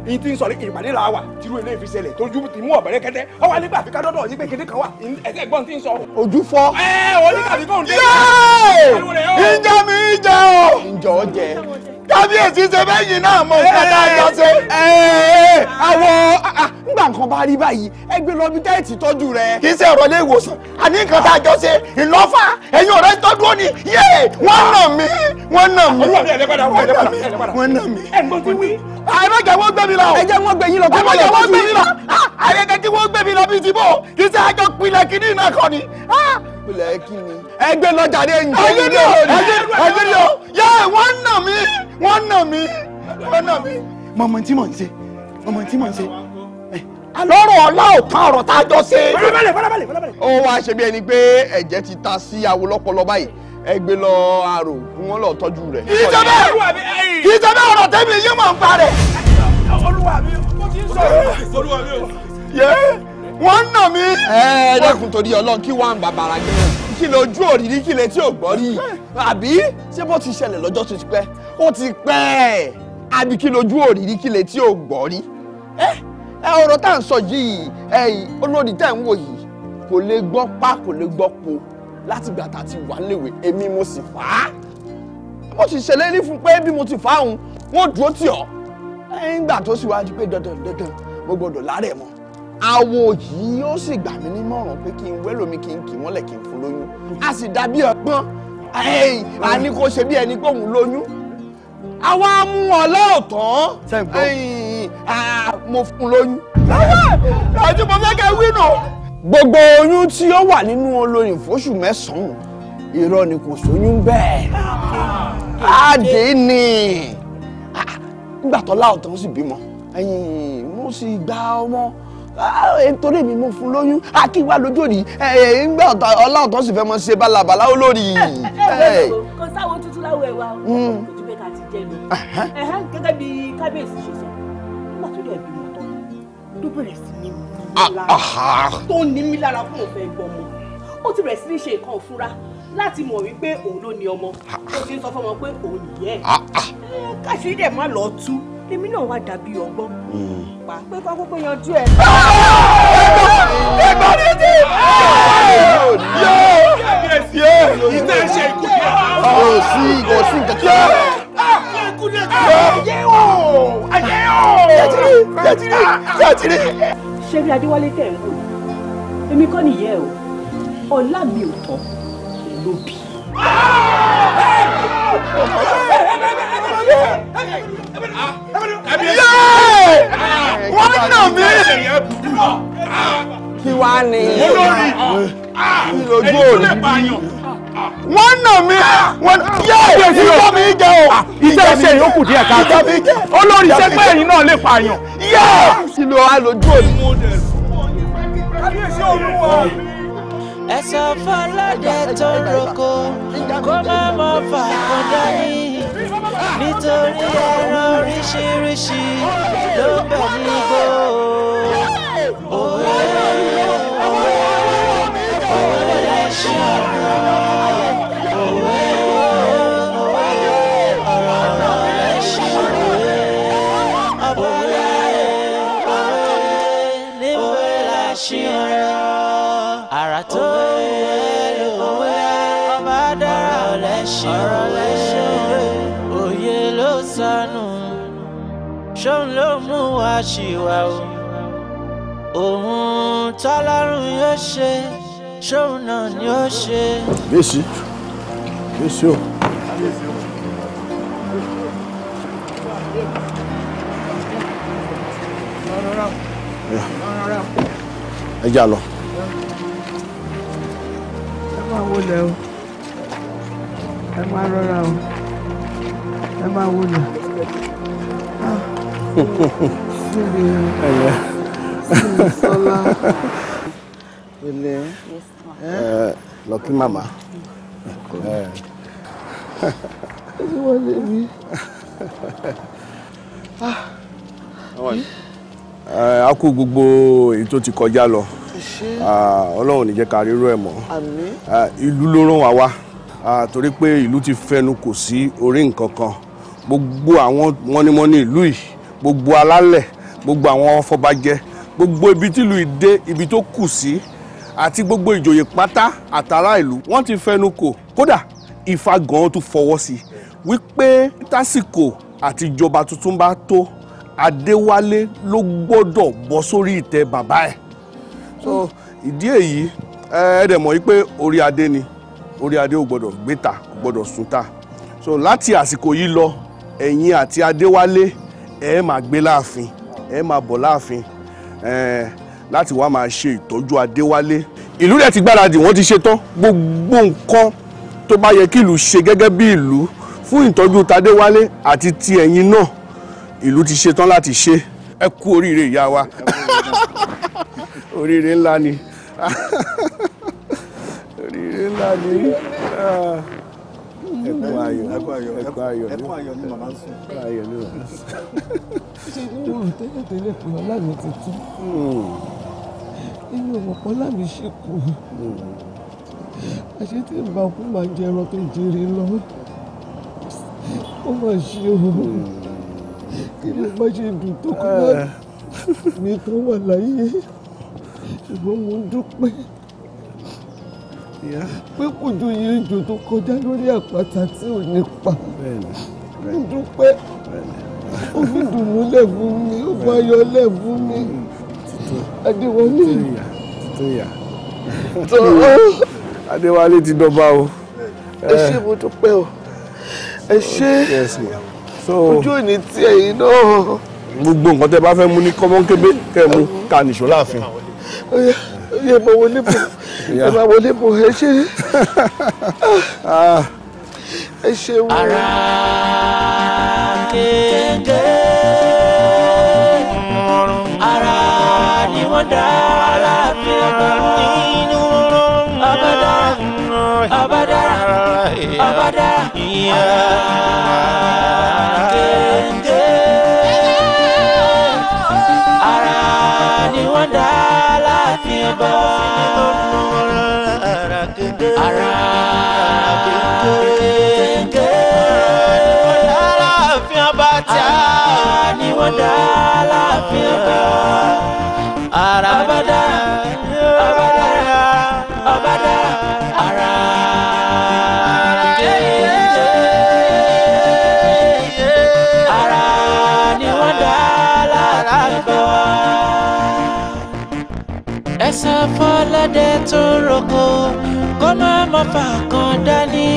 Ìyìn tí ń sọ ní ìpàdé là wà tírú ilé ìfisẹ̀lẹ̀ tójú ti mú ọ̀bẹ̀rẹ̀ kẹ́tẹ́ ọwọ́ nígbà fi kádọ́dọ̀ yín pé kéde kan wà ẹ̀sẹ̀ gbọ́n tí ń sọ. Ojú fọ́. Ẹ ò ní kàbí kóhùn dé. Yéé, ìjà mi ìjà o. Ìjọ jẹ. Kábíyèsí ṣe bẹ́yìn náà mọ nǹkan tá a jọ ṣe. Àwọn ngbà nǹkan bá rí báyìí ẹ gbé lọ bí tẹ́ẹ̀tì tọ́jú rẹ. Kì í ṣe ọ̀rọ̀ ilé ìwòsàn, àní nǹkan tá a jọ ṣe ìlọ́fà ẹ̀yin ọ̀rẹ́ tọ́jú ó ní. Yéé, wọ́n nà mí, wọ́n nà mí. Wọ́n nà mí. Ẹ̀ ń gbọ́n ti wí. Àìmọ̀jẹ̀ wọ́n gbé mi lọ. Ẹ jẹ́ wọ́n gbé yín lọ. Àìmọ̀jẹ̀ wọ́n gbé mi lọ. Àìmọ̀jẹ̀ tí wọ́n gbé mi lọ bíi ti bò. Kì í ṣe àjọ pilẹ̀ kìíní náà kọ́ ni. Pilẹ̀ kí ni. Ẹ gbé lọ jàre ẹ̀yìn. Ẹ̀yìn ni o, ẹ̀yìn ni o. Yéé, wọ́n nà mí, wọ́n nà mí, wọ́n nà mí. Mọ̀mọ́ tí mò ń ṣe, mọ̀mọ́ tí mò ń ṣe. Alọ́rọ̀ ọlá ò tán ọ̀rọ̀ tá a jọ ṣe. Farabalẹ̀, farabalẹ̀, farabalẹ̀. Ó wá ṣe bí ẹni pé ẹ̀jẹ̀ ti ta sí awo lọ́pọlọ báyìí. Ẹ gbé lọ àrò kí wọ́n lọ tọ́jú rẹ̀. Kì í ṣe bẹ́ẹ̀, kì í ṣe bẹ́ẹ̀ ọ̀rọ̀ tẹ́mi yín mọ̀ ń pa rẹ̀. Olúwa mi, ó ti ń sọ̀rọ̀. Olúwa mi o. Yé, wọ́n nà mí. Ẹ dẹ́kun torí Ọlọ́run kí wọ́n bàbàrà gẹ́gẹ́. Kí lójú òrìrí kí lè tí ò gbọ́ rí. Àbí ṣé bó ti ṣẹlẹ̀ lọ́jọ́ tó ti pẹ́? Ó ti pẹ́. Àbí kí lójú òrìrí kí lè tí ò gbọ́ rí. Ẹ ọ̀rọ̀ tá à ń sọ yìí, olórí tẹ̀ ń wò yìí kò lè gbọ́ pa kò lè gbọ́ po láti gbà tá a ti wà léwe èmi mo sì fà á. Mo sì ṣèlérí fún pé bí mo ti fà á òun wọ́n dúró tì ọ́. Nígbà tó sì wá di pé dandan dandan mo gbọ́dọ̀ lárẹ̀ mọ́. Awo yìí ó sì gbà mí nímọ̀ràn pé kí n wẹ́lòmí kí n kì mọ́lẹ̀ kí n fún lóyún. A sì dàbí ọgbọ́n a ní kó ṣe bí ẹni pé òun lóyún. Àwa mú ọlọ́ọ̀tàn mo fún lóyún. Àti mo fẹ́ kẹ́ wí nù. Gbogbo oyún tí ó wà nínú olóyún fóṣù mẹ́sàn-án irọ́ ni kò sóyún bẹ́ẹ̀. Àdé ni nígbà tó láòtán sì bímọ mo sì gba ọmọ torí mi mo fún lóyún akíwá lójú òní nígbà ọláòtán sì fẹ́ mọ ṣe bálabàlá olórí. Kò sáwo tuntun láwọ ẹwà o, kò ju bẹ́ẹ̀ ká ti jẹ lọ. Gẹ́gẹ́ bí kábíyèsí ṣe sọ, nígbà tó dẹ̀ bímọ tán tó bẹ̀rẹ̀ sí ní tó ní mí lára fún òun fẹ́ gbọmọ, ó ti bẹ̀rẹ̀ sí ní ṣe nǹkan òfúnra láti mọ̀ wípé òun ló ní ọmọ. Ó ti ń sọ fọmọ pé òun nìyẹn. Káṣírí dẹ̀ má lọ tú, èmi náà wá dàbí ọgbọ́n pa pé kọ́ kókó yanjú ẹ̀. Ẹgbọ́n ní ti yóò ìtẹ́ ṣe ikú díẹ̀. Kò sí kò sí nǹkan tí ó. Ayé o, ayé o. Jẹ́tìrí, jẹ́tìrí. Ṣé bí Adéwálé tẹ̀ ń wò yìí, èmi kọ́ nìyẹn o, ọlá mi ò tán ló bí. Wọ́n nà mí. Kí wàá ní olórí kí lójú òní. Wọ́n nà mí. Yé, ìjọ mi jẹ o. Iṣẹ́ ṣe yòókù díẹ̀ káàtó. Olórí ṣé pé ẹ̀yin náà lè pààyàn. Yé, kí ló wá lójú òní. Kábíyèsí olúwa. Ẹ sọ fọlọ́dẹ tó ń roko kó má mọ̀ fà kó dání nítorí ẹran oríṣiríṣi ló bẹ̀ nígbó. Òwe òwe òwe lẹ́ṣin ọ̀rọ̀ òwe òwe ọ̀rọ̀ lẹ́ṣin òwe òwe òwe níbo lẹ́ṣin ọ̀rọ̀ àrà tó òwe ọba dára lẹ́ṣin ọ̀rọ̀ lẹ́ṣin òwe òye ló sọnù ṣóun ló mú wa ṣìwà o òun tọ́lọ́run yóò ṣe ṣóun náà ni ó ṣe. Bíyèsí, bíyèsí o. Ẹ já lọ. Ẹ máa wọlé o. Ẹ máa rọra o, ẹ máa wọlé. Síbi Sọlá. Pẹ̀lẹ́. Lọ kí màmá. Ẹ ti wọlé mi. A kú gbogbo èyí tó ti kọjá lọ. Ọlọ́run ò ní jẹ́ ká rírú ẹ̀ mọ́. Ìlú ló rán wa wá torí pé ìlú ti fẹnu kò sí orí nǹkan kan. Gbogbo àwọn mọ́nímọ́ní ìlú yìí, gbogbo alálẹ̀, gbogbo àwọn afọbajẹ, gbogbo ibi tí ìlú yìí dé, ibi tó kù sí, àti gbogbo ìjòyè pátá àtàrà ìlú, wọ́n ti fẹnu kò. Kódà Ifá gan tún fọwọ́ sí wípé tásìkò àtijọba tuntun bá tó, Adéwálé ló gbọ́dọ̀ bọ́ sórí ìtẹ́ bàbá ẹ̀. So ìdí èyí ẹ dẹ̀ mọ̀ wípé orí adé ni, orí adé ò gbọ́dọ̀ gbé ta, kò gbọ́dọ̀ sùn ta. So láti àsìkò yìí lọ, ẹ̀yin àti Adéwálé ẹ máa gbé láàfin, ẹ máa bọ̀ láàfin láti wá máa ṣe ìtọ́jú Adéwálé. Ìlú rẹ̀ ti gbáradì, wọ́n ti ṣetán gbogbo nǹkan tó bá yẹ kí ìlú ṣe gẹ́gẹ́ bí ìlú fún ìtọ́jú tadéwálé àti ti ẹ̀yin náà, ìlú ti ṣetán láti ṣe. Ẹ kú oríire ìyá wa. Oríire ńlá ni. Oríire ńlá ni. Ẹkún ayọ̀, ẹkún ayọ̀, ẹkún ayọ̀ ni màmá ń sùn. Ẹkún ayọ̀ ni màmá ń sùn. Ṣé ni mo rò tẹ́lẹ̀tẹ́lẹ̀ pé ọlá mi ti tán? Inú ọmọ ọlá mi ṣì kù. Àṣé tí n bá kú máa jẹ ẹran tó jèrè lọ. Ó mà ṣe o. Kí ló má ṣe dùn tó kọ́ bá mi tó wà láyé. Ṣùgbọ́n mo dúpẹ́ pé kò joyè ejò tó kọjá lórí àpáta tí ò ní pa. Mo dúpẹ́. Ó fi dùnú lẹ̀ fún mi, ó fi ayọ̀ lẹ̀ fún mi. Adéwálé. Adéwálé ti dọba o. Ẹ ṣé mo dúpẹ́ o. Ẹ ṣé. Ojú ò ní tí ẹ̀yin náà. Gbogbo nǹkan tẹ́ bá fẹ́ mú ní kọ́mọ́nkébé kẹ́ mú ká nìṣó láàfin. Ẹ máa wọlé bọ̀, ẹ máa wọlé bọ̀, ẹ ṣé. Ẹ ṣeun. Ara kéńké, ara ni wọ́n dá láàfin ọba nínú. Ọba dára, ọba dára, ọba dára. Ara kéńké, ara ni wọ́n dá láàfin ọba. Ara kéńké, láàfin ọba tí a ni wọ́n dá láàfin ọba. Ara ọba dára, ọba dára, ọba dára. Ara kéńké, ara ni wọ́n dá láàfin ọba. Ẹ̀sà fọlọ́dẹ tó ń roko kó má má fà kan dání,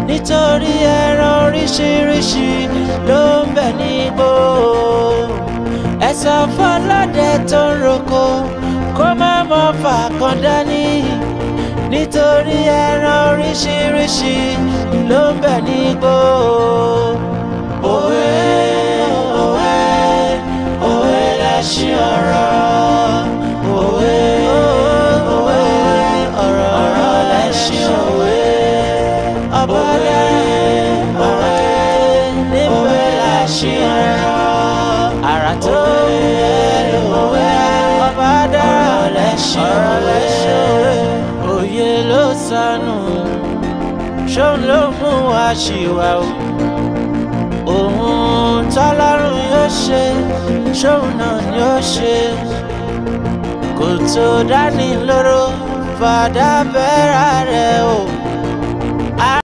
nítorí ẹran oríṣiríṣi ló ń bẹ nígbó. Ẹ̀sà fọlọ́dẹ tó ń roko kó má má fà kan dání, nítorí ẹran oríṣiríṣi ló ń bẹ nígbó. Òwe òwe òwe lẹṣin ọ̀rọ̀. Òwe òwe ọ̀rọ̀ ọ̀rọ̀ lẹṣin òwe. Ọ̀bọ̀dé òwe òwe lẹṣin ọ̀rọ̀. Àrà tó òwe ọba dára lẹṣin ọ̀rọ̀ lẹṣin òwe. Òye ló sọnù, ṣóun ló mú wa ṣìwà o. Òun tọ́lọ́run yóò ṣe, ṣóun náà ni ó ṣe. Kò tó dání lóró, fàdá bẹ́ẹ̀rẹ̀ rẹ̀ o.